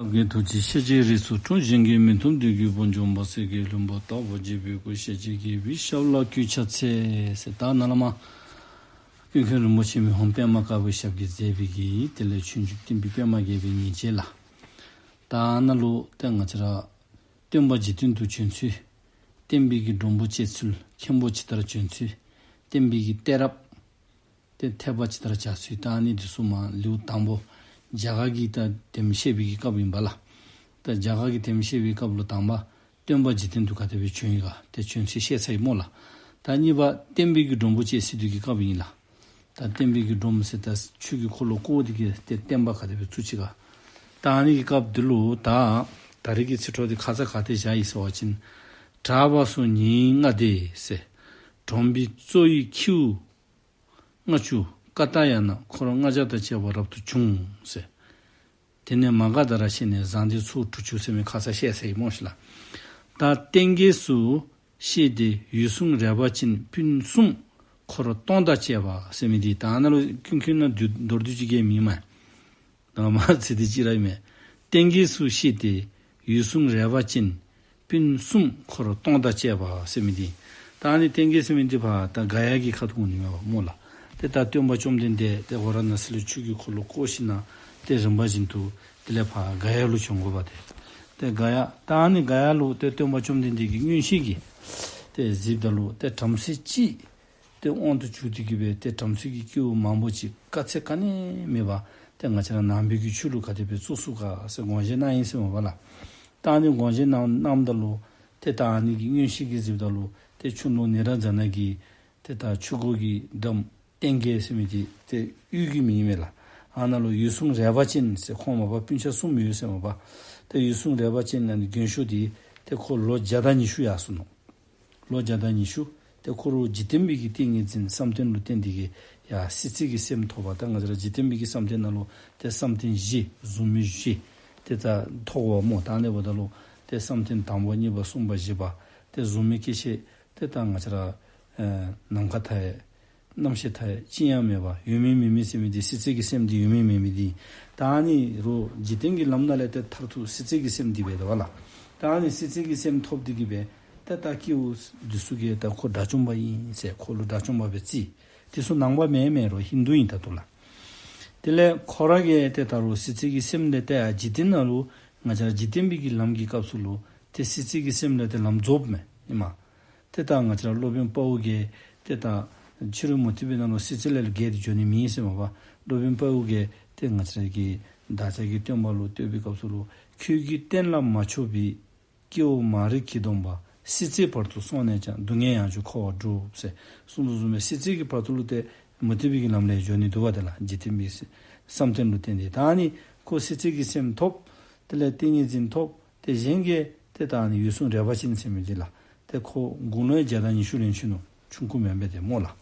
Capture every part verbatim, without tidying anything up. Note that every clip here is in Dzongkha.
སྐྱབས་མགོན་ཐུགས་རྗེ་ཤཱཀྱའི་རིགས་སུ་འཁྲུངས། གཞན་གྱིས་མི་ཐུབ་བདུད་ཀྱི་དཔུང་འཇོམས་པ། སྲས་ཀྱི་བློན་པོ་ལྟ་བུར་བརྗོད་པའི་སྐུ། ཤཱཀྱའི་རྒྱལ་པོའི་ཞབས་ལ་གུས་ཕྱག་འཚལ་ཟེར། ད་ནཱ་ལས་མར་ཀུན་མཁྱེན་རིན་པོ་ཆེ་མི་ཕམ་པདྨ་དཀར་པོའི་ཞབས་ཀྱིས་མཛད་པའི་གི་དེ་ལས་ཆོས་འབྱུང་བསྟན་པའི་པདྨ་རྒྱས་པའི་ཉིན་བྱེད་ལགས། ད་ནཱ་ལུ་ཏེ་ང་བཅས་ར་སྟོན་པ་འཇིག་རྟེན་དུ་བྱོན་ཚུལ། བསྟན་པའི་གི་སྒྲོམ་བུ་བཅད་ཚུལ། མཁན་པོ་ཇི་ལྟར་བྱོན་ཚུལ། བསྟན་པའི་གི་གཏད་རབས། ཏེ་ཐེག་པ་ཇི་ལྟར་བྱ་ཚུལ། ད་ཨ་ནི་འདི་ཚུ་མར་ལེའུ་དང་པོ་རྒྱ་གར་གྱི་ད་དེམ་བཤད་པའི་གི་སྐབས་ཨིན་པས་ལགས། ད་རྒྱ་གར་གྱི་དེམ་བཤད་པའི་སྐབས་ལུ་དང་པ་སྟོན་པ་འཇིག་རྟེན་དུ་ག་དེ་སྦེ་བྱོན་ཡི་ག་ཏེ་བྱོན་ཚུལ་བཤད་ཚར་ཡི་སྨོ་ལགས། ད་གཉིས་པ་བསྟན་པའི་གི་སྒྲོམ་བུ་བཅད་ཚུལ་འདི་གི་སྐབས་ཨིན་ལགས། ད་བསྟན་པའི་གི་སྒྲོམ་ཟེར་ད་ཆོས་ཀྱི་འཁོར་ལོ་བསྐོར་འདི་གི་ཏེ་བསྟན་པ་ག་དེ་སྦེ་བཙུགས་ཅི་ག། ད་ཨ་ནི་གི་སྐབས་འདི་ལུ་ད་ད་རེས་ཀྱི་ཚིག་འཕྲོ་འདི་ཁ་ཙ་ག་ཏེ་བཞག་ཡི་ཟེར་བ་ཅིན། གྲགས་པ་སོགས་ཉིན་ལྔ་དེ་ཟེར། སྒྲོམ་བུའི་གཙོ་ཡི་ཁྱེའུ་ལྔ་བཅུ། ཀ་ཏ་ཡ་ན་འཁོར་ལྔ་བརྒྱ་དང་བཅས་པ་རབ་ཏུ་བྱུང་ཟེར། དེ་ནས་མ་ག་དྷ་ར་ཤི་ནས་བཟང་སྡེ་ཚོགས་དྲུག་ཅུ་ཟེར་མི་ཁ་ཙ་བཤད་ཚར་ཡི་སྨོ་ཤིག་ལགས། ད་བསྟན་རྒྱས་སུ་གཤེགས་ཏེ་འོད་སྲུང་རལ་པ་ཅན་སྤུན་གསུམ་འཁོར་སྟོང་དང་བཅས་པ་ཟེར་མི་འདི་ད་ནཱ་ལུ་ཀུན་མཁྱེན་ནང་མདོར་བསྡུས་ཅིག་གི་མི་མས། ད་མ་ཚིག་འདི་ཅིག་ར་ཨིན་མས། བསྟན་རྒྱས་སུ་གཤེགས་ཏེ་འོད་སྲུང་རལ་པ་ཅན་སྤུན་གསུམ་འཁོར་སྟོང་དང་བཅས་པ་ཟེར་མི་འདི། ད་ཨ་ནི་བསྟན་རྒྱས་ཟེར་མི་འདི་ཕར་ད་ག་ཡ་གི་ཁ་ཐུག་ནི་མས་པ་སྨོ་ལགས། ཏེ་ད་སྟོན་པ་བཅོམ་ལྡན་འདས་ཏེ་ཝཱ་ར་ཎཱ་སི་ལུ་ཆོས་ཀྱི་འཁོར་ལོ་བསྐོར་ཞིནམ་ལས་ཏེ་རིམ་པ་བཞིན་དུ་དེ་ལས་ཕར་ག་ཡ་ལུ་བྱོན་དགོ་པ་ཏེ། ཏེ་ག་ཡ་ད་ཨ་ནི་ག་ཡ་ལུ་ཏེ་སྟོན་པ་བཅོམ་ལྡན་འདས་ཀྱིས་མངོན་ཤེས་ཀྱིས་ཏེ་གཟིགསཔ་ད་ལུ་ཏེ་བྲམ་ཟེ་གཅིག་ཏེ་དབང་དུ་བཅུག་སྟེ་གི་སྦེ་ཏེ་བྲམ་ཟེ་གི་སྐྱེ་བོ་མང་པོ་ཅིག་དཀའ་ཚེགས་ག་ནི་མེད་པར་ཏེ་ང་བཅས་ར་ནང་པའི་གི་ཆོས་ལུགས་ག་དེ་སྦེ་བཙུགས་ཚུགས་ག་ཟེར་དགོངས་བཞེས་གནང་ཡི་ཟེར་མས་པ་ལགས། ད་ཨ་ནི་དགོངས་བཞེས་གནང་གནངམ་ད་ལུ་ཏེ་ད་ཨ་ནི་གི་མངོན་ཤེས་ཀྱིས་གཟིགསཔ་ད་ལུ་ཏེ་ཆུ་ཀླུང་ནཻ་རཉྫ་ན་གི་ཏེ་ད་ཆུ་འགོ་གི་འགྲམ་བསྟན་རྒྱས་ཟེར་མི་འདི་ཏེ་ཡུལ་གྱི་མིང་ཨིན་མས་ལགས། ཨ་ནཱ་ལུ་འོད་སྲུང་རལ་པ་ཅན་ཟེར་ཁོང་མ་པ་སྤུན་ཆ་གསུམ་ཡོད་ཟེར་མས་པ། ཏེ་འོད་སྲུང་རལ་པ་ཅན་ཨ་ནི་རྒན་ཤོས་འདི་ཏེ་ཁོ་ལོ་བརྒྱ་དང་ཉི་ཤུ་ཡར་སོ་ནུག། ལོ་བརྒྱ་དང་ཉི་ཤུ། ཏེ་ཁོ་ར་འཇིག་རྟེན་པའི་གི་ཏིང་ངེ་འཛིན་བསམ་གཏན་ལུ་བརྟེན་ཏེ་གི་ཡར་སྲིད་རྩེ་གི་སེམས་ཐོབ་པ། ད་ང་བཅས་ར་འཇིག་རྟེན་པའི་གི་བསམ་གཏན་ནང་ལུ་ཏེ་བསམ་གཏན་བཞི་གཟུགས་མེད་བཞི་ཏེ་ད་ཐོབ་པ་སྨོ། ད་ཨ་ནི་འབདཝ་ད་ལུ་ཏེ་བསམ་གཏན་དང་པ་གཉིས་པ་གསུམ་པ་བཞི་པ་ཏེ་གཟུགས་མེད་སྐྱེ་ཤི་ཏེ་ད་ང་བཅས་ར་ཨེ་ནམ་མཁའ་མཐའ་ཡས་རྣམ་ཤེས་མཐའ་ཡས་ཅི་ཡང་མེད་པ་ཡོད་མིན་མེད་མིན་ཟེར་མི་འདི་སྲིད་རྩེ་གི་སེམས་འདི་ཡོད་མིན་མེད་མིན་འདི། ད་ཨ་ནི་རུ་འཇིག་རྟེན་གྱི་ལམ་ནང་ལས་ཏེ་མཐར་ཐུག་སྲིད་རྩེ་གི་སེམས་འདི་འབད་དོ་བ་ལགས། ད་ཨ་ནི་སྲིད་རྩེ་གི་སེམས་ཐོབ་སྟེ་གི་སྦེ་ཏེ་ད་སྐྱེ་བོ་འདི་ཚུ་གིས་ད་ཁོ་དགྲ་བཅོམ་པ་ཨིན་ཟེར་ཁོ་ལུ་དགྲ་བཅོམ་པ་སྦེ་བརྩི། དེ་ཚུ་ནང་པ་མེན་མེན་རུང་ཧིན་དུ་ཨིན་ད་ལྟོ་ལགས། དེ་ལས་ཁོ་ར་གིས་ཏེ་ད་རུང་སྲིད་རྩེ་གི་སེམས་ལས་ཏེ་ཡར་འཇིག་རྟེན་ནང་ལུ་ང་བཅས་ར་འཇིག་རྟེན་པའི་གི་ལམ་གྱི་སྐབས་སུ་ལུ་ཏེ་སྲིད་རྩེ་གི་སེམས་ལས་ཏེ་ལམ་རྫོགསཔ་མས་ཨིན་མས། ཏེ་ད་ང་བཅས་ར་སློབ་དཔོན་དཔའ་བོ་གིས་ཏེ་ད་ཕྱི་རོལ་མུ་སྟེགས་པའི་ནང་ལུ་སྲིད་རྩེ་ལས་བརྒལ་ཏེ་འགྱོ་ནི་མེད་ཟེར་མས་པ། སློབ་དཔོན་དཔའ་བོ་གིས་ཏེ་ང་བཅས་ར་གི་བདག་ཅག་གི་སྟོན་པ་ལུ་བསྟོད་པའི་སྐབས་སུ་ལུ་ཁྱོད་ཀྱིས་གཏན་ལ་མ་ཕྱོགས་པའི་སྐྱེ་བོ་མ་རིག་གིས་བསྡོམས་པ་སྲིད་རྩེའི་བར་དུ་སོང་ནས་ཀྱང་སྡུག་བསྔལ་ཡང་བྱུང་འཁོར་བ་བསྒྲུབ་ཟེར་གསུངས་དོ་བཟུམ་སྦེ་སྲིད་རྩེ་གི་བར་དུ་ལུ་ཏེ་མུ་སྟེགས་པའི་གི་ལམ་ལས་འགྱོ་ནི་འདུག་པ། དེ་ལ་འཇིག་རྟེན་པའི་བསམ་གཏན་ལུ་བརྟེན་ཏེ་ད་ཨ་ནི་ཁོ་སྲིད་རྩེ་གི་སེམས་ཐོབ། དེ་ལས་ཏིང་ངེ་འཛིན་ཐོབ། ཏེ་གཞན་གྱིས་ཏེ་ད་ཨ་ནི་འོད་སྲུང་རལ་པ་ཅན་ཟེར་མི་འདི་ལགས། ཏེ་ཁོ་དགུང་ལོ་བརྒྱ་དང་ཉི་ཤུ་ལོན་ཅི་ནུག། ཆུང་ཀུ་མེན་པས་ཏེ་སྨོ་ལགས།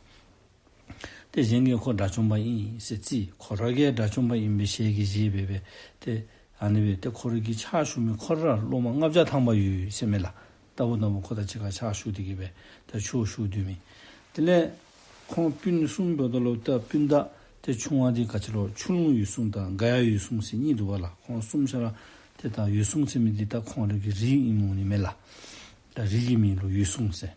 ཏེ་གཞན་གྱིས་ཁོ་དགྲ་བཅོམ་པ་ཨིན་ཟེར་བརྩི། ཁོ་ར་གིས་དགྲ་བཅོམ་པ་ཨིན་པའི་ཞལ་གྱིས་བཞེས་སྦེ་སྦེ་ཏེ་ཨ་ནི་སྦེ་ཏེ་ཁོ་ར་གི་ཕྱག་ཞུ་མི་ཁོ་ར་སློབ་མ་ལྔ་བརྒྱ་ཐམ་པ་ཡོད་ཟེར་མས་ལགས། ལྟ་བུ་ལྟ་བུ་ཁོ་དང་གཅིག་ཁར་ཕྱག་ཞུ་སྟེ་གི་སྦེ་ད་ཆོས་ཞུ་སྡོད་མི། དེ་ལས་ཁོང་སྤུན་གསུམ་འབདཝ་ད་ལུ་ད་སྤུན་ཟླ་ཏེ་ཆུང་བ་འདི་ག་ཅི་ལོ་ཆུ་ཀླུང་འོད་སྲུང་དང་ག་ཡ་འོད་སྲུང་ཟེར་གཉིས་འདུག་པ་ལགས། ཁོང་གསུམ་ཆ་ར་ཏེ་ད་འོད་སྲུང་ཟེར་མི་འདི་ད་ཁོང་ར་གི་རིགས་ཨིནམ་འོང་ནི་མས་ལགས། ད་རིགས་ཀྱི་མིང་ལུ་འོད་སྲུང་ཟེར།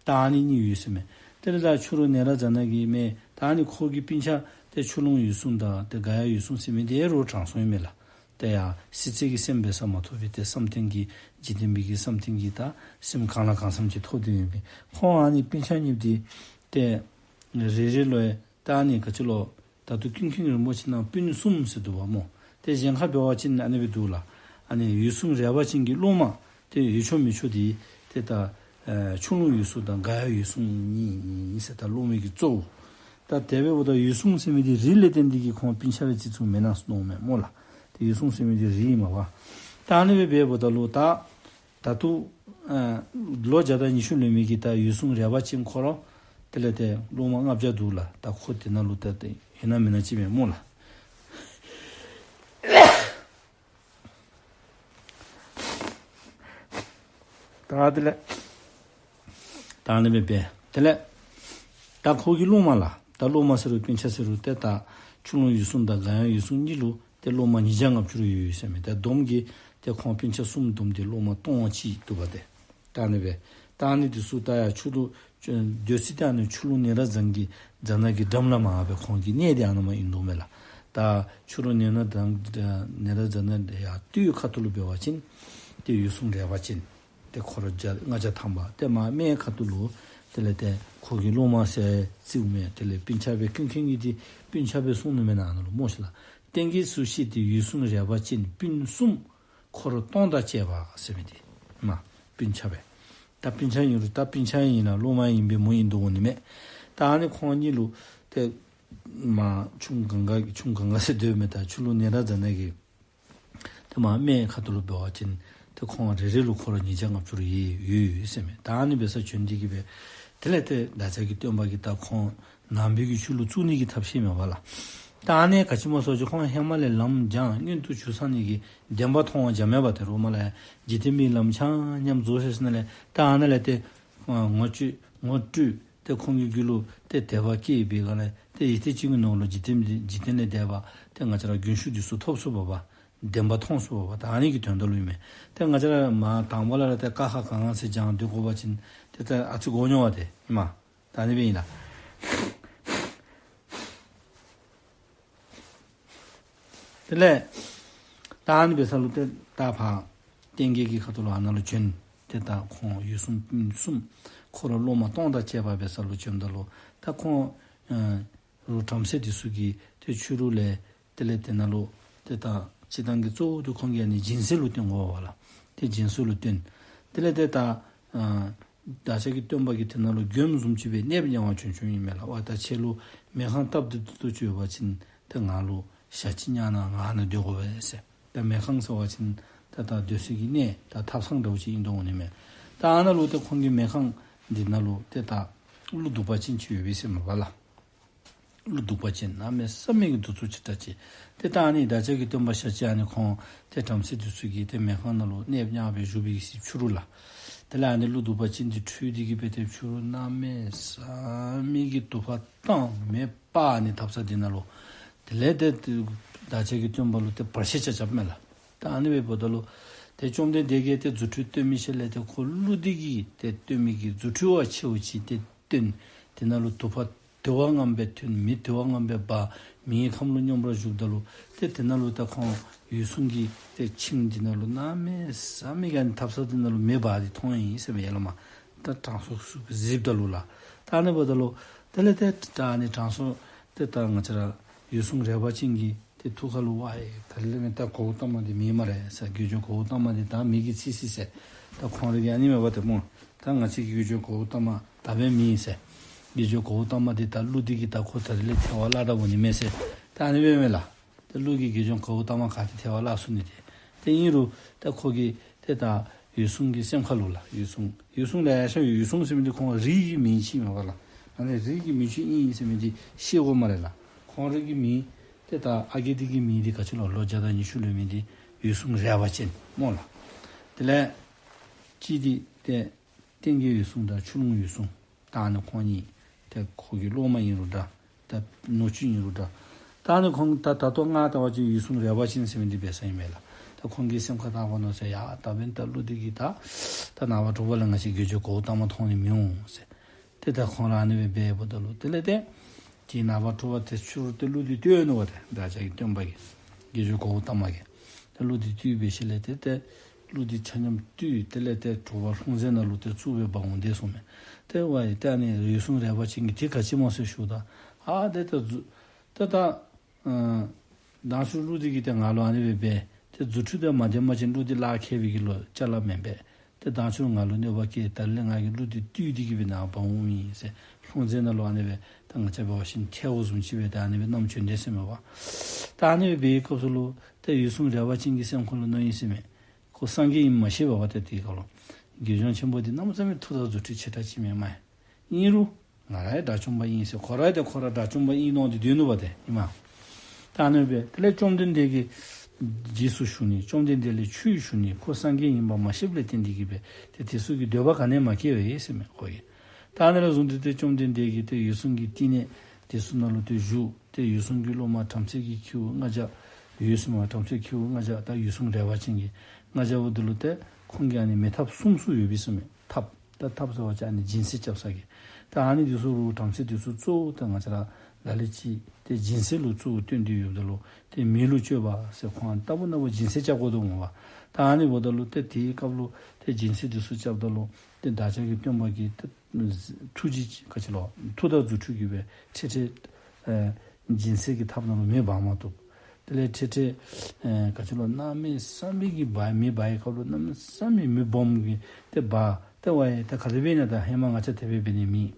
ད་ཨ་ནི་གཉིས་ཡོད་ཟེར་མས། དེ་ལས་ད་ཕྱི་རོལ་ནེ་རཉྫ་ན་གི་མས། ད་ཨ་ནི་ཁོ་གི་སྤུན་ཆ་ཏེ་ཆུ་ཀླུང་འོད་སྲུང་དང་ཏེ་ག་ཡ་འོད་སྲུང་ཟེར་མི་འདི་རུང་དྲང་སྲོང་ཨིན་མས་ལགས། ཏེ་ཡར་སྲིད་རྩེ་གི་སེམས་འབད་ས་མ་ཐོབ་པའི་ཏེ་བསམ་གཏན་གྱི་འཇིག་རྟེན་པའི་གི་བསམ་གཏན་གྱི་ད་སེམས་གང་ལ་གང་འཚམས་ཅིག་ཐོབ་སྟེ་ཡོད་མི། ཁོང་ཨ་ནི་སྤུན་ཆ་གཉིས་འདི་ཏེ་རེ་རེ་ལུ་ད་ཨ་ནི་ག་ཅི་ལོ། ད་ལྟོ་ཀུན་མཁྱེན་རིན་པོ་ཆེ་ནང་སྤུན་གསུམ་ཟེར་འདུག་པ་སྨོ། ཏེ་གཞན་ཁར་འབད་བ་ཅིན་ཨ་ནི་སྦེ་འདུག་ལགས། ཨ་ནི་འོད་སྲུང་རལ་པ་ཅན་གྱི་སློབ་མ་ཏེ་འོས་ཆོག་མི་ཆོག་འདི་ཏེ་ད་ཨེ་ཆུ་ཀླུང་འོད་སྲུང་དང་ག་ཡ་འོད་སྲུང་གཉིས་ཨིན་ཟེར། ད་སློབ་མའི་གི་གཙོ་བོ། ད་དེ་འབདཝ་ད་འོད་སྲུང་ཟེར་མི་འདི་རིགས་ལས་བརྟེན་ཏེ་གི་ཁོང་སྤུན་ཆ་སྦེ་བརྩི་ཚུགས་མེན་ན་མནོཝ་མས་སྨོ་ལགས། ཏེ་འོད་སྲུང་ཟེར་མི་འདི་རིགས་ཨིན་མས་པ། ད་ཨ་ནི་སྦེ་འབདཝ་ད་ལུ་ད་ད་ལྟོ་ཨ་ལོ་བརྒྱ་དང་ཉི་ཤུ་ལོན་མི་གི་ད་འོད་སྲུང་རལ་པ་ཅན་ཁོ་ར་དེ་ལས་ཏེ་སློབ་མ་ལྔ་བརྒྱ་འདུག་ལགས། ད་ཁོ་དེ་ནང་ལུ་ད་ཏེ་ཡོད་ན་མེད་ན་ཅིག་མས་སྨོ་ལགས། ད་དེ་ལས་ད་ཨ་ནི་སྦེ་འབད། དེ་ལས་ད་ཁོ་གི་སློབ་མ་ལགས། ད་སློབ་མ་ཟེར་རུང་སྤུན་ཆ་ཟེར་རུང་ཏེ་ད་ཆུ་ཀླུང་འོད་སྲུང་དང་ག་ཡ་འོད་སྲུང་གཉིས་ལུ་ ཏེ་སློབ་མ་ཉིས་བརྒྱ་ལྔ་བཅུ་རེ་ཡོད་ཟེར་མས། ཏེ་བསྡོམས་ཀྱིས་ཏེ་ཁོང་སྤུན་ཆ་གསུམ་བསྡོམས་ཏེ་སློབ་མ་སྟོང་གཅིག་འདུག་པ་ཏེ། ད་ཨ་ནི་སྦེ་ད་ཨ་ནི་འདི་ཚུ་ད་ཡར་ཆུ་ལུ་སྡོད་ས་ད་ཨ་ནི་ཆུ་ལུང་ནཻ་རཉྫ་ནའི་གི་རྫ་ནང་གི་འགྲམ་ལས་མར་སྦེ་ཁོང་གི་གནས་འདི་ཨ་ནཱ་མར་ཨིན་དོ་མས་ལགས། ད་ཆུ་ལུང་ནཻ་རཉྫ་ནའི་རྫ་ནའི་ཡར་སྟོད་ཁ་ཐུག་ལུ་འབད་བ་ཅིན་ཏེ་འོད་སྲུང་རས་པ་ཅན། ཏེ་འཁོར་བརྒྱ་ལྔ་བརྒྱ་ཐམ་པ། ཏེ་མར་སྨད་ཁ་ཐུག་ལུ་དེ་ལས་ཏེ་ཁོ་གི་སློབ་མ་ཟེར་རྩིཝ་མས། དེ་ལས་སྤུན་ཆ་སྦེ་ཀུན་མཁྱེན་གྱིས་ཏེ་སྤུན་ཆ་སྦེ་གསུངས་ནུག་མེན་ན་ཨ་ནཱ་ལུ་སྨོ་ཤིག་ལགས། གཏན་གྱི་སུ་ཤེས་ཏེ་འོད་སྲུང་རས་པ་ཅན་སྤུན་གསུམ། འཁོར་སྟོང་དང་བཅས་པ་ཟེར་མི་འདི་མར་སྤུན་ཆ་སྦེ། ད་སྤུན་ཆ་ཨིན་རུང་ད་སྤུན་ཆ་ཨིན་ན་སློབ་མ་ཨིན་པའི་མོ་ཨིན་དོ་འོང་ནི་མས། ད་ཨ་ནི་ཁོང་གཉིས་ལུ་ཏེ་མར་ཆུ་ལུང་གངྒཱ་ཆུ་ལུང་གངྒཱ་ཟེར་སྡོད་མི་ད་ཆུ་ལུང་ནཻ་རཉྫ་ནའི་གི་ཏེ་མར་སྨད་ཁ་ཐུག་ལུ་འབད་བ་ཅིན་ཏེ་ཁོང་རེ་རེ་ལུ་འཁོར་ཉིས་བརྒྱ་ལྔ་བཅུ་རེ་ཡོད་ཡོད་ཟེར་མས། ད་ཨ་ནི་སྦེ་ས་བྱོན་ཏེ་གི་སྦེ་དེ་ལས་ཏེ་བདག་ཅག་གི་སྟོན་པ་གིས་ད་ཁོང་ནང་པའི་གི་ཆོས་ལུ་བཙུགས་ནི་གི་ཐབས་ཤེས་མེད་པ་ལགས། ད་ཨ་ནི་ག་ཅི་སྨོ་ཟེར་བ་ཅིན་ཁོང་ཧེ་མ་ལས་ལམ་སྦྱངས་སྔོན་དུ་ཚུད་ཚར་ནི་གི་བདེན་པ་མཐོང་བ་འཇམ་མེད་པ་ཏེ་རོགས་མ་ལས་འཇིག་རྟེན་པའི་ལམ་ཆང་མཉམ་རྫོགས་ཤེས་ཟེར་ནི་ལས་ད་ཨ་ནཱ་ལས་ཏེ་ངོ་སྤྲོད་ངོ་སྤྲོད་ཏེ་ཁོང་གི་རྒྱུད་ལུ་ཏེ་དད་པ་སྐྱེས་པའི་སྒང་ལས་ཏེ་ཡུད་ཙམ་ཅིག་གི་ནང་ལུ་འཇིག་རྟེན་འཇིག་རྟེན་ལས་འདས་པ་ཏེ་ང་བཅས་ར་རྒྱུན་ཞུགས་འདི་ཚུ་ཐོབ་ཚུགས་པ་བདེན་པ་མཐོང་ཚུགས་པ་ད་ཨ་ནི་གི་དོན་དག་ལུ་ཨིན་མས། ཏེ་ང་བཅས་ར་མར་དང་པ་ལས་ར་ཏེ་ཀ་ཁ་ག་ང་ཟེར་སྦྱང་སྡོད་དགོ་པ་ཅིན་ཏེ་ད་ཨ་ཙི་གོ་མྱོང་བ་ཏེ་ཨིན་མས། ད་ཨ་ནི་སྦེ་ཨིན་ལགས། དེ་ལས་ད་ཨ་ནི་འབད་ས་ལུ་ཏེ་ད་ཕར་བསྟན་རྒྱས་ཀྱི་ཁ་ཐུག་ལུ་ཨ་ནཱ་ལུ་བྱོན། ཏེ་ད་ཁོང་འོད་སྲུང་སྤུན་གསུམ་འཁོར་སློབ་མ་སྟོང་དང་བཅས་པ་འབད་ས་ལུ་བྱོནམ་ད་ལུ་ད་ཁོང་ཨ་རུ་བྲམ་ཟེ་འདི་ཚུ་གིས་ཏེ་ཕྱི་རུ་ལས་དེ་ལས་དེ་ནང་ལུ་ཏེ་ད་སྤྱིར་བཏང་གི་གཙོ་བོ་དེ་ཁོང་གིས་ཨ་ནི་སྦྱིན་སྲེག་ལུ་བརྟེན་དགོ་པ་ལགས། ཏེ་སྦྱིན་སྲེག་ལུ་བརྟེན། དེ་ལས་ཏེ་ད་ཨ་བདག་ཅག་གི་སྟོན་པ་གིས་དེ་ནང་ལུ་མགྱོནམ་བཟུམ་ཅིག་སྦེ་གནས་བརྙ་བར་བྱོན་བྱོནམ་ཨིན་མས་ལགས། ཝ་ད་ཁྱེད་ལུ་མེ་ཁང་བཏབ་སྟེ་འདུག་ཏོ་ཅིག་ཡོད་པ་ཅིན་ཏེ་ང་ལུ་ཞག་གཅིག་བརྙ་གནང་ང་ཨ་ནཱ་སྡོད་དགོ་པས་ཟེར། ད་མེ་ཁང་ཟེར་བ་ཅིན་ད་ད་སྡོད་ས་གི་གནས་ད་ཐབ་ཚང་འདྲཝ་ཅིག་ཨིན་དོ་འོང་ནི་མས། ད་ཨ་ནཱ་ལུ་ཏེ་ཁོང་གི་མེ་ཁང་འདི་ནང་ལུ་ཏེ་ད་ཀླུ་གདུག་པ་ཅན་ཅིག་ཡོད་པས་ཟེར་མས་པ་ལགས། ཀླུ་གདུག་པ་ཅན་གནམ་མེད་ས་མེད་ཀྱི་གདུག་རྩུབ་ཆེ་དྲགས་ཅིག། ཏེ་ད་ཨ་ནི་བདག་ཅག་གི་སྟོན་པ་ཞལ་གཅིག་ཨ་ནི་ཁོང་ཏེ་བྲམ་ཟེ་འདི་ཚུ་གིས་ཏེ་མེ་ཁང་ནང་ལུ་གནས་བརྙ་སྦེ་བཞུགས་པའི་གི་ཚེ་ཕྱི་རུ་ལགས། དེ་ལས་ཨ་ནི་ཀླུ་གདུག་པ་ཅན་འདི་འཁྲུལ་ཏེ་གི་སྦེ་ཏེ་ཕྱི་རུ་གནམ་མེད་ས་མེད་ཀྱི་དུ་པ་བཏང་མེ་སྤར་ཨ་ནི་ཐབ་ཚང་འདི་ནང་ལུ། དེ་ལས་ཏེ་བདག་ཅག་གི་སྟོན་པ་ལུ་ཏེ་བར་ཆད་རྐྱབ་རྐྱབ་མས་ལགས། ད་ཨ་ནི་སྦེ་འབདཝ་ད་ལུ་ཏེ་བཅོམ་ལྡན་འདས་ཀྱིས་ཏེ་རྫུ་འཕྲུལ་སྟོན་མི་ཤེས་ལས་ཏེ་ཁོ་ཀླུ་འདི་གིས་ཏེ་སྟོན་མི་གི་རྫུ་འཕྲུལ་བ་ཆེཝ་ཅིག་ཏེ་སྟོན། དེ་ནང་ལུ་དུ་པ་དུ་བ་ངན་པའི་ཐུན་མེ་དུ་བ་ངན་པའི་འབར་མེའི་ཁམས་ལུ་སྙོམས་པར་ཞུགསཔ་ད་ལུ་ཏེ་དེ་ནང་ལུ་ད་ཁོང་འོད་སྲུང་གི་ཏེ་ཁྱིམ་འདི་ནང་ལུ་གནམ་མེད་ས་མེད་ཀྱི་ཐབ་ཚང་འདི་ནང་ལུ་མེ་འབར་ཏེ་མཐོང་ཡི་ཟེར་མས་ཡ་ལ་མ། ད་དྲང་སྲོང་ཚུ་གིས་གཟིགསཔ་ད་ལུ་ལགས། ད་ཨ་ནི་འབདཝ་ད་ལུ་དེ་ལས་ཏེ་ད་ཨ་ནི་དྲང་སྲོང་ཏེ་ད་ང་བཅས་ར་འོད་སྲུང་རས་པ་ཅན་གྱི་ཏེ་ཐུགས་ཁ་ལུ་ཝའེ་ད་རེས་ལས་མེན་ད་གཽ་ཏ་མ་འདི་མེ་སྨ་རེ་ཟེར། དགེ་སྦྱོང་གཽ་ཏ་མ་འདི་ད་མེ་གིས་འཚིག་ཅི་ཟེར། ད་ཁོང་རའི་གི་ཨ་ནི་མས་པ་ཏེ་སྨོ། ད་ང་བཅས་ཀྱི་དགེ་སྦྱོང་གཽ་ཏ་མ་ད་འབདན་མེ་ཟེར། དགེ་སྦྱོང་གཽ་ཏ་མ་འདི་ད་ཀླུ་འདི་གིས་ད་ཁོ་ད་རེས་ལས་ཐལ་བར་བརླག་ད་འོང་ནི་མས་ཟེར། ད་ཨ་ནི་སྦེ་མས་ལགས། ད་ཀླུ་གིས་དགེ་སྦྱོང་གཽ་ཏ་མ་ག་ཏེ་ཐལ་བར་བརླག་ཚུགས་ནི་ཏེ། ཏེ་ཨིན་རུང་ད་ཁོ་གིས་ཏེ་ད་འོད་སྲུང་གི་སེམས་ཁ་ལུ་ལགས། འོད་སྲུང་འོད་སྲུང་ལེ་ཤ་ཡོད། འོད་སྲུང་ཟེར་མི་འདི་ཁོང་རིགས་ཀྱི་མིང་ཅིག་མས་པ་ལགས། ཨ་ནི་རིགས་ཀྱི་མིང་ཅིག་ཨིན་ཟེར་མི་འདི་ཤེས་དགོ་སྨ་རེ་ལགས། ཁོང་རའི་གི་མིང་ཏེ་ད་ཨ་རྒས་འདི་གི་མིང་འདི་ག་ཅི་ལོ་ལོ་བརྒྱ་དང་ཉི་ཤུ་ལོན་མི་འདི་འོད་སྲུང་རས་པ་ཅན་སྨོ་ལགས། དེ་ལས་གཅིག་འདི་ཏེ་སྟེང་གི་འོད་སྲུང་དང་ཆུ་ལུང་འོད་སྲུང་། ད་ཨ་ནི་ཁོང་གཉིས་ཏེ་ཁོ་གི་སློབ་མ་ཨིན་རུང་འདྲ། ད་ནུ་གཅུང་ཨིན་རུང་འདྲ། ད་ཨ་ནི་ཁོང་ད་ད་ལྟོ་ང་ལྟ་བ་ཅིན་འོད་སྲུང་རས་པ་ཅན་ཟེར་མི་འདི་འབད་ས་ཨིན་མས་ལགས། ད་ཁོང་གི་སེམས་ཁར་བཏང་དགོ་མནོ་ཟེར། ཡ་ད་འབདན་ད་ཀླུ་འདི་གིས་ད་ད་ནངས་པ་དྲོ་པ་ལས་ང་བཅས་དགེ་སྦྱོང་གཽ་ཏ་མ་མཐོང་ནི་མི་འོང་ཟེར། ཏེ་ད་ཁོང་ར་ཨ་ནི་སྦེ་འབདཝ་ད་ལུ་དེ་ལས་ཏེ་དེ་ནངས་པ་དྲོ་པ་ཏེ་ཕྱི་རུ་ཏེ་ཀླུ་འདི་བཏུལ་ནུག་པ་ཏེ། བདག་ཅག་གི་སྟོན་པ་གིས་དགེ་སྦྱོང་གཽ་ཏ་མ་གིས་ཏེ་ཀླུ་འདི་བཏུལ་བའི་ཤུལ་ལས་ཏེ་ཏེ་ཀླུ་འདི་ཆ་མཉམ་བཏུལ། དེ་ལས་ཏེ་དྲོ་པ་ལྷུང་བཟེད་ནང་ལུ་ཏེ་བཙུགས་སྦེ་འབག་འོང་དེས་སོང་མས། ཏེ་ཝའེ་ཏེ་ཨ་ནི་འོད་སྲུང་རས་པ་ཅན་གྱིས་དེ་ག་ཅི་སྨོ་ཟེར་ཞུཝ་ད་ཨ་ཏེ་ད་རྫུ་ཏེ་ད་ཨ་མདང་ཕྱི་རུ་ཀླུ་འདི་གིས་ཏེ་ང་ལུ་ཨ་ནི་སྦེ་འབད། ཏེ་རྫུ་འཕྲུལ་དང་མ་ལྡནམ་ཅིན་ཀླུ་འདི་གླགས་ཁེལ་བའི་གི་ལོ་ཅ་ལ་མེན་པས། ཏེ་མདང་ཕྱི་རུ་ང་ལུ་གནོད་པ་བཀལ། ད་རེས་ལས་ང་གིས་ཀླུ་འདི་བཏུལ་ཏེ་གི་སྦེ་ནཱ་འབག་འོངམ་ཨིན་ཟེར། ལྷུང་བཟེད་ནང་ལུ་ཨ་ནི་སྦེ་ད་ང་བཅས་འབད་བ་ཅིན་ཐལཝ་བཟུམ་ཅིག་སྦེ་ད་ཨ་ནི་སྦེ་བསྣམས་བྱོན་དེས་ཟེར་མས་པ། ད་ཨ་ནི་སྦེ་འབད་བའི་སྐབས་སུ་ལུ་ཏེ་འོད་སྲུང་རས་པ་ཅན་གྱི་སེམས་ཁ་ལུ་མནོ་ཡི་ཟེར་མས། ཁོ་སངས་རྒྱས་ཨིནམ་མ་ཤེས་པས་པ། ཏེ་དེའི་སྐབས་ལུ་དགེ་སྦྱོང་ཆེན་པོ་འདི་གནམ་མེད་ས་མེད་མཐུ་དང་རྫུ་འཕྲུལ་ཆེ་དྲགས་ཅིག་མས་མས། ཨིན་རུང་ང་ར་ཡང་དགྲ་བཅོམ་པ་ཨིན་ཟེར་ཁོ་ར་ཏེ་ཁོ་ར་དགྲ་བཅོམ་པ་ཨིན་མནོ་སྟེ་སྡོད་ནུག་པ་ཏེ་ཨིན་མས། ད་ཨ་ནི་སྦེ་དེ་ལས་བཅོམ་ལྡན་འདས་ཀྱི་རྗེས་སུ་ཞུགས་ནི། བཅོམ་ལྡན་འདས་ལས་ཆོས་ཞུ་ནི། ཁོ་སངས་རྒྱས་ཨིནམ་མ་ཤེསཔ་ལས་བརྟེན་ཏེ་གི་སྦེ་ཏེ་དེ་ཚུ་གི་འདོད་པ་ག་ནི་ཡང་མ་སྐྱེ་བས་ཟེར་མས་ཁོ་གིས། ད་ཨ་ནི་ལས་བཟུང་སྟེ་ཏེ་བཅོམ་ལྡན་འདས་ཀྱིས་ཏེ་འོད་སྲུང་གི་བསྟི་གནས་དེ་ཚུ་ནང་ལུ་ཏེ་བཞུགས། ཏེ་འོད་སྲུང་གི་སློབ་མ་བྲམ་ཟེ་གི་ཁྱེའུ་ལྔ་བརྒྱ་ ཡོད་ཟེར་མས། བྲམ་ཟེ་ཁྱེའུ་ལྔ་བརྒྱ་ད་ཡུལ་སྲུང་རས་པ་ཅན་གྱི་ལྔ་བརྒྱ་འབདཝ་ད་ལུ་ཏེ་ཁོང་གི་ཨ་ནི་མེ་ཐབ་གསུམ་ཚུ་ཡོད་པས་ཟེར་མས། ཐབ་ད་ཐབ་ཟེར་བ་ཅིན་ཨ་ནི་སྦྱིན་སྲེག་རྐྱབ་ས་གི། ད་ཨ་ནི་འདི་ཚུ་རུང་བྲམ་ཟེ་འདི་ཚུ་གཙོ་བོ་ད་ང་བཅས་ར་ལ་ལུ་ཅིག་ཏེ་སྦྱིན་སྲེག་ལུ་གཙོ་བོ་བཏོན་ཏེ་ཡོདཔ་ད་ལུ་ཏེ་མེ་ལུ་སྤྱོད་པ་ཟེར་ཁོང་ལྟ་བུ་ན་བུ་སྦྱིན་སྲེག་རྐྱབ་དགོ་དོ་འོང་བ། ད་ཨ་ནི་འབདཝ་ད་ལུ་ཏེ་དེའི་སྐབས་ལུ་ཏེ་སྦྱིན་སྲེག་འདི་ཚུ་རྐྱབ་ད་ལུ་ཏེ་བདག་ཅག་གི་སྟོན་པ་གིས་ཏེ་ཐུགས་རྗེ་ག་ཅི་ལོ་མཐུ་དང་རྫུ་འཕྲུལ་གྱིས་སྦེ་འཕྲལ་འཕྲལ་ཨེ་སྦྱིན་སྲེག་གི་ཐབ་ནང་ལུ་མེ་འབར་མ་བཏུབ། དེ་ལས་འཕྲལ་འཕྲལ་ཨེ་ག་ཅི་ལོ་གནམ་མེད་ས་མེད་ཀྱི་འབར་མེ་འབར་བའི་སྐབས་ལུ་གནམ་མེད་ས་མེད་མེ་སྦོམ་གྱིས་ཏེ་འབར། ཏེ་ཝའི་ད་ག་དེ་སྦེ་ཨིན་ན། ད་ཧེ་མ་ང་བཅས་དེ་སྦེ་འབད་ནི་མེད།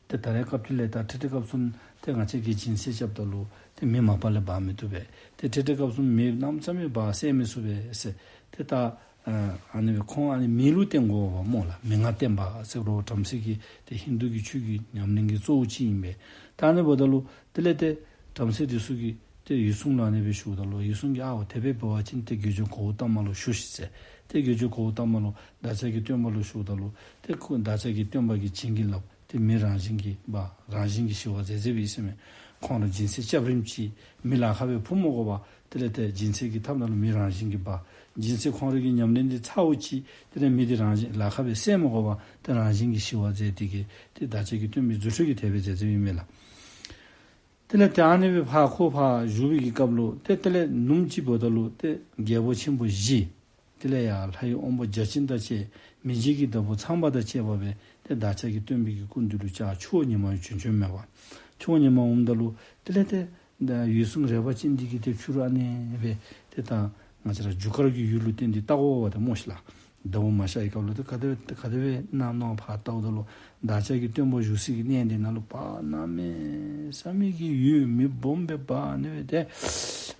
ཏེ་ད་རེས་སྐབས་ཅིག་ལས་ད་འཕྲལ་འཕྲལ་སྐབས་སུ་ཏེ་ང་བཅས་ཀྱིས་སྦྱིན་སྲེག་རྐྱབ་ད་ལུ་ཏེ་མེ་མ་པ་ལས་འབར་མི་བཏུབ་པས། ཏེ་འཕྲལ་འཕྲལ་སྐབས་སུ་མེ་གནམ་མེད་ས་མེད་འབར་བསད་མི་ཚུགས་པས་ཟེར། ཏེ་ད་ཨ་ཨ་ནི་སྦེ་ཁོང་ཨ་ནི་མེ་ལུ་བརྟེན་དགོ་པས་སྨོ་ལགས། མེ་ལྔ་བརྟེན་པ་ཟེར་རུང་བྲམ་ཟེ་གི་ཏེ་ཧིན་དུ་གི་ཆོས་ཀྱི་ཉམས་ལེན་གྱི་གཙོ་བོ་ཅིག་ཨིན་པས། ད་ཨ་ནི་འབདཝ་ད་ལུ་དེ་ལས་ཏེ་བྲམ་ཟེ་འདི་ཚུ་གིས་ཏེ་འོད་སྲུང་ལུ་ཨ་ནི་སྦེ་ཞུཝ་ད་ལུ་འོད་སྲུང་གིས་ཨའོ་དེ་སྦེ་འབད་བ་ཅིན་ཏེ་དགེ་སྦྱོང་གོའུ་ཏ་མ་ལུ་ཞུ་ཤིག་ཟེར། ཏེ་དགེ་སྦྱོང་གོའུ་ཏ་མ་ལུ་བདག་ཅག་གི་སྟོན་པ་ལུ་ཞུཝ་ད་ལུ་ཏེ་ཁོ་བདག་ཅག་གི་སྟོན་པ་གིས་བྱིན་གྱིས་བརླབས། ཏེ་མེ་རང་བཞིན་གྱིས་འབར། རང་བཞིན་གྱིས་ཞི་བར་མཛད་མཛདཔ་ཨིན་ཟེར་མས། ཁོང་ར་སྦྱིན་སྲེག་རྐྱབ་རིམ་གྱིས་མེ་ལ་ཁ་སྦེ་ཕུ་མི་དགོ་པར་དེ་ལས་ཏེ་སྦྱིན་སྲེག་གི་ཐབ་ནང་ལུ་མེ་རང་བཞིན་གྱིས་འབར། སྦྱིན་སྲེག་ཁོང་ར་གི་ཉམས་ལེན་འདི་ཚརཝ་ཅིག་དེ་ལས་མེ་འདི་རང་བཞིན་ལ་ཁ་སྦེ་བསད་མི་དགོ་པར་ཏེ་རང་བཞིན་གྱིས་ཞི་བར་མཛད་དེ་གིས་ཏེ་བདག་ཅག་གི་སྟོན་པའི་རྫུ་འཕྲུལ་གྱིས་དེ་སྦེ་མཛད་མཛདཔ་ཨིན་མས་ལགས། དེ་ལས་ཏེ་ཨ་ནི་སྦེ་ཕར་ཁོ་ཕར་བཞུགས་པའི་གི་སྐབས་ལུ་ཏེ་དེ་ལས་ནུབ་མོ་ཅིག་འབདཝ་ད་ལུ་ཏེ་རྒྱལ་པོ་ཆེན་པོ་བཞི་དེ་ལས་ཡར་ལྷ་ཡི་དབང་པོ་བརྒྱ་བྱིན་དང་བཅས་མི་མཇེད་ཀྱི་བདག་པོ་ཚངས་པ་དང་བཅས་པ་སྦེ་ཏེ་བདག་ཅག་གི་སྟོན་པའི་གི་སྐུ་མདུན་ལུ་བཅར་ཆུ་བོ་ཉི་མ་བྱོན་བྱོནམ་མས་པ། ཆུ་བོ་ཉི་མ་འོངམ་ད་ལུ་དེ་ལས་ཏེ་ད་འོད་སྲུང་རས་པ་ཅན་འདི་གིས་ཏེ་ཕྱི་རུ་ཨ་ནི་སྦེ་ཏེ་ད་ང་བཅས་ར་རྒྱུ་སྐར་གྱི་ཡུལ་ལུ་བརྟེན་ཏེ་བལྟ་དགོ་པས་ཏེ་སྨོ་ཤིག་ལགས། ཟླཝ་མ་ཤར་བའི་སྐབས་ལུ་ཏེ་ག་དེ་སྦེ་ག་དེ་སྦེ་ཨིན་ན་མནོ་ཕར་བལྟཝ་ད་ལུ་བདག་ཅག་གི་སྟོན་པ་བཞུགས་སའི་གི་གནས་འདི་ནང་ལུ་ཕར་གནམ་མེད་ས་མེད་ཀྱི་འོད་མེ་སྦོམ་སྦེ་འབར། ཨ་ནི་སྦེ་ཏེ་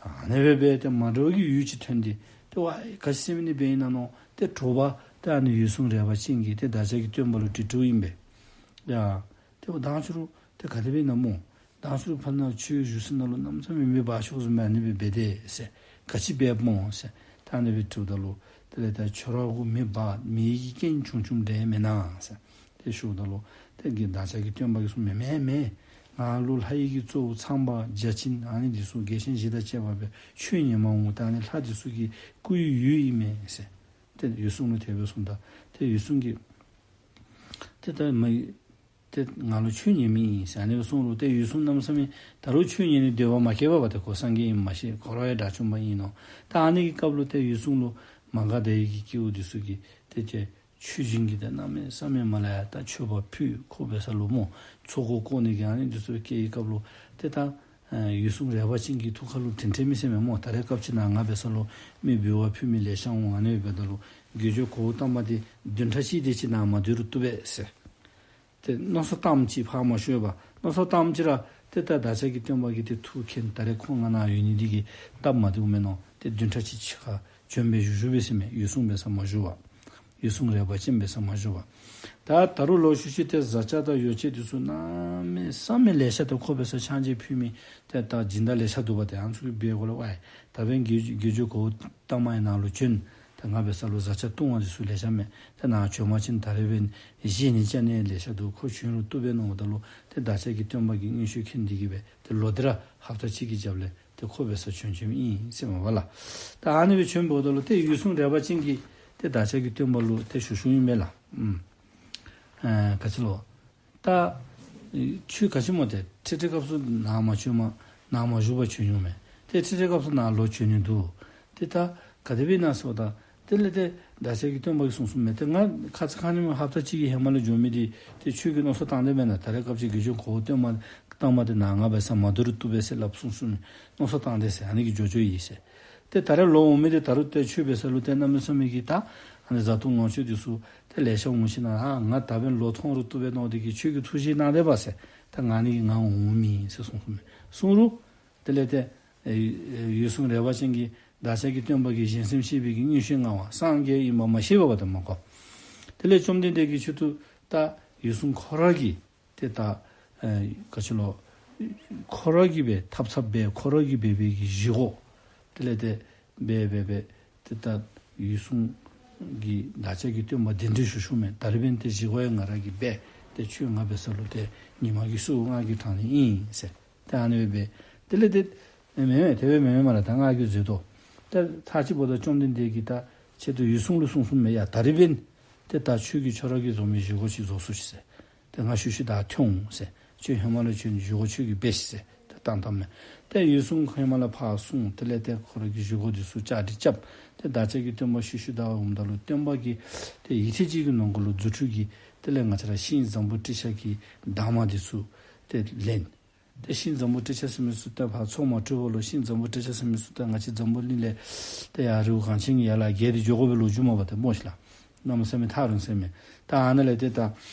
ཨ་ནི་སྦེ་སྦེ་ཏེ་མ་འདྲཝ་གི་འོད་ཅིག་ཐོན་ཏེ་ཏེ་ཝའི་ག་ཅི་ཟེར་མི་འདི་སྦེ་ཨིན་ན་མནོ། ཏེ་དྲོ་པ་ཏེ་ཨ་ནི་འོད་སྲུང་རས་པ་ཅན་གྱིས་ཏེ་བདག་ཅག་གི་སྟོན་པ་ལུ་དྲི་དྲིཝ་ཨིན་པས། ཡ་ཏེ་ཝའི་མདང་ཕྱི་རུ་ཏེ་ག་དེ་སྦེ་ཨིན་ན་སྨོ། མདང་ཕྱི་རུ་ཕར་ནཱ་ཁྱོད་བཞུགས་ས་ནང་ལུ་གནམ་མེད་ས་མེད་མེ་འབར་ཤོར་སོང་མས། ཨ་ནི་སྦེ་འབད་དེས་ཟེར། ག་ཅི་འབདཝ་སྨོ་ཟེར། ད་ཨ་ནི་སྦེ་དྲིཝ་ད་ལུ་དེ་ལས་ད་ཁྱོད་ར་གུ་མེ་འབར་མེ་གི་རྐྱེན་བྱུང་བྱུངམ་འདྲས་མེན་ན་ཟེར་ཏེ་ཞུཝ་ད་ལུ་ཏེ་གི་བདག་ཅག་གི་སྟོན་པ་གིས་གསུངས་མས། མེན་མེན། ང་ལུ་ལྷ་ཡི་གི་གཙོ་བོ་ཚངས་པ་བརྒྱ་བྱིན་ཨ་ནི་འདི་ཚུ་རྒྱལ་ཆེན་བཞི་དང་བཅས་པ་སྦེ་ཆུ་ཉི་མ་འོང་ད་ཨ་ནི་ལྷ་འདི་ཚུ་གི་སྐུ་ཡི་འོད་ཨིན་མས་ཟེར། ཏེ་འོད་སྲུང་ལུ་དེ་སྦེ་གསུངམ་ད་ཏེ་འོད་སྲུང་གིས་ཏེ་ད་མ་ཏེ་ང་ལུ་ཆོས་ཉན་མི་ཨིན་ཟེར་ཨ་ནི་སྦེ་གསུངས་རུང་ཏེ་འོད་སྲུང་གནམ་མེད་ས་མེད་ད་རུང་ཆོས་ཉན་ནི་འདོད་པ་མ་སྐྱེས་པར་ཏེ་ཁོ་སངས་རྒྱས་ཨིནམ་མ་ཤེས། ཁོ་ར་ཡང་དགྲ་བཅོམ་པ་ཨིན་ནོ། ད་ཨ་ནི་གི་སྐབས་ལུ་ཏེ་འོད་སྲུང་ལུ་མ་ག་དྷ་ཡི་གི་སྐྱེ་བོ་འདི་ཚུ་གིས་ཏེ་ཏེ་མཆོད་སྦྱིན་གྱི་ཏེ་གནམ་མེད་ས་མེད་མ་ལ་ཡ་ད་མཆོད་པ་ཕུལ། ཁོ་འབད་ས་ལུ་སྨོ་ཚོགས་འཁོར་བསྐོར་ནི་གི་ཨ་ནི་འདི་ཚུ་སྐྱེ་བའི་སྐབས་ལུ་ཏེ་ད་ཨ་འོད་སྲུང་རས་པ་ཅན་གྱི་ཐུགས་ཁ་ལུ་དྲན་དྲན་མི་ཟེར་མས་སྨོ། ད་རེས་སྐབས་ཅིག་ནང་ང་འབད་ས་ལུ་མི་འབུལ་བ་ཕུལ་མི་ལེ་ཤ་འོང་། ཨ་ནི་འབདཝ་ད་ལུ་དགེ་སྦྱོང་གོའུ་ཏ་མ་འདི་བདུན་ཕྲག་གཅིག་དེ་ཅིག་ནང་མ་སྡོད་རུང་བཏུབ་པས་ཟེར། ཏེ་མནོ་བསམ་བཏངམ་ཅིག་ཕར་མ་ཞུ་བར་མནོ་བསམ་བཏངམ་ཅིག་ར་ཏེ་ད་བདག་ཅག་གི་སྟོན་པ་གིས་ཏེ་ཐུགས་མཁྱེན། ད་རེས་ཁོང་ང་ནཱ་ཡོད་ནི་འདི་གིས་སྟབས་མ་བདེཝ་མས་མནོ། ཏེ་བདུན་ཕྲག་གཅིག་ཕྱི་ཁར་བྱོན་སྦེ་བཞུགས་བཞུགས་པས་ཟེར་མས། འོད་སྲུང་འབད་ས་མ་བཞུགས་པར། འོད་སྲུང་རས་པ་ཅན་འབད་ས་མ་བཞུགས་པར། ད་ད་རུང་ལོག་ཤུལ་ཤུལ་ཏེ་བཟའ་བཅའ་དང་ཡོ་བྱད་འདི་ཚུ་གནམ་མེད་ས་མེད་ལེ་ཤ་ཏེ་ཁོ་འབད་ས་ཕྱག་མཇལ་ཕུལ་མི་ཏེ་ད་སྦྱིན་བདག་ལེ་ཤ་འདུག་པ། ཏེ་ཨ་ནི་ཚུ་གིས་འབད་དགོ་ལགས། ཝའི་ད་འབདན་དགེ་དགེ་སྦྱོང་གོའུ་ཏ་མ་ཡང་ནཱ་ལུ་བྱོན། ཏེ་ང་འབད་ས་ལུ་བཟའ་བཅའ་བཏུང་བ་འདི་ཚུ་ལེ་ཤ་མས། ཏེ་ནཱ་བྱོན་པ་ཅིན་ད་རེས་འབདན་བཞེས་ནི་ཅ་ནི་ལེ་ཤ་འདུག། ཁོ་བྱོན་རུང་བཏུབ་པས་མནོཝ་ད་ལུ་ཏེ་བདག་ཅག་གི་སྟོན་པ་གིས་མངོན་ཤེས་མཁྱེན་འདི་གིས་སྦེ་ཏེ་ལོག་སྟེ་ར་ཧབ་ཏ་གཅིག་གི་རྒྱབ་ལས་ཏེ་ཁོ་འབད་ས་བྱོན་བྱོནམ་ཨིན་ཟེར་མས་པ་ལགས། ད་ཨ་ནི་སྦེ་བྱོན་འབདཝ་ད་ལུ་ཏེ་འོད་སྲུང་རས་པ་ཅན་གྱིས་ཏེ་བདག་ཅག་གི་སྟོན་པ་ལུ་ཏེ་ཞུ་ཞུཝ་ཨིན་པས་ལགས། ཨུམ། ཨ་ག་ཅི་ལོ། ད་ཁྱོད་ག་ཅི་སྨོ་ཏེ་འཕྲལ་འཕྲལ་སྐབས་སུ་ནཱ་མ་བྱོནམ་ནཱ་མ་བཞུགས་པར་བྱོན་འོང་མས། ཏེ་འཕྲལ་འཕྲལ་སྐབས་སུ་ནཱ་ལོག་བྱོན་ནི་འདུག། ཏེ་ད་ག་དེ་སྦེ་ཨིན་ན་ཟེརཝ་ད་དེ་ལས་ཏེ་བདག་ཅག་གི་སྟོན་པ་གིས་གསུངས་གསུངསམ་མས། ཏེ་ང་ཁ་ཙ་ཁ་ཉིནམ་ཧབ་ཏ་གཅིག་གི་ཧེ་མ་ལས་འགྱོ་མི་འདི་ཏེ་ཁྱོད་ཀྱིས་མནོ་བསམ་བཏང་དེས་མེན་ན། ད་རེས་སྐབས་ཅིག་དགེ་སྦྱོང་གོའུ་ཏ་མ་ཏ་མ་འདི་ནཱ་ང་འབད་ས་མ་སྡོད་རུང་བཏུབ་པས་ཟེར་སླབ་གསུངས་གསུངསམ་མས། མནོ་བསམ་བཏང་དེས་ཟེར། ཨ་ནི་གིས་འགྱོ་འགྱོཝ་ཨིན་ཟེར། ཏེ་ད་རེས་ལོག་འོང་མི་འདི་ད་རུང་ཏེ་ཁྱོད་འབད་ས་ལུ་ཏེ་གནམ་མེད་ས་མེད་ཀྱི་ད་ཨ་ནི་བཟའ་བཏུང་ལོངས་སྤྱོད་འདི་ཚུ་ཏེ་ལེ་ཤ་འོང་ཞིནམ་ལས་ཨ་ང་ད་འབདན་ལོག་འཐོན་རུང་བཏུབ་པས་མནོ་འདི་གིས་ཁྱོད་ཀྱིས་ཐུགས་བཞེད་གནང་དེས་པ་ཟེར། ད་ང་ནི་ང་འོང་མི་ཨིན་ཟེར་གསུངས་གསུངསམ་མས། གསུངས་རུང་དེ་ལས་ཏེ་ཨེ་ཨེ་འོད་སྲུང་རས་པ་ཅན་གྱིས་བདག་ཅག་གི་སྟོན་པ་གིས་གཞན་སེམས་ཤེས་པའི་གི་མངོན་ཤེས་མངའ་བ་སངས་རྒྱས་ཨིནམ་མ་ཤེས་པར་ད་མ་གོ། དེ་ལས་བཅོམ་ལྡན་འདས་ཀྱིས་མཆོག་ཏུ་ད་འོད་སྲུང་ཁོ་ར་གིས་ཏེ་ད་ཨེ་ག་ཅི་ལོ། ཁོ་ར་གིས་སྦེ་ཐབས་ཚབ་འབད་ཁོ་ར་གིས་འབད་འབད་གི་བཞེས་སྒོ་དེ་ལས་ཏེ་འབད་འབད་འབད་ཏེ་ད་འོད་སྲུང་གིས་བདག་ཅག་གི་སྟོན་པ་གདན་འདྲེན་ཞུ་ཞུཝ་མས། ད་རེས་འབདན་ཏེ་བཞེས་སྒོ་ཡང་ང་ར་གིས་འབད། ཏེ་ཁྱོད་ང་འབད་ས་ལུ་ཏེ་ཉིན་མ་གི་གསོལཝ་ང་གིས་དྲང་ནི་ཨིན་ཟེར། ཏེ་ཨ་ནི་སྦེ་འབད། དེ་ལས་ཏེ་ མེན་མེན་དེ་སྦེ་མེན་མེན་མ་ར། ད་ང་གིས་བཟོ་དོ། ད་ཚར་གཅིག་འབདཝ་ད་བཅོམ་ལྡན་འདས་ཀྱིས་ད་ཁྱོད་དེ་འོད་སྲུང་ལུ་གསུངས་གསུངསམ་མས། ཡ་ད་རིས་འབདན་ཏེ་ད་ཁྱོད་ཀྱིས་ཁྱོད་ར་གིས་བཟོ་མི་བཞེས་སྒོ་ཅིག་བཟོ་ཚུགས་ཤིག་ཟེར། ཏེ་ང་ཤུལ་ཤུལ་བདའ་འཐོན་འོང་ཟེར། ཁྱོད་ཧེ་མ་ལས་ཁྱོད་བཞེས་སྒོ་ཁྱོད་ཀྱིས་འབད་ཤིག་ཟེར། ཏེ་བཏང་བཏངམ་མས། ཏེ་འོད་སྲུང་ཧེ་མ་ལས་ཕར་སོང་། དེ་ལས་ཏེ་ཁོ་ར་གིས་བཞེས་སྒོ་འདི་ཚུ་བཅའ་སྒྲིག་རྐྱབ། ཏེ་བདག་ཅག་གི་སྟོན་པ་ཤུལ་ཤུལ་བདའ་འོངམ་ད་ལུ་སྟོན་པ་གིས་ཏེ་ཡུད་ཐེངས་ཅིག་གི་ནང་འཁོད་ལུ་རྫུ་འཕྲུལ་གྱིས་དེ་ལས་ང་བཅས་ར་ཤིང་འཛམ་བུ་ཏྲི་ཤ་གི་འདབ་མ་འདི་ཚུ་ཏེ་ལེན། ཏེ་ཤིང་འཛམ་བུ་ཏྲི་ཤ་ཟེར་མི་ཚུ་ཏེ་ཕར་མཚོ་མ་དྲོ་བ་ལུ་ཤིང་འཛམ་བུ་ཏྲི་ཤ་ཟེར་མི་ཚུ་ཏེ་ང་བཅས་འཛམ་བུ་གླིང་ལས་ཏེ་ཡར་རི་བོ་གངས་ཅན་གྱི་ཡར་ལས་བརྒལ་ཏེ་འགྱོ་དགོ་པའི་ལོ་རྒྱུས་མས་པ་ཏེ་སྨོ་ཤིག་ལགས། གནམ་མེད་ས་མེད་ཐག་རིང་ཟེར་མས། ད་ཨ་ནཱ་ལས་ཏེ་ད་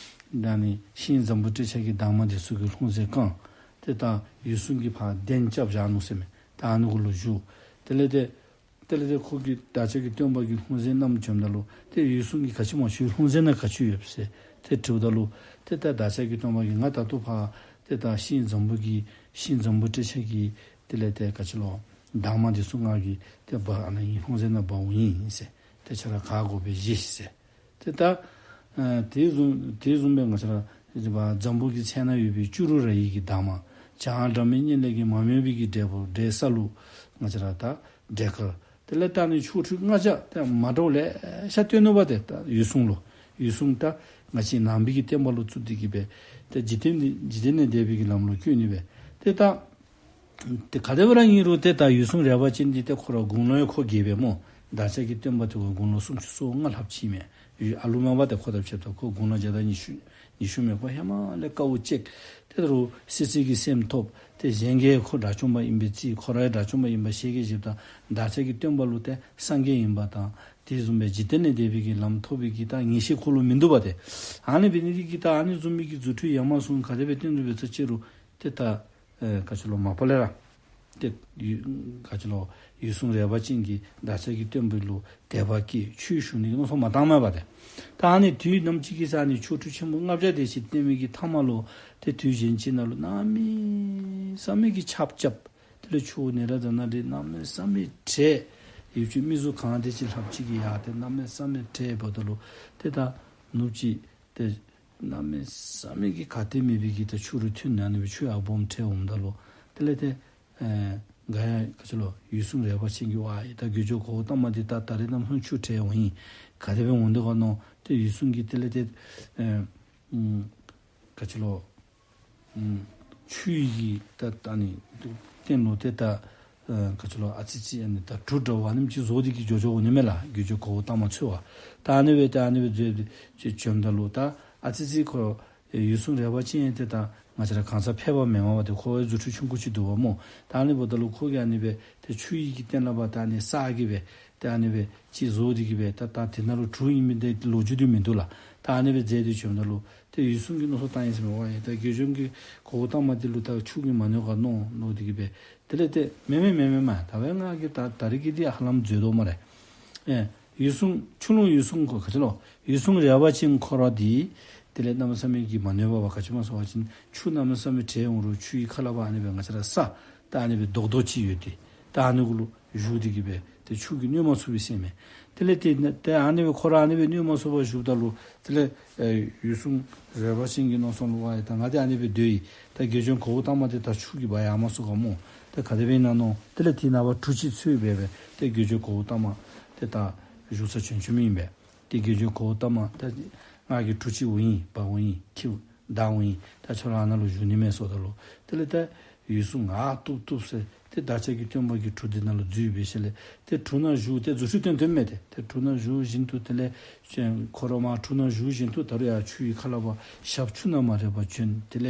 ད་ནི་ཤིང་འཛམ་བུ་ཏྲི་ཤ་གི་འདབ་མ་འདི་ཚུ་གིས་ལྷུང་བཟེད་བཀང་། ཏེ་ད་འོད་སྲུང་གིས་ཕར་གདན་རྐྱབ་བཞག་ནུག་ཟེར་མས། ད་ཨ་ནི་གུ་ལུ་བཞུགས། དེ་ལས་ཏེ་དེ་ལས་ཏེ་ཁོ་གིས་བདག་ཅག་གི་སྟོན་པ་གི་ལྷུང་བཟེད་བསྣམས་བྱོནམ་ད་ལུ་ཏེ་འོད་སྲུང་གིས་ག་ཅི་སྨོ་ཁྱོད་ལྷུང་བཟེད་ནང་ག་ཅི་ཡོད་ཟེར་ཏེ་དྲིཝ་ད་ལུ་ཏེ་ད་བདག་ཅག་གི་སྟོན་པ་གིས་ང་ད་ལྟོ་ཕར་ཏེ་ད་ཤིང་འཛམ་བུ་གི་ཤིང་འཛམ་བུ་ཏྲི་ཤ་གི་དེ་ལས་ཏེ་ག་ཅི་ལོ་འདབ་མ་འདི་ཚུ་ང་གིས་ཏེ་འབག་ཨ་ནཱ་ཨིན་ལྷུང་བཟེད་ནང་འབག་འོང་ཡི་ཟེར། ཏེ་ཁྱོད་ར་ག་དགོ་པས་བཞེས་ཤིག་ཟེར། ཏེ་ད་ཨ་དེ་བཟུམ་དེ་བཟུམ་སྦེ་ང་བཅས་ར་འཛམ་བུ་གི་ཚལ་ནང་ཡོད་པའི་བྱུ་རུ་ར་ཡི་གི་འདབ་མ་བྱང་སྒྲ་མི་སྙན་ལས་ཀྱི་མ་སྨོས་པའི་གི་འབྲས་བུ་འབྲས་ས་ལུ་ང་བཅས་ར་ད་འབྲས་དཀར། དེ་ལས་ད་ནི་ཆོ་འཕྲུལ་ལྔ་བརྒྱ་ཏེ་མ་འདྲཝ་ལེ་ཤ་སྟོན་ནུག་པ་ཏེ། ད་འོད་སྲུང་ལུ་འོད་སྲུང་ད་ང་བཅས་ནང་པའི་གི་བསྟན་པ་ལུ་བཙུགས་ཏེ་གི་སྦེ་ཏེ་འཇིག་རྟེན་འདི་འཇིག་རྟེན་ལས་འདས་པའི་གི་ལམ་ལུ་བཀོད་ནི་སྦེ་ཏེ་ད་ཏེ་ག་དེ་སྦེ་ར་ཨིན་རུང་ཏེ་ད་འོད་སྲུང་རས་པ་ཅན་འདི་ཏེ་ཁོ་ར་དགུང་ལོ་ཡང་ཁོ་རྒས་པས་སྨོ། བདག་ཅག་གི་སྟོན་པ་དེ་ཁོ་དགུང་ལོ་སུམ་ཅུ་སོ་ལྔ་ལྷགཔ་ཅིག་མས། ཨ་ལུ་མས་པ་ཏེ། ཁོ་དང་ཕྱདཔ་ད་ཁོ་དགུང་ལོ་བརྒྱ་དང་ཉི་ཤུ་ཉི་ཤུ་མས། ཁོ་ཧེ་མ་ལས་དཀའཝ་སྤྱད། ཏེ་ད་རུང་སྲིད་རྩེ་གི་སེམས་ཐོབ། ཏེ་གཞན་གྱིས་ཁོ་དགྲ་བཅོམ་པ་ཨིན་པའི་རྩིས། ཁོ་ར་ཡང་དགྲ་བཅོམ་པ་ཨིན་པ་ཤེས་གི་བཞེསཔ་ད་བདག་ཅག་གི་སྟོན་པ་ལུ་ཏེ་སངས་རྒྱས་ཨིན་པ་དང་དེ་བཟུམ་སྦེ་འཇིག་རྟེན་ལས་འདས་པའི་གི་ལམ་ཐོབ་པའི་གི་ད་ངེས་ཤེས་ཁོ་ལུ་མིན་འདུག་པ་ཏེ། ཨ་ནི་འབད་ནི་འདི་གིས་ད་ཨ་ནི་བཟུམ་མའི་གི་རྫུ་འཕྲུལ་ཡ་མ་ཟུང་ག་དེ་སྦེ་སྟོན་དོ་སྦེ་ཚར་ཅི་རུང་ཏེ་ད་ཨེ་ག་ཅི་ལོ་མ་པ་ལས་ར་ཏེ་ཡུ་ག་ཅི་ལོ་འོད་སྲུང་རས་པ་ཅན་གྱིས་བདག་ཅག་གི་སྟོན་པ་ལུ་དད་པ་སྐྱེས་ཆོས་ཞུ་ནི་གི་མནོ་བསམ་མ་བཏང་མས་པ་ཏེ། ད་ཨ་ནི་དུས་ནམ་ཅིག་གི་ས་ནི་ཆོ་འཕྲུལ་ཆེན་པོ་ལྔ་བརྒྱ་དེ་ཅིག་སྟོན་མི་གི་མཐའ་མ་ལུ་ཏེ་དུས་གཞན་ཅིག་ནང་ལུ་གནམ་མེད་ས་མེད་ཀྱི་ཆརཔ་རྐྱབ། དེ་ལས་ཆུ་བོ་ནཻ་རཉྫ་ནའི་གནམ་མེད་ས་མེད་བྲེགས། ཡུལ་གྱི་མི་གཟུགས་གང་དེ་ཅིག་ལྷགཔ་ཅིག་གིས་ཡར་ཏེ་གནམ་མེད་ས་མེད་བྲེགསཔ་ད་ལུ་ཏེ་ད་ནུབ་ཅིག་ཏེ་གནམ་མེད་ས་མེད་ཀྱི་ག་ཏེ་མེད་པའི་གི་ད་ཆུ་རུད་ཐོན་ནི་ཨ་ནི་སྦེ་ཆུ་ཡར་སྦོམ་བྲེགས་འོངམ་ད་ལུ་དེ་ལས་ཏེ་ཨེ་ག་ཡ་ག་ཅི་ལོ་འོད་སྲུང་རས་པ་ཅན་གྱིས་ཝའེ་ད་དགེ་སྦྱོར་གོའུ་ཏ་མ་འདི་ད་ད་རིས་གནམ་ས་ཆུ་བྲེགས་འོང་ཡི། ག་དེ་སྦེ་འོང་དོ་ག་མནོ། ཏེ་འོད་སྲུང་གིས་དེ་ལས་ཏེ་ཨེ་ཨུམ་ག་ཅི་ལོ་ཨུམ་ཆུ་ཡི་གི་ད་ད་ནི་སྟེང་ལུ་ཏེ་ད་ཨ་ག་ཅི་ལོ་ཨ་ཙི་ཅིག་ཨ་ནི་ད་གྲུ་འདྲ་བ་ཨ་ནེམ་ཅིག་བཟོ་སྟེ་གི་འགྱོ་འགྱོཝ་ཨིན་མས་ལགས། དགེ་སྦྱོར་གོའུ་ཏ་མ་འཚོལ་བར་ད་ཨ་ནི་སྦེ་ད་ཨ་ནི་སྦེ་འཛོལ་ཏེ་ཅིག་བྱོནམ་ད་ལུ་ད་ཨ་ཙི་ཅིག་ཁོ་འོད་སྲུང་རས་པ་ཅན་ཡང་ཏེ་ད་ང་བཅས་ར་གང་ཟག་ཕལ་པ་མེན་མས་པ་ཏེ། ཁོ་ཡང་རྫུ་འཕྲུལ་ཆུང་ཀུ་ཅིག་འདུག་པ་སྨོ། ད་ཨ་ནི་འབདཝ་ད་ལུ་ཁོ་གིས་ཨ་ནི་སྦེ་ཏེ་ཆུ་ཡི་གི་སྟེང་ལས་ཕར་ད་ཨ་ནི་ས་གི་སྦེ་ཏེ་ཨ་ནི་སྦེ་ཅིག་བཟོ་སྟེ་གི་སྦེ་ད་ད་དེ་ནང་ལུ་གྲུ་ཨིན་མི་འདི་ལོ་རྒྱུས་འདི་མིན་འདུག་ལགས། ད་ཨ་ནི་སྦེ་མཛད་དེ་བྱོནམ་ད་ལུ་ཏེ་འོད་སྲུང་གིས་མནོ་བསམ་བཏང་ཡི་ཟེར་མས། ཝའེ་ད་དགེ་སྦྱོར་གྱི་གོའུ་ཏ་མ་འདི་ལུ་ད་ཆུ་གིས་མ་གནོད་ག་མནོ་མནོ་སྟེ་གི་སྦེ་དེ་ལས་ཏེ་མེན་མེན་མེན་མེན་མ་ད་ཝའེ་ང་གིས་ད་ད་རིས་ཀྱི་འདི་ཧ་ལམ་འཛོལ་དོ་སྨ་རེ། ཨེ་འོད་སྲུང་ཆུ་ཀླུང་འོད་སྲུང་ཁོ་ག་ཅི་ལོ་འོད་སྲུང་རས་པ་ཅན་ཁོ་ར་འདི་དེ་ལས་གནམ་མེད་ས་མེད་ཀྱི་མ་གནོད་པ་བ་ག་ཅི་སྨོ་ཟེར་བ་ཅིན་ཆུ་གནམ་མེད་ས་མེད་བྲེགས་འོང་རུང་ཆུ་ཡི་ཁ་ལས་ཕར་ཨ་ནི་སྦེ་ང་བཅས་ར་ས་ད་ཨ་ནི་སྦེ་རྡོག་རྡོག་ཅིག་ཡོད་དེ། ད་ཨ་ནི་གུ་ལུ་བཞུགས་ཏེ་གི་སྦེ་ཏེ་ཆུ་གིས་གནོད་མ་ཚུགས་པས་ཟེར་མས། དེ་ལས་ཏེ་ཏེ་ཨ་ནི་སྦེ་ཁོ་ར་ཨ་ནི་སྦེ་གནོད་མ་ཚུགས་པར་བཞུགསཔ་ད་ལུ་དེ་ལས་ཨེ་འོད་སྲུང་རས་པ་ཅན་གྱི་མནོ་བསམ་ལུ་ཝའེ་ད་ང་འདི་ཨ་ནི་སྦེ་སྡོད་ཡི། ད་དགེ་སྦྱོར་གོའུ་ཏ་མ་འདི་ད་ཆུ་གིས་འབག་ཡར་མ་སོང་ག་སྨོ། ད་ག་དེ་སྦེ་ཨིན་ན་མནོ། དེ་ལས་དེ་ནངས་པ་གྲུ་ཅིག་འཚོལ་སྦེ་སྦེ་ཏེ་དགེ་སྦྱོར་གོའུ་ཏ་མ་ཏེ་ད་བཞུགས་ས་བྱོན་བྱོནམ་ཨིན་པས། ཏེ་དགེ་སྦྱོར་གོའུ་ཏ་མ་ད་ང་གིས་གྲུ་ཅིག་འབག་ཡི་འབག་འོང་ཡི་ཁྱེད་བདའ་འོང་ཡི། ད་ཁྱོད་ར་ཨ་ནཱ་ལུ་བཞུགས་ནི་མས་ཟེརཝ་ད་ལུ་དེ་ལས་ད་འོད་སྲུང་ཨ་བཏུབ་བཏུབ་ཟེར་ཏེ་བདག་ཅག་གི་སྟོན་པ་གིས་གྲུ་འདི་ནང་ལུ་འཛུལ་འབད་ཞིནམ་ལས་ཏེ་གྲུ་ནང་བཞུགས་ཏེ་རྫུ་འཕྲུལ་སྟོན་སྟོནམ་མས་ཏེ། ཏེ་གྲུ་ནང་བཞུགས་བཞིན་དུ་དེ་ལས་ཁོ་ར་མར་གྲུ་ནང་བཞུགས་བཞིན་དུ་ད་རུང་ཡར་ཆུ་ཡི་ཁ་ལས་ཕར་ཞབས་ཆུ་ནང་མར་རེ་ཕར་བྱོན། དེ་ལས་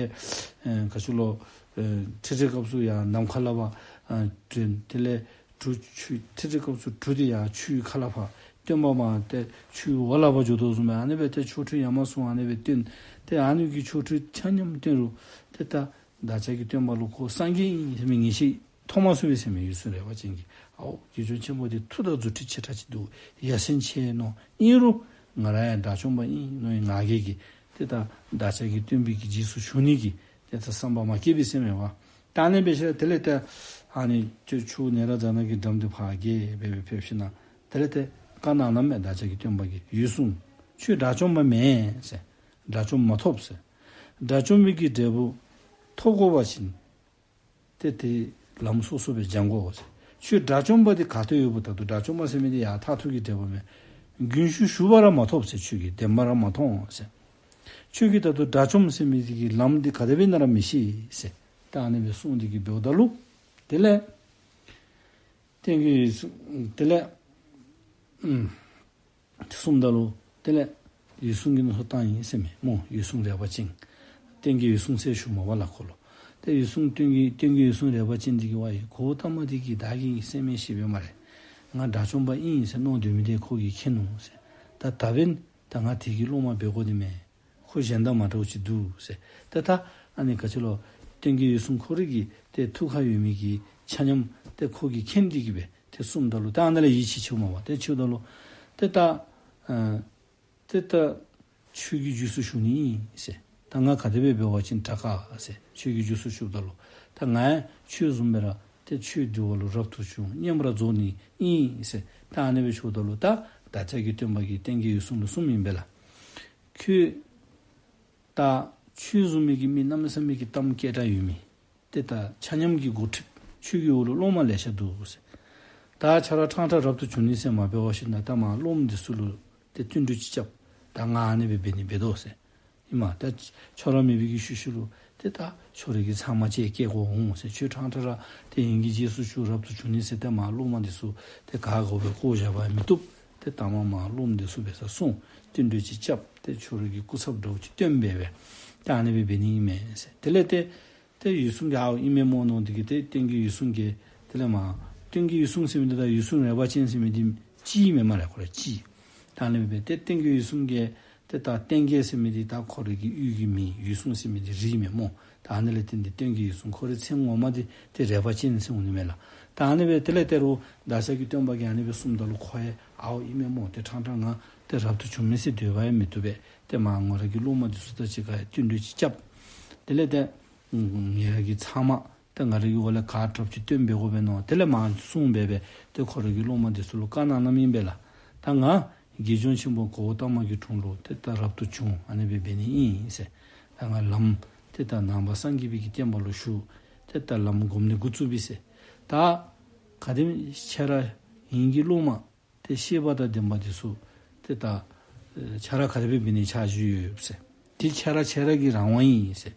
ཨེ་ག་ཅི་ལོ་ཨེ་ཁྲིད་ཁྲིད་སྐབས་སུ་ཡར་ནམ་མཁའ་ལས་ཕར་ཨེ་བྱོན། དེ་ལས་གྲུ་ཆུ་ཁྲིད་ཁྲིད་སྐབས་སུ་གྲུ་འདི་ཡར་ཆུ་ཡི་ཁ་ལས་ཕར་སྟོན་པ་མར་ཏེ་ཆུའི་འོག་ལས་ཕར་འགྱོ་དོ་བཟུམ་སྦེ་ཨ་ནི་སྦེ་ཏེ་ཆོ་འཕྲུལ་ཡ་མ་ཟུང་ཨ་ནི་སྦེ་སྟོན། ཏེ་ཨ་ནི་གི་ཆོ་འཕྲུལ་ཆ་མཉམ་སྟོན་རུང་ཏེ་ད་བདག་ཅག་གི་སྟོན་པ་ལུ་ཁོ་སངས་རྒྱས་ཨིན་ཟེར་མི་ངེས་ཤེས་ཐོབ་མ་ཚུགས་པས་ཟེར་མས། འོད་སྲུང་རས་པ་ཅན་གྱིས། ཨའོ་དགེ་སྦྱོར་ཆེན་པོ་འདི་མཐུ་དང་རྫུ་འཕྲུལ་ཆེ་དྲགས་ཅིག་འདུག། ཡ་མཚན་ཆེ་མནོ། ཨིན་རུང་ང་ར་ཡང་དགྲ་བཅོམ་པ་ཨིན་མནོ་བའི་ང་རྒྱལ་གྱིས་ཏེ་ད་བདག་ཅག་གི་སྟོན་པའི་གི་རྗེས་སུ་ཞུགས་ནི་གི་ཏེ་ད་བསམ་པ་མ་སྐྱེས་པས་ཟེར་མས་པ། ད་ཨ་ནི་སྦེ་ཞིནམ་ལས་དེ་ལས་ཏེ་ཨ་ནི་ཆུ་ཆུ་ནཻ་རཉྫ་ན་གི་འགྲམ་དེ་ཕར་བརྒལ་སྦེ་སྦེ་ཕེབས་ཞིནམ་ལས་དེ་ལས་ཏེ་བཀའ་གནང་གནངམ་མས། བདག་ཅག་གི་སྟོན་པ་གིས་འོད་སྲུང་ཁྱོད་དགྲ་བཅོམ་པ་མེན་ཟེར། དགྲ་བཅོམ་མ་ཐོབ་ཟེར། དགྲ་བཅོམ་པའི་གི་འབྲས་བུ་ཐོབ་དགོ་པ་ཅིན་ཏེ་དེ་ ལམ་སོ་སོ་སྦེ་སྦྱང་དགོ་ཟེར། ཁྱོད་དགྲ་བཅོམ་པ་འདི་ག་ཏེ་ཡོདཔ། ད་ལྟོ་དགྲ་བཅོམ་པ་ཟེར་མི་འདི་ཡར་མཐར་ཐུག་གི་འབྲས་བུ་མས། རྒྱུན་ཞུགས་ཞུགས་པ་ར་མ་ཐོབ་ཟེར། ཁྱོད་ཀྱིས་བདེན་པ་ར་མ་མཐོང་ཟེར། ཁྱོད་ཀྱིས་ད་ལྟོ་དགྲ་བཅོམ་ཟེར་མི་འདི་གི་ལམ་འདི་ག་དེ་སྦེ་ཨིན་ན་ར་མི་ཤེས་ཟེར། ད་ཨ་ནི་སྦེ་གསུངས་ཏེ་གི་འབདཝ་ད་ལུ་དེ་ལས་ཏེ་གི་དེ་ལས་ཨུམ་གསུངམ་ད་ལུ་དེ་ལས་འོད་སྲུང་གིས་མནོ་བསམ་བཏང་ཡི་ཟེར་མས་སྨོ། འོད་སྲུང་རས་པ་ཅན། རྟེན་གྱི་འོད་སྲུང་ཟེར་ཞུཝ་མས་པ་ལགས་ཁོ་ལུ། ཏེ་འོད་སྲུང་རྟེན་གྱི་རྟེན་གྱི་འོད་སྲུང་རས་པ་ཅན་འདི་གིས་ཝའི་གོའུ་ཏ་མ་འདི་གིས་བདག་གི་སྲས་མོ་ཤེས་པས་སྨ་རེ། ང་དགྲ་བཅོམ་པ་ཨིན་ཟེར་མནོ་སྡོད་མི་འདི་ཁོ་གིས་མཁྱེན་ནུག་ཟེར། ད་ད་འབདན་ད་ང་དེ་གི་སློབ་མ་འབད་དགོ་ནི་མས། ཁོ་གཞན་དང་མ་འདྲཝ་ཅིག་འདུག་ཟེར། ཏེ་ད་ཨ་ནི་ག་ཅི་ལོ་རྟེན་གྱི་འོད་སྲུང་ཁོ་རའི་གི་ཏེ་ཐུགས་ཁར་ཡོད་མི་གི་ཆ་མཉམ་ཏེ་ཁོ་གིས་མཁྱེན་ཏེ་གི་སྦེ་ཏེ་གསུངམ་ད་ལུ་ད་ཨ་ནཱ་ལས་ཡིད་ཆེས་ཆེཝ་མས་པ། ཏེ་ཆེཝ་ད་ལུ་ཏེ་ད་ཨ་ཏེ་ད་ཁྱོད་ཀྱི་རྗེས་སུ་ཞུགས་ནི་ཨིན་ཟེར། ད་ང་ག་དེ་སྦེ་འབད་བ་ཅིན་དྲག་ག་ཟེར། ཁྱོད་ཀྱི་རྗེས་སུ་ཞུགསཔ་ད་ལུ་ད་ང་ཡང་ཁྱོད་བཟུམ་སྦེ་ར་ཏེ་ཁྱོད་འདུལ་བ་ལུ་རབ་ཏུ་བྱུང་མཉམ་པར་རྫོགས་ནི་ཨིན་ཟེར། ད་ཨ་ནི་སྦེ་ཞུཝ་ད་ལུ་ད་བདག་ཅག་གི་སྟོན་པ་གིས་རྟེན་གྱི་འོད་སྲུང་ལུ་གསུངམ་ཨིན་པས་ལགས། ཁྱོད་ད་ཁྱོད་བཟུམ་མའི་གི་མི་གནམ་མེད་ས་མེད་ཀྱི་གཏམ་སྐད་གྲགས་ཡོད་མི་ཏེ་ད་ཆ་མཉམ་གྱི་འགོ་ཁྲིདཔ་ཁྱོད་ཀྱི་འོག་ལུ་སློབ་མ་ལེ་ཤ་འདུག་ཟེར། ད་ཁྱོད་ར་ཕྲང་ཕྲང་རབ་ཏུ་བྱུང་ནི་ཟེར་མ་འབད་བ་ཅིན་ད་ད་མར་སློབ་མ་འདི་ཚུ་ལུ་ཏེ་བསྟུན་གྲོས་ཅིག་རྐྱབ། ད་ང་ཨ་ནི་སྦེ་འབད་ནི་འབད་དོ་ཟེར། ཨིན་མས། ད་ཁྱོད་ར་མེད་པའི་གི་ཤུལ་ཤུལ་ལུ་ཏེ་ད་ཁྱོད་རའི་གི་ཚབ་མ་ཅིག་བསྐྱལ་དགོ་འོང་ཟེར། ཁྱོད་ཕྲང་ཕྲང་ར་ཏེ་ངེ་གི་རྗེས་སུ་ཞུགས་རབ་ཏུ་བྱུང་ནི་ཟེར་ཏེ་མར་སློབ་མ་འདི་ཚུ་ཏེ་ག་དགོ་སྦེ་བཀོ་བཞག་པ་མི་བཏུབ། ཏེ་ད་མར་མར་སློབ་མ་འདི་ཚུ་འབད་སར་སོང་བསྟུན་གྲོས་ཅིག་རྐྱབ། ཏེ་ཁྱོད་རའི་གི་སྐུ་ཚབ་འདྲཝ་ཅིག་བསྟེན་འབད་སྦེ་ཏེ་ཨ་ནི་སྦེ་འབད་ནི་ཨིན་མས་ཟེར། དེ་ལས་ཏེ་ཏེ་འོད་སྲུང་གིས་ཨའོ་ཨིན་མས་སྨོ་མནོ་སྟེ་གི་ཏེ་རྟེན་གྱི་འོད་སྲུང་གིས་དེ་ལས་མར་རྟེན་གྱི་འོད་སྲུང་ཟེར་མི་འདི་དང་འོད་སྲུང་རས་པ་ཅན་ཟེར་མི་འདི་གཅིག་མས་སྨ་རེ། ཁོ་ར་གཅིག། ད་ཨ་ནི་སྦེ་ཏེ་རྟེན་གྱི་འོད་སྲུང་གིས་ཏེ་ད་རྟེན་གྱི་ཟེར་མི་འདི་ད་ཁོ་རའི་གི་ཡུལ་གྱི་མིང་། འོད་སྲུང་ཟེར་མི་འདི་རིགས་མས་སྨོ། ད་ཨ་ནི་ལས་བརྟེན་ཏེ་རྟེན་གྱི་འོད་སྲུང་ཁོ་རའི་མཚན་ངོ་མ་འདི་ཏེ་རས་པ་ཅན་ཟེར་འོང་ནི་མས་ལགས། ད་ཨ་ནི་སྦེ་དེ་ལས་ཏེ་རུང་བདག་ཅག་གི་སྟོན་པ་གིས་ཨ་ནི་སྦེ་གསུངམ་ད་ལུ་ཁོ་ཡང་ཨའོ་ཨིན་མས་སྨོ། ཏེ་ཕྲང་ཕྲང་ང་ཏེ་རབ་ཏུ་བྱུང་མི་ཟེར་སྡོད་པ་ཡང་མི་བཏུབ་པས། ཏེ་མར་ངོ་ར་གི་སློབ་མ་འདི་ཚུ་དང་གཅིག་ཁར་བསྟུན་གྲོས་ཅིག་རྐྱབ། དེ་ལས་ཏེ་ཨུམ་ངེ་ར་གི་ཚབ་མ་ཏེ་ང་རའི་གི་འོག་ལས་ག་དྲགཔ་ཅིག་བསྟེན་འབད་དགོ་པས་མནོ། དེ་ལས་མར་གསུངས་སྦེ་སྦེ་ཏེ་ཁོ་རའི་གི་སློབ་མ་འདི་ཚུ་ལུ་བཀའ་གནང་གནངམ་ཨིན་པས་ལགས། ད་ང་དགེ་སྦྱོང་ཆེན་པོ་གོའུ་ཏ་མ་གི་དྲུང་ལུ་ཏེ་ད་རབ་ཏུ་བྱུང་ཨ་ནི་སྦེ་འབད་ནི་ཨིན་ཟེར། ད་ང་ལམ་ཏེ་ད་ནང་པ་སངས་རྒྱས་པའི་གི་བསྟན་པ་ལུ་ཞུགས། ཏེ་ད་ལམ་སྒོམ་ནི་འགོ་བཙུགས་པས་ཟེར། ད་ག་དེམ་ཁྱེད་ར་ངེ་གི་སློབ་མ་ཏེ་ཤེས་པ་དང་ལྡན་པ་འདི་ཚུ་ཏེ་ད་ཨེ་ཁྱོད་ར་ག་དེ་སྦེ་འབད་ནི་ཆ་བཞག་ཡོད་ཟེར། ཏེ་ཁྱོད་ར་ཁྱོད་ར་གི་རང་དབང་ཨིན་ཟེར།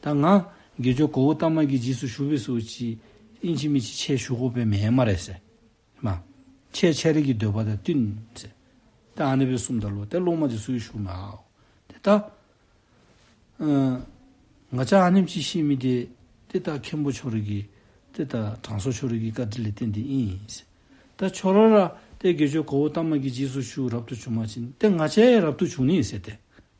ད་ང་དགེ་སྦྱོང་གོའུ་ཏ་མ་གི་རྗེས་སུ་ཞུགས་པས་ཟེར་ཅིག་ཨིན་ཅི་མིན་ཅི་ཁྱོད་ཞུ་དགོ་པས་མེན་སྨ་རེ་ཟེར། མ་ཁྱོད་ཁྱོད་རའི་གི་འདོད་པ་དང་བསྟུན་ཟེར། ད་ཨ་ནི་སྦེ་གསུངམ་ད་ལུ་ཏེ་སློབ་མ་འདི་ཚུ་གིས་ཞུཝ་མས། ཨའོ་ཏེ་ད་ཨ་ང་བཅས་ཨ་ནེམ་ཅིག་ཤེས་མི་འདི་ཏེ་ད་མཁན་པོ་ཁྱོད་རའི་གི་ཏེ་ད་དྲང་སྲོང་ཁྱོད་རའི་གི་བཀའ་དྲིན་ལས་བརྟེན་ཏེ་ཨིན་ཟེར། ད་ཁྱོད་ར་ར་ཏེ་དགེ་སྦྱོང་གོའུ་ཏ་མ་གི་རྗེས་སུ་ཞུགས་རབ་ཏུ་བྱུང་པ་ཅིན་ཏེ་ང་བཅས་ཡང་རབ་ཏུ་བྱུང་ནི་ཟེར་ཏེ།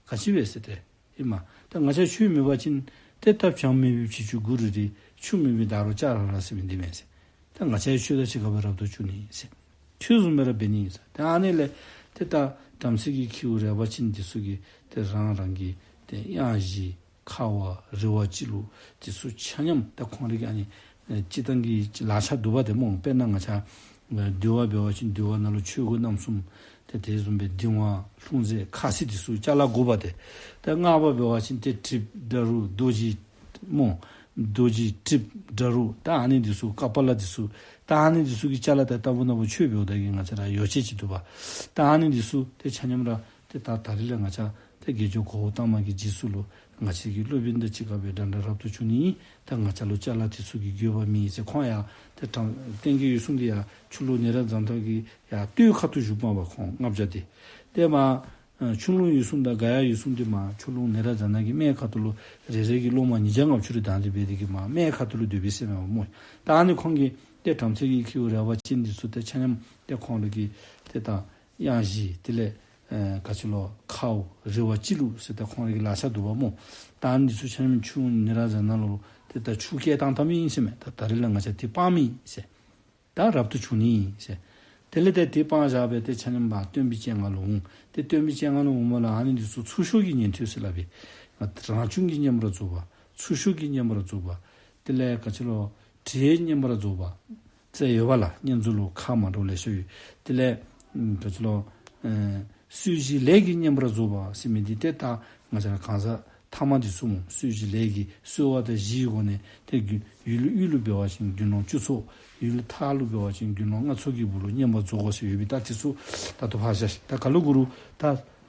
ག་ཅི་སྦེ་ཟེར་ཏེ། ཨིན་མས། ད་ང་བཅས་ཁྱོད་མེད་པ་ཅིན་ཏེ་ད་བྱང་མེད་པའི་བྱི་ཅུང་གུ་རུ་རི། ཆུ་མེད་པའི་དྭ་རོ་ལྕགས་ར་ར་ཟེར་མི་འདི་མས་ཟེར། ད་ང་བཅས་ཁྱོད་དང་གཅིག་ཁར་སྦེ་རབ་ཏུ་བྱུང་ནི་ཟེར། ཁྱོད་བཟུམ་སྦེ་ར་འབད་ནི་ཟེར། ད་ཨ་ནི་ལས་ཏེ་ད་བྲམ་ཟེ་གི་ཁྱེའུ་རས་པ་ཅན་འདི་ཚུ་གིས་ཏེ་རང་རང་གི་ཏེ་གཡང་གཞི་ཁ་བ་རི་བ་སྤྱི་བླུགས་འདི་ཚུ་ཆ་མཉམ་ད་ཁོང་རའི་གི་ཨ་ནི་ཨེ་སྤྱིར་བཏང་གི་ལག་ཆ་འདུག་པ་ཏེ་སྨོ། དཔེར་ན་ང་བཅས་ཨེ་འདུལ་བ་འབད་བ་ཅིན་འདུལ་བ་ནང་ལུ་ཆོས་གོས་རྣམ་གསུམ་ཏེ་དེ་བཟུམ་སྦེ་གདིང་བ་ལྷུང་བཟེད་ཁ་སིལ་འདི་ཚུ་ཅ་ལ་དགོ་པ་ཏེ། ད་སྔགས་པ་འབད་བ་ཅིན་ཏེ་གྲིབ་འདྲ་རུ་རྡོ་རྗེ་སྨོ། རྡོ་རྗེ་གྲིབ་འདྲ་རུ་ད་ཨ་ནི་འདི་ཚུ་ཀ་པཱ་ལ་འདི་ཚུ་ད་ཨ་ནི་འདི་ཚུ་གི་ཅ་ལ་ད་ལྟ་བུ་ན་བུ་ཆོས་འབདཝ་ད་གི་ང་བཅས་ར་ཡོ་བྱད་ཅིག་འདུག་པ། ད་ཨ་ནི་འདི་ཚུ་ཏེ་ཆ་མཉམ་ར་ཏེ་ད་ད་རིས་ལས་ང་བཅས་ཏེ་དགེ་སྦྱོང་གོའུ་ཏ་མ་གི་རྗེས་སུ་ལུ་ང་བཅས་ཀྱི་སློབ་དཔོན་དང་གཅིག་ཁར་སྦེ་འདྲན་འདྲ་རབ་ཏུ་བྱུང་ནི་ཨིན། ད་ང་བཅས་ལུ་ཅ་ལ་འདི་ཚུ་གི་དགོས་པ་མེད་ཟེར། ཁོང་ཡང་ཏེ་དྲང་རྟེན་གྱི་འོད་སྲུང་འདི་ཡང་ཆུ་ཀླུང་ནཻ་རཉྫ་ན་གི་ཡང་སྟོད་ཁ་ཐུག་བཞུགསཔ་མས་པ། ཁོང་ལྔ་བརྒྱ་འདི་ཏེ་མར་ཨ་ཆུ་ཀླུང་འོད་སྲུང་དང་ག་ཡ་འོད་སྲུང་འདི་མར་ཆུ་ཀླུང་ནཻ་རཉྫ་ན་གི་སྨད་ཁ་ཐུག་ལུ་རེ་རེ་གིས་སློབ་མ་ཉིས་བརྒྱ་ལྔ་བཅུ་རེ་བདའ་སྟེ་འབད་དེ་གིས་མར་སྨད་ཁ་ཐུག་ལུ་སྡོད་པས་ཟེར་མས་པ་སྨོ། ད་ཨ་ནི་ཁོང་གིས་ཏེ་བྲམ་ཟེ་གི་ཁྱེའུ་རས་པ་ཅན་འདི་ཚུ་ཏེ་ཆ་མཉམ་ཏེ་ཁོང་རའི་གི་ཏེ་ད་གཡང་གཞི་དེ་ལས་ཨེ་ག་ཅི་ལོ་ཁ་བ་རི་བ་སྤྱི་བླུགས་ཟེར་ད་ཁོང་རའི་གི་ལག་ཆ་འདུག་པ་སྨོ། ད་ཨ་ནི་འདི་ཚུ་ཆ་མཉམ་ཆུ་ཀླུང་ནཻ་རཉྫ་ན་ལུ་ཏེ་ད་ཆུ་བསྐྱལ་བཏང་བཏངམ་ཨིན་ཟེར་མས། ད་ད་རིས་ལས་ང་བཅས་འདི་སྤངམ་ཨིན་ཟེར། ད་རབ་ཏུ་བྱུང་ནི་ཨིན་ཟེར། དེ་ལས་ཏེ་འདི་སྤངས་བཞག་སྦེ་ཏེ་ཆ་མཉམ་པ་སྟོན་པའི་སྤྱན་སྔར་ལུ་འོང་། ཏེ་སྟོན་པའི་སྤྱན་སྔར་ལུ་འོངམ་ལས་ཨ་ནི་འདི་ཚུ་ཚུར་ཤོག་གི་ཉན་ཐོས་ཟེར་སླབ་པས། རང་བྱུང་གི་བསྙེན་པར་རྫོགས་པ། ཚུར་ཤོག་གི་བསྙེན་པར་རྫོགས་པ། དེ་ལས་ག་ཅི་ལོ་དྲིའི་བསྙེན་པར་རྫོགས་པ་ཟེར་ཡོད་པ་ལགས། བསྙེན་རྫོགས་ལུ་ཁག་མ་འདྲཝ་ལེ་ཤ་ཡོད། དེ་ལས་ཨམ་ག་ཅི་ལོ་ཨེ་གསོལ་བཞིའི་ལས་ཀྱི་བསྙེན་པར་རྫོགས་པ་ཟེར་མི་འདི་ཏེ་ད་ང་བཅས་ར་གང་ཟག་ ཐ་མ་འདི་ཚུ་སྨོ། གསོལ་གྱི་ལས་ཀྱི་གསོལ་བ་དང་བཞིའི་སྒོ་ནས་ཏེ་དགེ་ཡུལ་དབུས་ལུ་འབད་བ་ཅིན་དགེ་སློང་བཅུ་ཚོགས། ཡུལ་མཐའ་ལུ་འབད་བ་ཅིན་དགེ་སློང་ལྔ་ཚོགས་ཀྱི་སྦུག་ལུ་བསྙེན་པར་རྫོགས་དགོ་ཟེར་ཡོད་པའི་ད་འདི་ཚུ་ད་ལྟོ་ཕར་བཞག་ཤིག། ད་ག་ལུ་གུ་རུ་ད་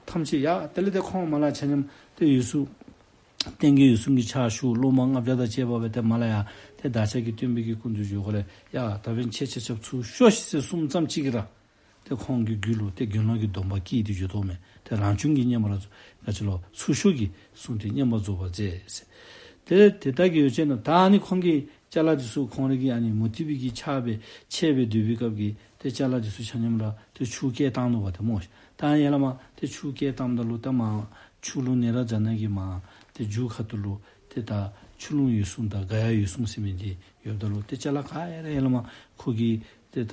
ཐམས་ཅད་ཡ་དེ་ལས་ཏེ་ཁོང་མ་ལ་ཆ་མཉམ་ཏེ་འོད་སྲུང་ཏན་གྱི་འོད་སྲུང་གི་ཕྱག་ཞུ། སློབ་མ་ལྔ་བརྒྱ་དང་བཅས་པ་སྦེ་ཏེ་མ་ལ་ཡ་ཏེ་བདག་ཅག་གི་སྟོན་པའི་གི་སྐུ་མདུན་འགྱོ་དགོ་ལས། ཡ་ད་འབདན་ཁྱེད་ཆ་ཁྱབ་ཚུར་ཤོག་ཤིག་ཟེར་གསུངམ་ཙམ་ཅིག་གིས་ར་ཏེ་ཁོང་གི་རྒྱུད་ལུ་ཏེ་དགེ་སློང་གི་སྡོམ་པ་སྐྱེས་ཏེ་འགྱོ་དོ་མས། ཏེ་རང་བྱུང་གི་བསྙེན་པར་རྫོགས་ག་ཅི་ལོ་ཚུར་ཤོག་གི་གསུངས་ཏེ་བསྙེན་པར་རྫོགས་པར་མཛད་ཟེར། ཏེ་དེ་ལྟ་གི་ཡོ་བྱད་ནང་ད་ཨ་ནི་ཁོང་གི་ཅ་ལ་འདི་ཚུ་ཁོང་རའི་གི་ཨ་ནི་མུ་སྟེགས་པའི་གི་ཕྱག་སྦེ་ཆད་སྦེ་སྡོད་པའི་སྐབས་ཀྱི་ཏེ་ཅ་ལ་འདི་ཚུ་ཆ་མཉམ་ར་ཏེ་ཆུ་བཀལ་བཏང་ནུག་པ་ཏེ་སྨོ། ད་ཡར་ལས་མར་ཏེ་ཆུ་བཀལ་བཏངམ་ད་ལུ་ད་མར་ཆུ་ཀླུང་ནཻ་རཉྫ་ན་གི་མར་ཏེ་མཇུག་ཁ་ཐུག་ལུ་ཏེ་ད་ཆུ་ཀླུང་འོད་སྲུང་དང་ག་ཡ་འོད་སྲུང་ཟེར་མི་འདི་ཡོདཔ་ད་ལུ་ཏེ་ཅ་ལ་ག་ཡ་ར་ཡར་ལས་མར་ཁོ་གི་ཏེ་ད་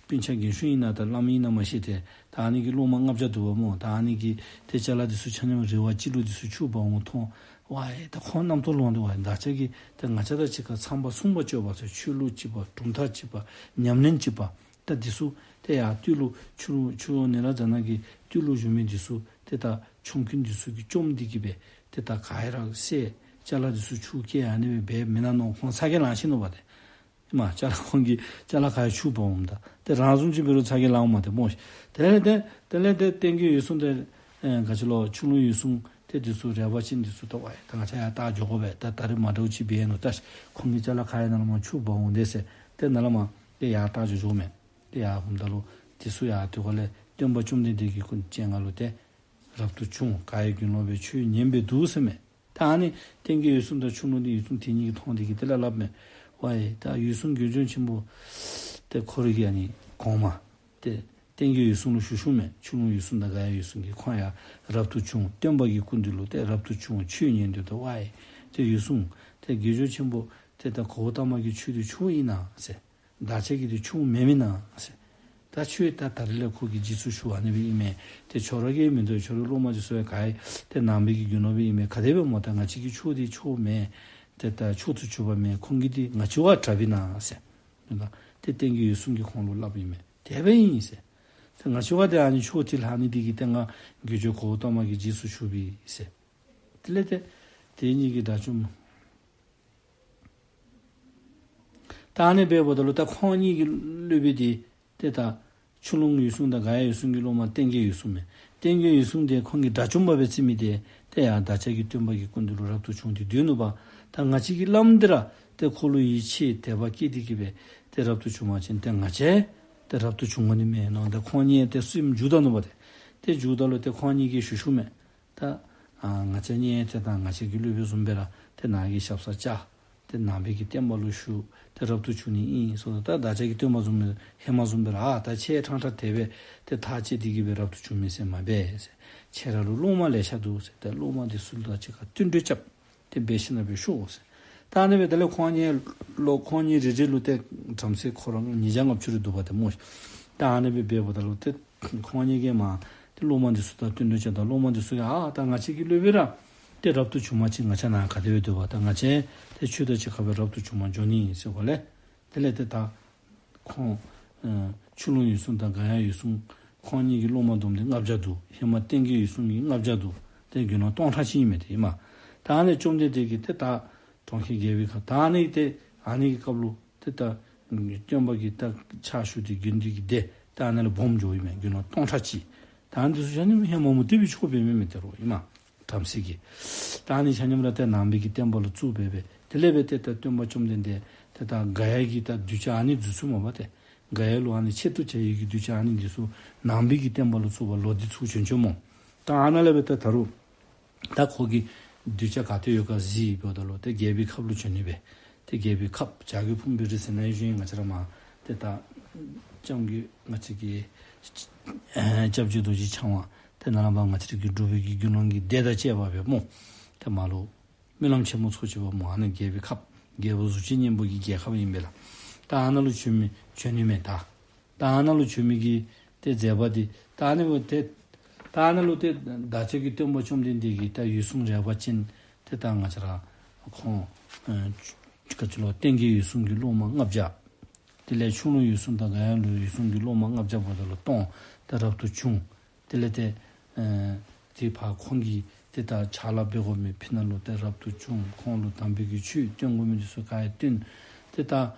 སྤུན་ཆ་རྒན་གཞོན་ཨིན་ན་ད་བླམ་ཨིན་ན་མ་ཤེས། ཏེ་ད་ཨ་ནི་གི་སློབ་མ་ལྔ་བརྒྱ་འདུག་པ་སྨོ། ད་ཨ་ནི་གི་ཏེ་ཅ་ལ་འདི་ཚུ་ཆ་མཉམ་རི་བ་ཅིག་ལུ་འདི་ཚུ་ཆུ་འབག་འོང་མཐོང་། ཝའི་ད་ཁོང་རྣམ་རྟོག་ལངས་ཏེ་ཝའི་བདག་ཅག་གིས་ཏེ་ང་བཅས་དང་གཅིག་ཁར་ཚངས་པ་མཚུངས་པར་སྤྱོད་པ་ཚུ་ཆོས་ལུགས་གཅིག་པ་གྲུབ་མཐའ་གཅིག་པ་ཉམས་ལེན་གཅིག་པ་ད་འདི་ཚུ་ཏེ་ཡར་སྟོད་ལུ་ཆུ་ཆུ་ནཻ་རཉྫ་ན་གི་སྟོད་ལུ་བཞུགས་མི་འདི་ཚུ་ཏེ་ད་ཆོམ་རྐུན་འདི་ཚུ་གིས་བཅོམ་སྟེ་གི་སྦེ་ཏེ་ད་ག་ཡ་ར་བསད། ཅ་ལ་འདི་ཚུ་ཆུ་བཀལ་ཨ་ནི་སྦེ་འབད་མེན་ན་མནོ་ཁོང་ཚ་གྱང་ལང་ཤི་ནུག་པ་ཏེ། མ་ཅ་ལ་ཁོང་གི་ཅ་ལ་ག་ཡ་ཆུ་འབག་འོངམ་ད་ཏེ་རང་བཟུམ་ཅིག་འབད་རུང་ཚ་གྱང་ལངམ་ཏེ་སྨོ་ཤིག། དེ་ལས་ཏེ་དེ་ལས་ཏེ་ཏན་གྱི་འོད་སྲུང་ཏེ་ཨེ་ག་ཅི་ལོ་ཆུ་ཀླུང་འོད་སྲུང་ཏེ་འདི་ཚུ་རས་པ་ཅན་འདི་ཚུ་ད་ཝའི་ད་ང་བཅས་ཡར་བལྟ་འགྱོ་དགོ་པས། ད་ད་རིས་མ་འདྲཝ་ཅིག་འབད་ནུག། ད་ཁོང་གི་ཅ་ལ་ག་ཡ་ནང་ལས་མར་ཆུ་འབག་འོང་དེས་ཟེར་ཏེ་ནཱ་ལས་མར་ཏེ་ཡར་བལྟ་འགྱོ་འགྱོཝ་མས། ཏེ་ཡར་འོངམ་ད་ལུ་འདི་ཚུ་ཡར་དེ་ཁ་ལས་སྟོན་པ་བཅོམ་ལྡན་འདས་ཀྱི་སྐུ་སྤྱན་སྔར་ལུ་ཏེ་རབ་ཏུ་བྱུང་། ག་ཡེ་དགེ་སློང་སྦེ་ཆོས་ཉན་པའི་འདུག་ཟེར་མས། ད་ཨ་ནི་ཏན་གྱི་འོད་སྲུང་དང་ཆུ་ཀླུང་འདི་འོད་སྲུང་དེ་གཉིས་ཀྱིས་མཐོང་སྟེ་གི་དེ་ལས་སླབ་མས། ཝའི་ད་འོད་སྲུང་དགེ་སྦྱོང་ཆེན་པོ་ཏེ་ཁོ་རའི་གི་ཨ་ནི་གོང་མ་ཏེ་ཏན་གྱི་འོད་སྲུང་ལུ་ཞུ་ཞུཝ་མས། ཆུ་ཀླུང་འོད་སྲུང་དང་ག་ཡ་འོད་སྲུང་གིས་ཁོང་ཡང་རབ་ཏུ་བྱུང་། སྟོན་པ་གི་སྐུ་མདུན་ལུ་ཏེ་རབ་ཏུ་བྱུང་ཆོས་ཉན་འདོད་དོ། ཝའི་ཏེ་འོད་སྲུང་ཏེ་དགེ་སྦྱོང་ཆེན་པོ་ཏེ་ད་གོའུ་ཏ་མ་གིས་མཆོད་དེ་མཆོད་ཨིན་ན་ཟེར། བདག་ཅག་གིས་ཏེ་མཆོད་མེན་མེན་ན་ཟེར། ད་ཁྱོད་ད་ད་རིས་ལས་ཁོ་གི་རྗེས་སུ་ཞུགས་ཨ་ནི་སྦེ་ཨིན་མས། ཏེ་ཁྱོད་ར་གིས་མིན་འདུག། ཁྱོད་རའི་སློབ་མ་འདི་ཚུ་ཡང་ག་ཡེ་ཏེ་ནང་པའི་གི་དགེ་སློང་སྦེ་ཨིན་མས། ག་དེ་སྦེ་སྨོ། ད་ང་བཅས་ཀྱིས་མཆོད་དེ་མཆོད་མེན། ཏེ་ད་མཆོད་དུ་གྱུར་པ་མེན། ཁོང་གིས་ཏེ་ང་བཅས་བ་དྲགཔ་ཨིན་ན་ཟེར། ད་ཏེ་ཏན་གྱི་འོད་སྲུང་གིས་ཁོང་ལུ་སླབ་ཨིན་མས། དེ་སྦེ་ཨིན་ཟེར། ཏེ་ང་བཅས་བ་ཏེ་ཨ་ནི་མཆོད་དེ་ལྷག་ནི་འདི་གིས་ཏེ་ང་དགེ་སྦྱོང་གོའུ་ཏ་མ་གི་རྗེས་སུ་ཞུགསཔ་ཨིན་ཟེར། དེ་ལས་ཏེ་དེ་གཉིས་ཀྱིས་དགྲ་བཅོམ། ད་ཨ་ནི་སྦེ་འབདཝ་ད་ལུ་ད་ཁོང་གཉིས་ཀྱི་སློབ་དཔོན་འདི་ཏེ་ད་ཆུ་ཀླུང་འོད་སྲུང་དང་ག་ཡ་འོད་སྲུང་གི་སློབ་མ་ཏན་གྱི་འོད་སྲུང་མས། ཏན་གྱི་འོད་སྲུང་དེ་ཁོང་གིས་དགྲ་བཅོམ་པ་སྦེ་བརྩི་མི་དེ་ཏེ་ཡར་བདག་ཅག་གི་སྟོན་པ་གི་སྐུ་མདུན་ལུ་རབ་ཏུ་བྱུང་སྟེ་སྡོད་ནུག་པ། ད་ང་བཅས་ཀྱིས་སླབ་སྟེ་ར་ཏེ་ཁོ་ལུ་ཡིད་ཆེས་དད་པ་སྐྱེས་ཏེ་གི་སྦེ་ཏེ་རབ་ཏུ་བྱུང་པ་ཅིན་ཏེ་ང་བཅས་ཏེ་རབ་ཏུ་བྱུང་དགོ་ནི་མས་མནོ། ད་ཁོང་གཉིས་ཏེ་སེམས་འགྱུར་ད་ནུག་པ་ཏེ། ཏེ་འགྱུརཝ་ད་ལུ་ཏེ་ཁོང་གཉིས་ཀྱིས་ཞུ་ཞུཝ་མས། ད་ཨ་ང་བཅས་གཉིས་ཏེ་ད་ང་བཅས་ཀྱི་སློབ་དཔོན་བཟུམ་སྦེ་ར་ཏེ་ནཱ་གི་ཞབས་སར་བཅར། ཏེ་ནང་པའི་གི་བསྟན་པ་ལུ་ཞུགས། ཏེ་རབ་ཏུ་བྱུང་ནི་ཨིན་ཟེར། ད་བདག་ཅག་གི་སྟོན་པ་བཟུམ་སྦེ་ཧེ་མ་བཟུམ་སྦེ་ར་ཨ་ད་ཁྱེད་ཕྲང་ཕྲང་དེ་སྦེ་ཏེ་ཐག་བཅད་དེ་གི་སྦེ་རབ་ཏུ་བྱུང་མི་ཟེར་མ་འབད་ཟེར། ཁྱེད་ར་ལུ་སློབ་མ་ལེ་ཤ་འདུག་ཟེར། ཏེ་སློབ་མ་འདི་ཚུ་དང་གཅིག་ཁར་བསྟུན་གྲོས་རྐྱབ། ཏེ་འབད་ཞིནམ་སྦེ་ཤོག་ཟེར། ད་ཨ་ནི་སྦེ་དེ་ལས་ཁོང་གཉིས་ལུ་ཁོང་གཉིས་རེ་རེ་ལུ་ཏེ་བྲམ་ཟེ་ཁོ་ར་ཉིས་བརྒྱ་ལྔ་བཅུ་རེ་འདུག་པ་ཏེ་སྨོ། ད་ཨ་ནི་སྦེ་འབདཝ་ད་ལུ་ཏེ་ཁོང་གཉིས་ཀྱིས་མར་ཏེ་སློབ་མ་འདི་ཚུ་དང་བསྟུན་གྲོས་རྐྱབ་ད་སློབ་མ་འདི་ཚུ་གིས་ཨ་ད་ང་བཅས་ཀྱི་སློབ་དཔོན་ར་ཏེ་རབ་ཏུ་བྱུང་པ་ཅིན་ང་བཅས་ནཱ་ག་དེ་སྦེ་སྡོད་པ། ད་ང་བཅས་ཏེ་ཁྱོད་དང་གཅིག་ཁར་སྦེ་རབ་ཏུ་བྱུང་པར་འགྱོ་ནི་ཨིན་ཟེར་གོ་ལས། དེ་ལས་ཏེ་ད་ཁོང་ཨེ་ཆུ་ཀླུང་འོད་སྲུང་དང་ག་ཡ་འོད་སྲུང་ཁོང་གཉིས་ཀྱི་སློབ་མ་བསྡོམས་ཏེ་ལྔ་བརྒྱ་འདུག། ཧེ་མ་ཏན་གྱི་འོད་སྲུང་གིས་ལྔ་བརྒྱ་འདུག། ཏེ་དགེ་སློང་སྟོང་ཕྲག་གཅིག་ཨིན་མས་ཏེ་ཨིན་མས། ད་ཨ་ནི་བཅོམ་ལྡན་འདས་ཀྱིས་ཏེ་ད་གྲོང་ཁྱེར་རྒྱལ་པོའི་ཁབ་ད་ཨ་ནི་ཏེ་ཨ་ནི་གི་སྐབས་ལུ་ཏེ་ད་སྟོན་པ་གི་ད་ཕྱག་ཞུ་སྟེ་དགེ་འདུན་གྱི་སྡེ་ད་ཨ་ནཱ་ལུ་སྦོམ་འགྱོཝ་ཨིན་མས། དགེ་སློང་སྟོང་ཕྲག་གཅིག། ད་ཨ་ནི་འདི་ཚུ་ཆ་མཉམ་ཧེ་མ་མུ་སྟེགས་པའི་ཆོས་འབད་མི་མས་ཏེ་རོ་ཨིན་མས། བྲམ་ཟེ་གི། ད་ཨ་ནི་ཆ་མཉམ་ར་ཏེ་ནང་པའི་གི་བསྟན་པ་ལུ་བཙུགས་སྦེ་སྦེ་དེ་ལས་སྦེ་ཏེ་ད་སྟོན་པ་བཅོམ་ལྡན་འདས་ཏེ་ད་ག་ཡ་གི་ད་གདུལ་བྱ་ཨ་ནི་འཛུལ་ཚུགས་མས་པ་ཏེ། ག་ཡ་ལུ་ཨ་ནི་ཆེད་དུ་བྱ་ཡི་གི་གདུལ་བྱ་ཨ་ནི་འདི་ཚུ་ནང་པའི་གི་བསྟན་པ་ལུ་བཙུགས་པར་ལོག་སྟེ་ཚུར་བྱོན་བྱོནམ་སྨོ། ད་ཨ་ནཱ་ལས་སྦེ་ད་ད་རུང་ད་ཁོ་གི་གདུལ་བྱ་ག་ཏེ་ཡོད་ག་གཟིགས་འབདཝ་ད་ལུ་ཏེ་རྒྱལ་པོའི་ཁབ་ལུ་བྱོན་ནི་སྦེ། ཏེ་རྒྱལ་པོའི་ཁབ་བྱ་རྒོད་ཕུང་པོའི་རི་ཟེར་ན་ཡང་ང་བཅས་ར་མར་ཏེ་ད་སྐྱབས་མགོན་ང་བཅས་ཀྱི་སྐྱབས་རྗེ་རྡོ་རྗེ་འཆང་དབང་ཏེ་ནཱ་ལས་ཕར་ང་བཅས་ར་གི་འབྲུག་པའི་གི་དགེ་སློང་གི་སྡེ་དང་བཅས་པ་སྦེ་སྨོ། ཏེ་མར་ལུ་སྨོན་ལམ་ཆེན་མོ་ཚོགས་བྱེད་པ་སྨོ། ཨ་ནི་རྒྱལ་པོའི་ཁབ་རྒྱལ་པོ་གཟུགས་ཅན་སྙིང་པོ་གི་རྒྱལ་ཁབ་ཨིན་པས་ལགས། ད་ཨ་ནཱ་ལུ་བྱོན་མི་བྱོན་ནི་མས་ད། ད་ཨ་ནཱ་ལུ་བྱོན་མི་གི་ཏེ་མཛད་པ་འདི་ད་ཨ་ནི་སྦེ་ཏེ་ད་ཨ་ནཱ་ལུ་ཏེ་བདག་ཅག་གི་སྟོན་པ་བཅོམ་ལྡན་འདས་ཀྱི་ད་འོད་སྲུང་རས་པ་ཅན་ཏེ་ད་ང་བཅས་ར་ཁོང་ཨེ་ག་ཅི་ལོ་ཏན་གྱི་འོད་སྲུང་གི་སློབ་མ་ལྔ་བརྒྱ། དེ་ལས་ཆུ་ཀླུང་འོད་སྲུང་དང་ག་ཡ་ལུ་འོད་སྲུང་གི་སློབ་མ་ལྔ་བརྒྱ་འབདཝ་ད་ལུ་སྟོང་ཏེ་རབ་ཏུ་བྱུང་། དེ་ལས་ཏེ་ཨེ་ཏེ་ཕར་ཁོང་གི་ ཏེ་ད་ཕྱག་ལཱ་འབད་དགོ་མི་ཕི་ནང་ལུ་ཏེ་རབ་ཏུ་བྱུང་། ཁོང་ལུ་དམ་པའི་གི་ཆོས་སྟོན་དགོ་མི་འདི་ཚུ་ག་ཡང་སྟོན། ཏེ་ད་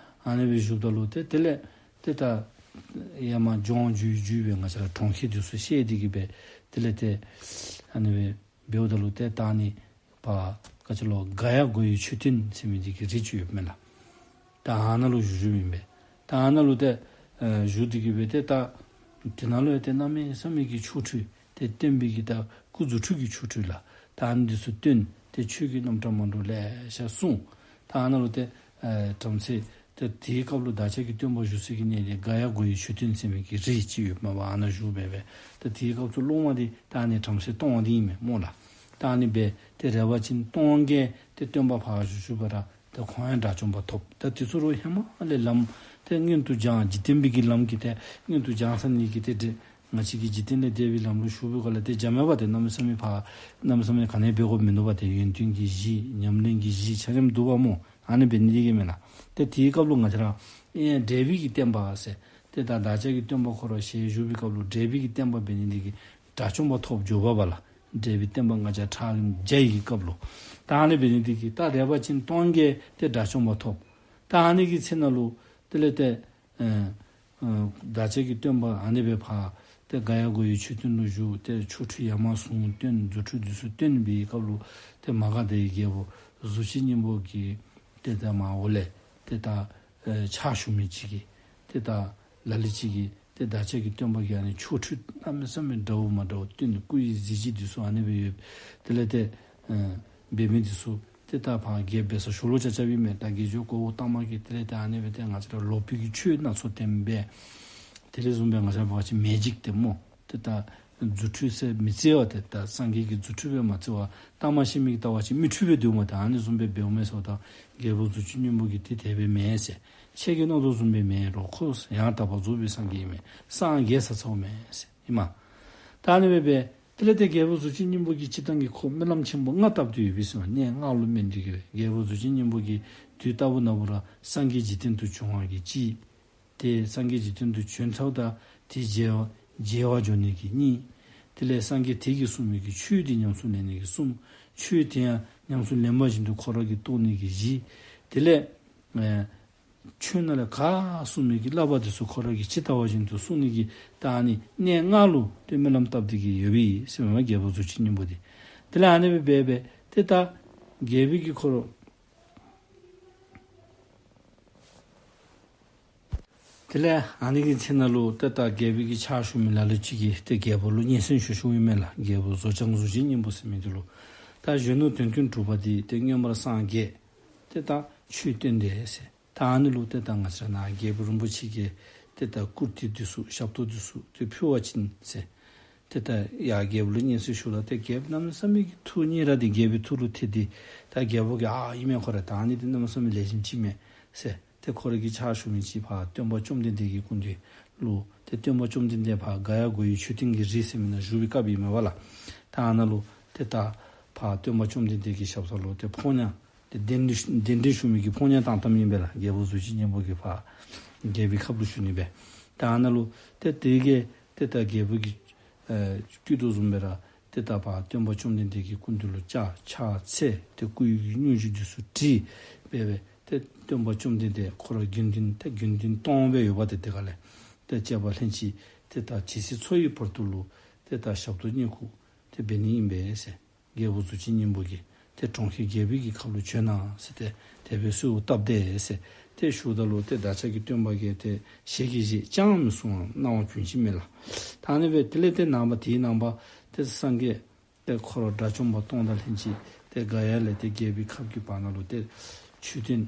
ཨ་ནི་སྦེ་བཞུགསཔ་ད་ལུ་ཏེ་དེ་ལས་ཏེ་ད་ཡར་མར་ལྗོངས་བརྒྱུད་བརྒྱུད་སྦེ་ང་བཅས་ར་གྲོང་ཁྱེར་འདི་ཚུ་བཤལ་ཏེ་གི་སྦེ་དེ་ལས་ཏེ་ཨ་ནི་སྦེ་འབདཝ་ད་ལུ་ཏེ་ད་ཨ་ནི་ཕར་ག་ཅི་ལོ་ག་ཡ་སྒོ་ཡི་མཆོད་རྟེན་ཟེར་མི་འདི་གི་རི་ཅིག་ཡོདཔ་མས་ལགས། ད་ཨ་ནཱ་ལུ་བཞུགས་བཞུགསཔ་ཨིན་པས། ད་ཨ་ནཱ་ལུ་ཏེ་ཨེ་བཞུགས་ཏེ་གི་སྦེ་ཏེ་ད་དེ་ནང་ལུ་ཡང་ཏེ་གནམ་མེད་ས་མེད་ཀྱི་ཆོ་འཕྲུལ་ཏེ་སྟོན་པའི་གི་ད་སྐུ་རྫུ་འཕྲུལ་གྱི་ཆོ་འཕྲུལ་ལགས། ད་ཨ་ནི་འདི་ཚུ་སྟོན། ཏེ་ཆོས་ཀྱི་རྣམ་གྲངས་མ་འདྲཝ་ལེ་ཤ་གསུངས། ད་ཨ་ནཱ་ལུ་ཏེ་ཨེ་བྲམ་ཟེ་ཏེ་དེའི་སྐབས་ལུ་བདག་ཅག་གི་སྟོན་པ་བཞུགས་སའི་གི་གནས་འདི་ག་ཡ་སྒོ་ཡི་མཆོད་རྟེན་ཟེར་མི་གི་རི་ཅིག་ཡོདཔ་མས་པ། ཨ་ནཱ་བཞུགས་སྦེ་སྦེ་ཏེ་དེའི་སྐབས་སུ་སློབ་མ་འདི་ད་ཨ་ནི་བྲམ་ཟེ་སྟོང་པ་འདི་ཨིན་མས་སྨོ་ལགས། ད་ཨ་ནི་སྦེ་ཏེ་རས་པ་ཅན་སྟོང་པ་གིས་ཏེ་སྟོན་པ་ཕར་བཞུགས་བཞུགས་པ་ར་ཏེ་ཁོང་ཡང་དགྲ་བཅོམ་པ་ཐོབ། ད་དེ་ཚུ་ར་ཧེ་མ་ལས་ལམ་ཏེ་མངོན་དུ་སྦྱང་འཇིག་རྟེན་པའི་གི་ལམ་གྱི་ཏེ་མངོན་དུ་སྦྱང་ས་ནི་གི་ཏེ་འདྲེ་ང་བཅས་ཀྱི་འཇིག་རྟེན་ལས་འདས་པའི་ལམ་ལུ་ཞུགས་པའི་སྒང་ལས་ཏེ་འཇམ་ཡང་པ་ཏེ་གནམ་མེད་ས་མེད་ཕར་གནམ་མེད་ས་མེད་ག་ནི་འབད་དགོཔ་མིན་འདུག་པ། ཏེ་ཡོན་ཏན་གྱི་གཞི་ཉམས་ལེན་གྱི་གཞི་ཆ་མཉམ་འདུག་པ་སྨོ། ཨ་ནི་འབད་ནི་འདི་གིས་མེན་ན། ཏེ་དེའི་སྐབས་ལུ་ང་བཅས་ར་ཨེ་འབྲས་བུའི་གི་བསྟན་པ་ཟེར་ཏེ་ད་བདག་ཅག་གི་སྟོན་པ་ཁོ་ར་ཞལ་བཞུགས་པའི་སྐབས་ལུ་འབྲས་བུའི་གི་བསྟན་པ་འབད་ནི་འདི་གིས་དགྲ་བཅོམ་པ་ཐོབ་འགྱོ་བ་པ་ལགས། འབྲས་བུའི་བསྟན་པ་ལྔ་བརྒྱ་ཕྲག་བརྒྱའི་གི་སྐབས་ལུ། ད་ཨ་ནི་འབད་ནི་འདི་གིས་ད་རས་པ་ཅན་སྟོང་པ་གིས་ཏེ་དགྲ་བཅོམ་པ་ཐོབ། ད་ཨ་ནི་གི་ཚེ་ན་ལུ་དེ་ལས་ཏེ་ཨེ་ཨེ་བདག་ཅག་གི་སྟོན་པ་ཨ་ནི་སྦེ་ཕར་ཏེ་ག་ཡ་སྒོ་ཡི་མཆོད་རྟེན་ལུ་བཞུགས། ཏེ་ཆོ་འཕྲུལ་ཡར་མར་གསུངས་སྟོན། རྫུ་འཕྲུལ་འདི་ཚུ་སྟོན་པའི་སྐབས་ལུ་ཏེ་མ་ག་དྷ་ཡི་རྒྱལ་པོ་གཟུགས་ཅན་སྙིང་པོ་གིས་ཏེ་ད་མར་འོག་ལས་ཏེ་ད་ཨེ་ཕྱག་ཞུ་མི་ཅིག་གིས་ཏེ་ད་ལ་ལུ་ཅིག་གིས་ཏེ་བདག་ཅག་གི་སྟོན་པ་གིས་ཨ་ནི་ཆོ་འཕྲུལ་གནམ་མེད་ས་མེད་འདྲཝ་མ་འདྲཝ་སྟོན། སྐུ་ཡི་གཟི་བརྗིད་འདི་ཚུ་ཨ་ནི་སྦེ་ཡོད། དེ་ལས་ཏེ་ཨེ་འབད་མི་འདི་ཚུ་ཏེ་ད་ཕར་རྒྱལཔོ་འབད་སར་ཞུ་ལོག་རྐྱབ་རྐྱབ་ཨིན་མས། ད་དགེ་སྦྱོར་གོ་བོ་ལྟག་མ་གིས་དེ་ལས་ཏེ་ཨ་ནི་སྦེ་ཏེ་ང་བཅས་ར་ལོག་པའི་གི་ཆོས་སྣ་ཚོགས་བསྟན་པས། དེ་ལས་བཟུམ་སྦེ་ང་བཅས་ར་འབད་བ་ཅིན་མེ་ཇིག་ཏེ་སྨོ། ཏེ་ད་རྫུ་འཕྲུལ་ཟེར་མི་བརྩི་བ་ཏེ་ད་སངས་རྒྱས་ཀྱི་རྫུ་འཕྲུལ་སྦེ་མ་བརྩི་བར་ལྟག་མ་ཤི་མི་གིས་བལྟ་བ་ཅིན་མིག་འཕྲུལ་སྦེ་འདུག་སྨོ། ད་ཨ་ནི་བཟུམ་སྦེ་འབདཝ་མས་ཟེརཝ་ད་རྒྱལ་པོ་གཟུགས་ཅན་སྙིང་པོ་གིས་ཏེ་དེ་སྦེ་མེན་ཟེར། ཁྱེད་ཀྱིས་མནོ་དོ་བཟུམ་སྦེ་མེན། རོགས་ཁོ་ཡང་དག་པར་རྫོགས་པའི་སངས་རྒྱས་ཨིན་མས། སངས་རྒྱས་ཚར་ཚརཝ་མས་ཟེར་ཨིན་མས། ད་ཨ་ནི་སྦེ་སྦེ་དེ་ལས་ཏེ་རྒྱལ་པོ་གཟུགས་ཅན་སྙིང་པོ་གིས་སྤྱིར་བཏང་གི་ཁོ་སྨོན་ལམ་ཆེན་པོ་ལྔ་བཏབ་སྟེ་ཡོད་པས་ཟེར་བ། གནས་ལྔ་ལུ་སྨོན་འདི་གིས་རྒྱལ་པོ་གཟུགས་ཅན་སྙིང་པོ་གིས་དུས་རྟག་བུ་ན་བུ་ར་སངས་རྒྱས་འཇིག་རྟེན་དུ་བྱོན་པ་གི་གཅིག། ཏེ་སངས་རྒྱས་འཇིག་རྟེན་དུ་བྱོན་ཚརཝ་ད་ཏེ་མཇལ་བར་མཇལ་བར་འགྱོ་ནི་གི་གཉིས། དེ་ལས་སངས་རྒྱས་དེ་གིས་གསུངས་མི་གི་ཆོས་འདི་ཉམས་སུ་ལེན་ནི་གི་གསུམ། ཆོས་དེ་ཡང་ཉམས་སུ་ལེན་པ་བཞིན་དུ་ཁོ་ར་གིས་རྟོགས་ནི་གི་བཞི། དེ་ལས་ཨེ་ཆོས་ནང་ལས་ག་གསུངས་མི་གི་བསླབ་པ་འདི་ཚུ་ཁོ་ར་གིས་ཇི་ལྟ་བ་བཞིན་དུ་སྲུང་ནི་གི་ད་ཨ་ནི་གནས་ལྔ་ལུ་ཏེ་སྨོན་ལམ་བཏབ་སྟེ་གི་ཡོད་པས་ཟེར་མས་རྒྱལ་པོ་གཟུགས་ཅན་སྙིང་པོ་འདི། དེ་ལས་ཨ་ནི་སྦེ་སྦེ་སྦེ་ཏེ་ད་རྒྱལ་པོའི་གི་ཁོ་ར་དེ་ལས་ཨ་ནི་གི་ཚེ་ན་ལུ་ཏེ་ད་རྒྱལ་པོའི་གི་ཕྱག་ཞུ་མི་ལ་ལུ་ཅིག་གིས་ཏེ་རྒྱལ་པོ་ལུ་སྙན་སེང་ཞུ་ཞུཝ་ཨིན་མས་ལགས། རྒྱལ་པོ་བཟོ་སྦྱངས་གཟུགས་ཅན་སྙིང་པོ་ཟེར་མི་འདི་ལུ། ད་གཞོན་ནུ་དོན་ཀུན་གྲུབ་པ་འདི་ཏེ་མངོན་པར་སངས་རྒྱས། ཏེ་ད་ཆོས་སྟོན་ཏེ་ཟེར། ད་ཨ་ནི་ལུ་ཏེ་ད་ང་བཅས་ནཱ་རྒྱལ་པོ་རིན་པོ་ཆེ་གིས་ཏེ་ད་བཀུར་སྟི་འདི་ཚུ་ཞབས་ཏོག་འདི་ཚུ་ཏེ་ཕུལ་བ་ཅིན་ཟེར། ཏེ་ད་ཡར་རྒྱལ་པོ་ལུ་སྙན་སེང་ཞུ་ལགས། ཏེ་རྒྱལཔོ་གནམ་མེད་ས་མེད་ཀྱི་ཐུགས་མཉེས་ར་ཏེ་རྒྱལ་པོའི་ཐུགས་ལུ་ཐིམ་སྟེ་ད་རྒྱལ་པོ་གིས་ཨ་ཨིན་མས་ཁོ་ར་ད་ཨ་ནི་འདི་གནམ་མེད་ས་མེད་ལེགས་ཤོམ་ཅིག་མས་ཟེར། ཏེ་ཁོ་ར་གི་ཕྱག་ཞུ་མི་ཅིག་ཕར་སྟོན་པ་བཅོམ་ལྡན་འདས་ཀྱི་སྐུ་མདུན་ལུ་ཏེ་སྟོན་པ་བཅོམ་ལྡན་འདས་ཕར་ག་ཡ་སྒོ་ཡི་མཆོད་རྟེན་གྱི་རི་ཟེར་མི་ནང་བཞུགས་པའི་སྐབས་ཨིན་མས་པ་ལགས། ད་ཨ་ནཱ་ལུ་ཏེ་ད་ཕར་སྟོན་པ་བཅོམ་ལྡན་འདས་ཀྱི་ཞབས་ས་ལུ་ཏེ་ཕོ་ཉ་ཏེ་གདན་འདྲེན་གདན་འདྲེན་ཞུ་མི་གི་ཕོ་ཉ་བཏང་བཏངམ་ཨིན་པས་ལགས། རྒྱལ་པོ་གཟུགས་ཅན་སྙིང་པོ་གིས་ཕར་རྒྱལ་པོའི་ཁབ་ལུ་བཞུགས་ནི་སྦེ། ད་ཨ་ནཱ་ལུ་ཏེ་དེ་གིས་ཏེ་ད་རྒྱལ་པོ་གིས་ཨེ་བསྐུལ་དོ་བཟུམ་སྦེ་ར་ཏེ་ད་ཕར་སྟོན་པ་བཅོམ་ལྡན་འདས་ཀྱི་སྐུ་མདུན་ལུ་ཕྱག་ཕྱག་འཚལ། ཏེ་སྐུ་ཡི་གི་སྙུང་གཞི་འདི་ཚུ་བྲིས་སྦེ་སྦེ་ཏེ་སྟོན་པ་བཅོམ་ལྡན་འདས་ཁོ་ར་དགེ་འདུན་ཏེ་དགེ་འདུན་སྟོང་སྦེ་ཡོདཔ་ཏེ་དེ་ཁ་ལས་ཏེ་བཅས་པ་ལྷན་ཅིག་ཏེ་ད་ཇི་སྲིད་འཚོ་ཡི་བར་དུ་ལུ་ཏེ་ད་ཞབས་ཏོག་བསྙེན་བཀུར་ཏེ་འབད་ནི་ཨིན་པས་ཟེར། རྒྱལ་པོ་གཟུགས་ཅན་སྙིང་པོ་གིས་ཏེ་གྲོང་ཁྱེར་རྒྱལ་པོའི་གི་ཁབ་ལུ་བྱོན་གནང་ཟེར་ཏེ་དེ་སྦེ་གསོལཝ་བཏབ་དེས་ཟེར། ཏེ་ཞུཝ་ད་ལུ་ཏེ་བདག་ཅག་གི་སྟོན་པ་གིས་ཏེ་ཞལ་གྱིས་བཞེས་ཅང་མི་གསུང་བར་སྣང་བ་རྒྱུན་ཅིག་མེད་ལགས། ད་ཨ་ནི་སྦེ་དེ་ལས་ཏེ་ནངས་པ་དེའི་ནངས་པ་ཏེ་སངས་རྒྱས་ཏེ་ཁོ་ར་དགྲ་བཅོམ་པ་སྟོང་དང་ལྷན་ཅིག་ཏེ་ག་ཡ་ལས་ཏེ་རྒྱལ་པོའི་ཁབ་ཀྱི་བར་ན་ལུ་ཏེ་མཆོད་རྟེན་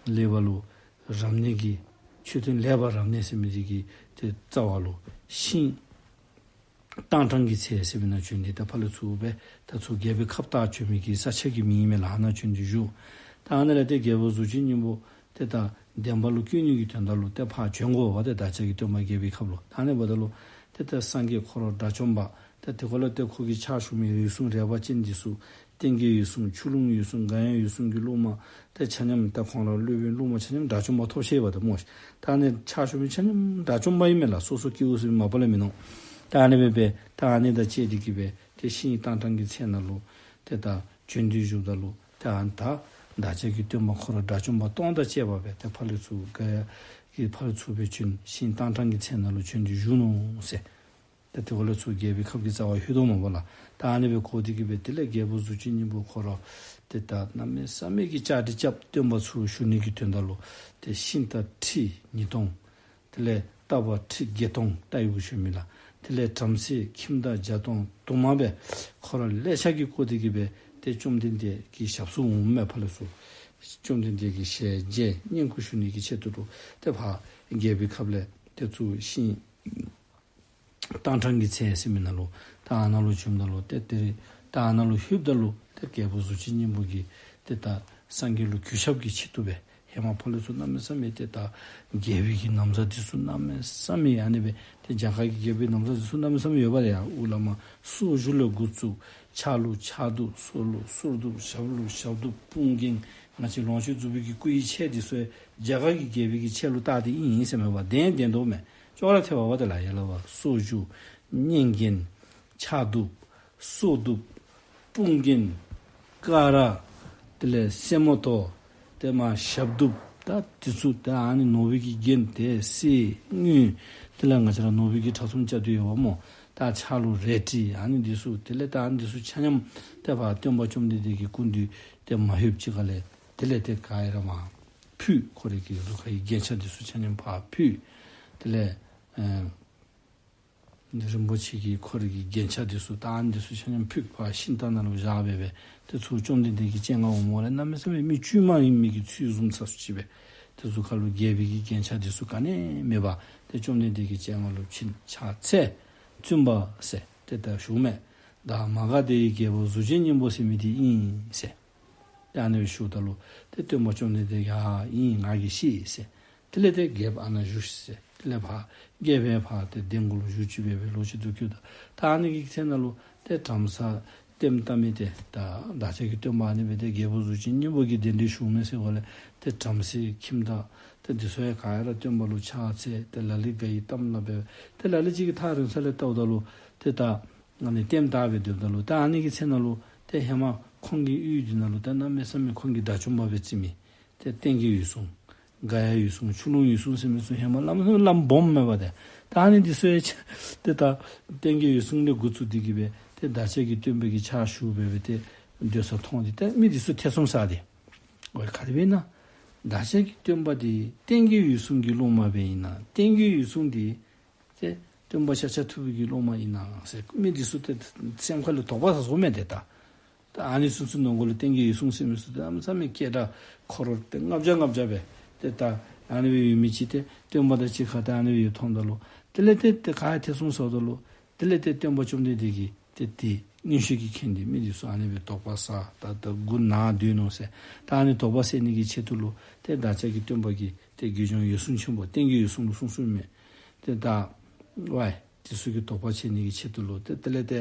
ལེགས་པ་ལུ་རབ་གནས་ཀྱི་མཆོད་རྟེན་ལེགས་པར་རབ་གནས་ཟེར་མི་འདི་གི་ཏེ་རྩ་བ་ལུ་ཤིང་ཏང་ཀྲང་གི་ཚལ་ཟེར་མི་ནང་བྱོན་ཏེ་ད་ཕར་ལས་ཚུར་སྦེ་ད་ཚུར་རྒྱལ་པོའི་ཁབ་ལྟ་བྱོན་མི་གི་ས་ཆ་གི་མིང་ཨིན་མས་ལགས། ཨ་ནཱ་བྱོན་ཏེ་བཞུགས། ད་ཨ་ནཱ་ལས་ཏེ་རྒྱལ་པོ་གཟུགས་ཅན་སྙིང་པོ་ཏེ་ད་བདེན་པ་ལུ་བཀོད་ནི་གི་དོན་དག་ལུ་ཏེ་ཕར་བྱོན་དགོ་པ་ཏེ་བདག་ཅག་གི་སྟོན་པ་རྒྱལ་པོའི་ཁབ་ལུ། ད་ཨ་ནི་འབདཝ་ད་ལུ་ཏེ་ད་སངས་རྒྱས་ཁོ་ར་དགྲ་བཅོམ་པ་ཏེ་དེ་ཁ་ལུ་ཏེ་ཁོ་གི་ཕྱག་ཞུ་མི་འོད་སྲུང་རས་པ་ཅན་འདི་ཚུ་སྟེང་གི་འོད་སྲུང་ཆུ་ཀླུང་འོད་སྲུང་ག་ཡ་འོད་སྲུང་གི་སློབ་མ་ཏེ་ཆ་མཉམ་ད་ཁོང་ར་སློབ་དཔོན་སློབ་མ་ཆ་མཉམ་དགྲ་བཅོམ་པ་ཐོབ་ཤེས་པ་ད་སྨོ། ད་ཨ་ནི་ཕྱག་ཞུ་མི་ཆ་མཉམ་དགྲ་བཅོམ་པ་ཨིན་མས་ལགས། སོ་སོ་སྐྱེ་བོ་ཟེར་མི་མ་པ་ལས་མིན་ནུག། ད་ཨ་ནི་སྦེ་སྦེ་ད་ཨ་ནི་དང་བཅས་ཏེ་གི་སྦེ་ཏེ་ཤིང་ཏང་ཀྲང་གི་ཚལ་ནང་ལུ་ ཏེ་ད་བྱོན་ཏེ་བཞུགསཔ་ད་ལུ་ཏེ་ཨ་ནི་ད་བདག་ཅག་གི་སྟོན་པ་ཁོ་ར་དགྲ་བཅོམ་པ་སྟོང་དང་བཅས་པ་སྦེ་ཏེ་ཕར་ལས་ཚུར་ག་ཡ་གི་ཕར་ཚུར་སྦེ་བྱོན་ཤིང་རྟ་ཕྲང་གི་ཚལ་ནང་ལུ་བྱོན་ཏེ་བཞུགས་ནུག་ཟེར། ཏེ་དེ་ཁར་ལས་ཚུར་རྒྱལ་པོའི་ཁབ་ཀྱི་རྩ་བར་ལྷོད་དོ་མས་པ་ལགས། ད་ཨ་ནི་སྦེ་གོ་སྟེ་གི་སྦེ་དེ་ལས་རྒྱལ་པོ་གཟུགས་ཅན་སྙིང་པོ་ཁོ་ར་ཏེ་ད་གནམ་མེད་ས་མེད་ཀྱི་བཅའ་སྒྲིག་རྐྱབ། སྟོན་པ་ཚུར་ཞུ་ནི་གི་དོན་དག་ལུ་ཏེ་ཤིང་རྟ་ཁྲི་ཉིས་སྟོང་། དེ་ལས་རྟ་པ་ཁྲི་བརྒྱད་སྟོང་རྟ་ཡི་གུ་ཞུ་མི་ལགས། དེ་ལས་བྲམ་ཟེ་ཁྱིམ་བདག་བརྒྱ་སྟོང་དུ་མ་སྦེ་ཁོ་ར་ལེ་ཤ་གིས་བསྐོར་ཏེ་གི་སྦེ་ཏེ་བཅོམ་ལྡན་འདས་ཀྱི་ཞབས་སུ་འོངམ་མས། ཕར་ལས་ཚུར་བཅོམ་ལྡན་འདས་ཀྱི་ཞལ་མཇལ་བསྙེན་བཀུར་ཞུ་ནི་གི་ཆེད་དུ་ལུ་ཏེ་ཕར་རྒྱལ་པོའི་ཁབ་ལས་ཏེ་ཚུར་ཤིང་རྟ་ཕྲང་གི་ཚལ་ཟེར་མི་ནང་ལུ་ད་ཨ་ནཱ་ལུ་བྱོནམ་ད་ལུ་ཏེ་དེ་རེ་ད་ཨ་ནཱ་ལུ་ལྷོདཔ་ད་ལུ་ཏེ་རྒྱལ་པོ་གཟུགས་ཅན་སྙིང་པོ་གིས་ཏེ་ད་སངས་རྒྱས་ལུ་གུས་ཞབས་ཀྱི་ཆེད་དུ་སྦེ་ཧེ་མ་ཕར་ལས་ཚུར་གནམ་མེད་ས་མེད་ཏེ་ད་རྒྱལ་པོའི་གི་ན་བཟའ་འདི་ཚུ་གནམ་མེད་ས་མེད་ཨ་ནི་སྦེ་ཏེ་རྒྱ་གར་གྱི་རྒྱལ་པོའི་ན་བཟའ་འདི་ཚུ་གནམ་མེད་ས་མེད་ཡོད་པ་རེ་ཡ། དབུ་ལས་མར་སོག་གཞུ་ལས་འགོ་བཙུགས་ཕྱག་ལུ་ཕྱག་གདུབ་གསུར་ལུ་གསུར་གདུབ་ཞབས་ལུ་ཞབས་གདུབ་དཔུང་རྒྱན་ང་བཅས་ལོངས་སྤྱོད་རྫོགས་པའི་གི་སྐུ་ཡི་ཆས་འདི་ཚུ་རྒྱ་གར་གྱི་རྒྱལ་པོའི་གི་ཆས་ལུ་བལྟ་སྟེ་ཨིན་ཨིན་ཟེར་མས་པ། ལྡན་ལྡན་དོ་མས། ཅོག་ར་འཐདཔ་འབདཝ་ད་ལུ་ཡ་ལ་བ་སོག་གཞུ་སྙན་རྒྱན་ཕྱག་གདུབ་སོ་གདུབ་དཔུང་རྒྱན་ཀ་ར་དེ་ལས་སེན་མོ་ཏོག་ཏེ་མར་ཞབས་གདུབ་ད་འདི་ཚུ་ད་ཨ་ནི་ནོར་བུའི་གི་རྒྱན་ཏེ་གསེར་དངུལ་དེ་ལས་ང་བཅས་ར་ནོར་བུའི་གི་ཕྲ་ཚོམ་བཅའ་དོ་ཡོདཔ་སྨོ། ད་ཕྱག་ལུ་རལ་གྲི་ཨ་ནི་འདི་ཚུ་དེ་ལས་ད་ཨ་ནི་འདི་ཚུ་ཆ་མཉམ་ཏེ་ཕར་སྟོན་པ་བཅོམ་ལྡན་འདས་ཀྱི་སྐུ་མདུན་ཏེ་མ་ལྷོདཔ་ཅིག་ཁར་ལས་དེ་ལས་ཏེ་ག་ཡ་ར་མར་ཕུལ། ཁོ་རའི་གི་གཟུགས་ཁར་གྱི་རྒྱན་ཆ་འདི་ཚུ་ཆ་མཉམ་ཕར་ཕུལ། དེ་ལས་ཨེ་རིན་པོ་ཆེ་གི་ཁོ་རའི་གི་རྒྱན་ཆ་འདི་ཚུ་ད་ཨ་ནི་འདི་ཚུ་ཆ་མཉམ་ཕུལ། ཕར་ཤིང་རྟ་ནང་ལུ་བཞག་སྦེ་སྦེ་ཏེ་ཚུར་བཅོམ་ལྡན་འདས་ཀྱི་སྤྱན་སྔར་འོངམ་ལས་གནམ་མེད་ས་མེད་མི་བཅོས་མ་ཡིན་མི་གི་ཚུལ་བཟུམ་ཅིག་སྦེ་ཏེ་གཟུགས་ཁར་ལུ་རྒྱལ་པོའི་གི་རྒྱན་ཆ་འདི་ཚུ་ག་ནི་མེད་པར་ཏེ་བཅོམ་ལྡན་འདས་ཀྱི་སྤྱན་སྔར་ལུ་ཕྱིན། ཕྱག་འཚལ། བཙུན་པ་ཟེར་ཏེ་ད་ཞུཝ་མས། བདག་མ་ག་དྷ་ཡི་རྒྱལ་པོ་གཟུགས་ཅན་སྙིང་པོ་ཟེར་མི་འདི་ཨིན་ཟེར། ཏེ་ཨ་ནི་སྦེ་ཞུཝ་ད་ལུ་ཏེ་སྟོན་པ་བཅོམ་ལྡན་འདས་ཀྱིས་ཨ་ཨིན་ང་གིས་ཤེས་ཟེར། དེ་ལས་ཏེ་རྒྱལཔོ་ཨ་ནཱ་བཞུགས་ཤིག་ཟེར། དེ་ལས་ཕར་རྒྱལཔོ་ཕར་ཏེ་གདན་གུ་ལུ་བཞུགས་ཅི་སྦེ་སྦེ་ལོག་ཅི་འདུག་གི། ད་ད་ཨ་ནི་གི་ཚེ་ནང་ལུ་ཏེ་བྲམ་ཟེ་ལྟདམོ་བལྟ་མི་ཏེ་ད་བདག་ཅག་གི་སྟོན་པ་ཨ་ནི་སྦེ་ཏེ་རྒྱལ་པོ་གཟུགས་ཅན་སྙིང་པོ་གི་གདན་འདྲེན་ཞུཝ་མས་ཟེར་གོ་ལས་ཏེ་བྲམ་ཟེ་ཁྱིམ་བདག་ཏེ་འདི་ཚུ་ཡང་ག་ཡ་ར་སྟོན་པ་ལུ་ཕྱག་འཚལ་ཏེ་ལ་ལུ་ག་ཡི་གཏམ་སླབ་སྦེ་ཏེ་ལ་ལུ་ཅིག་གིས་ཐག་རིང་ས་ལས་བལྟཝ་ད་ལུ་ཏེ་ད་ཨ་ནི་ལྟདམོ་བལྟ་སྦེ་སྡོདཔ་ད་ལུ་ད་ཨ་ནི་གི་ཚེ་ནང་ལུ་ཏེ་ཧེ་མ་ཁོང་གི་ཡུལ་འདི་ནང་ལུ་ད་གནམ་མེད་ས་མེད་ཁོང་གིས་དགྲ་བཅོམ་པ་སྦེ་བརྩི་མི་ཏེ་སྟེང་གི་འོད་སྲུང་ག་ཡ་འོད་སྲུང་ཆུ་ཀླུང་འོད་སྲུང་ཟེར་མི་ཚུ་ཧེ་མ་བླམ་བླམ་སྦོམ་མས་པ་ཏེ། ད་ཨ་ནི་འདི་ཚུ་ཡང་ཏེ་ད་སྟེང་གི་འོད་སྲུང་ལས་འགོ་བཙུགས་ཏེ་གི་སྦེ་ཏེ་བདག་ཅག་གི་སྟོན་པའི་གི་ཕྱག་ཞུ་སྦེ་སྦེ་ཏེ་སྡོད་ས་མཐོང་སྟེ་ཏེ་མི་འདི་ཚུ་ཐེ་ཚོམ་ཟ་སྟེ། ཨོ་ག་དེ་སྦེ་ཨིན་ན། བདག་ཅག་གི་སྟོན་པ་འདི་སྟེང་གི་འོད་སྲུང་གི་སློབ་མ་སྦེ་ཨིན་ན། སྟེང་གི་འོད་སྲུང་འདི་ཏེ་སྟོན་པ་ཤཱཀྱ་ཐུབ་པའི་གི་སློབ་མ་ཨིན་ན་ཟེར་མི་འདི་ཚུ་ཏེ་སེམས་ཁ་ལུ་དོགས་པ་ཟ་སོངམ་མས་ཏེ་ད། ད་ཨ་ནི་ཚུ་ཚུ་ནང་འཁོད་ལུ་སྟེང་གི་འོད་སྲུང་ཟེར་མི་ཚུ་ཏེ་གནམ་མེད་ས་མེད་སྐད་གྲགས་འཁོར་ཏེ་ལྔ་བརྒྱ་ལྔ་བརྒྱ་སྦེ་ཏེ་ད་ཨ་ནི་སྦེ་ཡོད་མི་ཅིག་ཏེ་སྟོན་པ་དང་གཅིག་ཁར་ཏེ་ཨ་ནི་སྦེ་ཡོདཔ་མཐོངམ་ད་ལུ་དེ་ལས་ཏེ་ཏེ་ག་ཡ་ཐེ་ཚོམ་ཟཝ་ད་ལུ་དེ་ལས་ཏེ་སྟོན་པ་བཅོམ་ལྡན་འདས་ཀྱིས་ཏེ་དེ་མངོན་ཤེས་ཀྱིས་མཁྱེན་ཏེ་མི་འདི་ཚུ་ཨ་ནི་སྦེ་དོགས་པ་ཟ་ད་ད་མགུ་ན་སྡོད་ནུག་ཟེར། ད་ཨ་ནི་དོགས་པ་སེལ་ནི་གི་ཆེད་དུ་ལུ་ཏེ་བདག་ཅག་གི་སྟོན་པ་གིས་ཏེ་དགེ་སྦྱོང་འོད་སྲུང་ཆེན་པོ་སྟེང་གི་འོད་སྲུང་ལུ་གསུངས་གསུངསམ་མས། ཏེ་ད་ཝའི་དེ་ཚུ་གི་དོགས་པ་ཆད་ནི་གི་ཆེད་དུ་ལུ་ཏེ་དེ་ལས་ཏེ་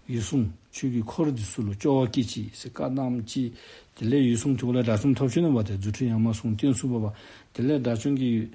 ཡ་འོད་སྲུང་ཁྱོད་ཀྱིས་འཁོར་འདི་ཚུ་ལུ་སྐྱོ་བ་སྐྱེད་ཅིག་ཟེར་བཀའ་གནངམ་ཅིག། དེ་ལས་འོད་སྲུང་དེ་ཁར་ལས་དགྲ་བཅོམ་ཐོབ་ཅི་ནུག་པ་ཏེ་རྫུ་འཕྲུལ་ཡང་མ་གསུངས་སྟོན་ཚུགས་པ་པ། དེ་ལས་དགྲ་བཅོམ་གྱི་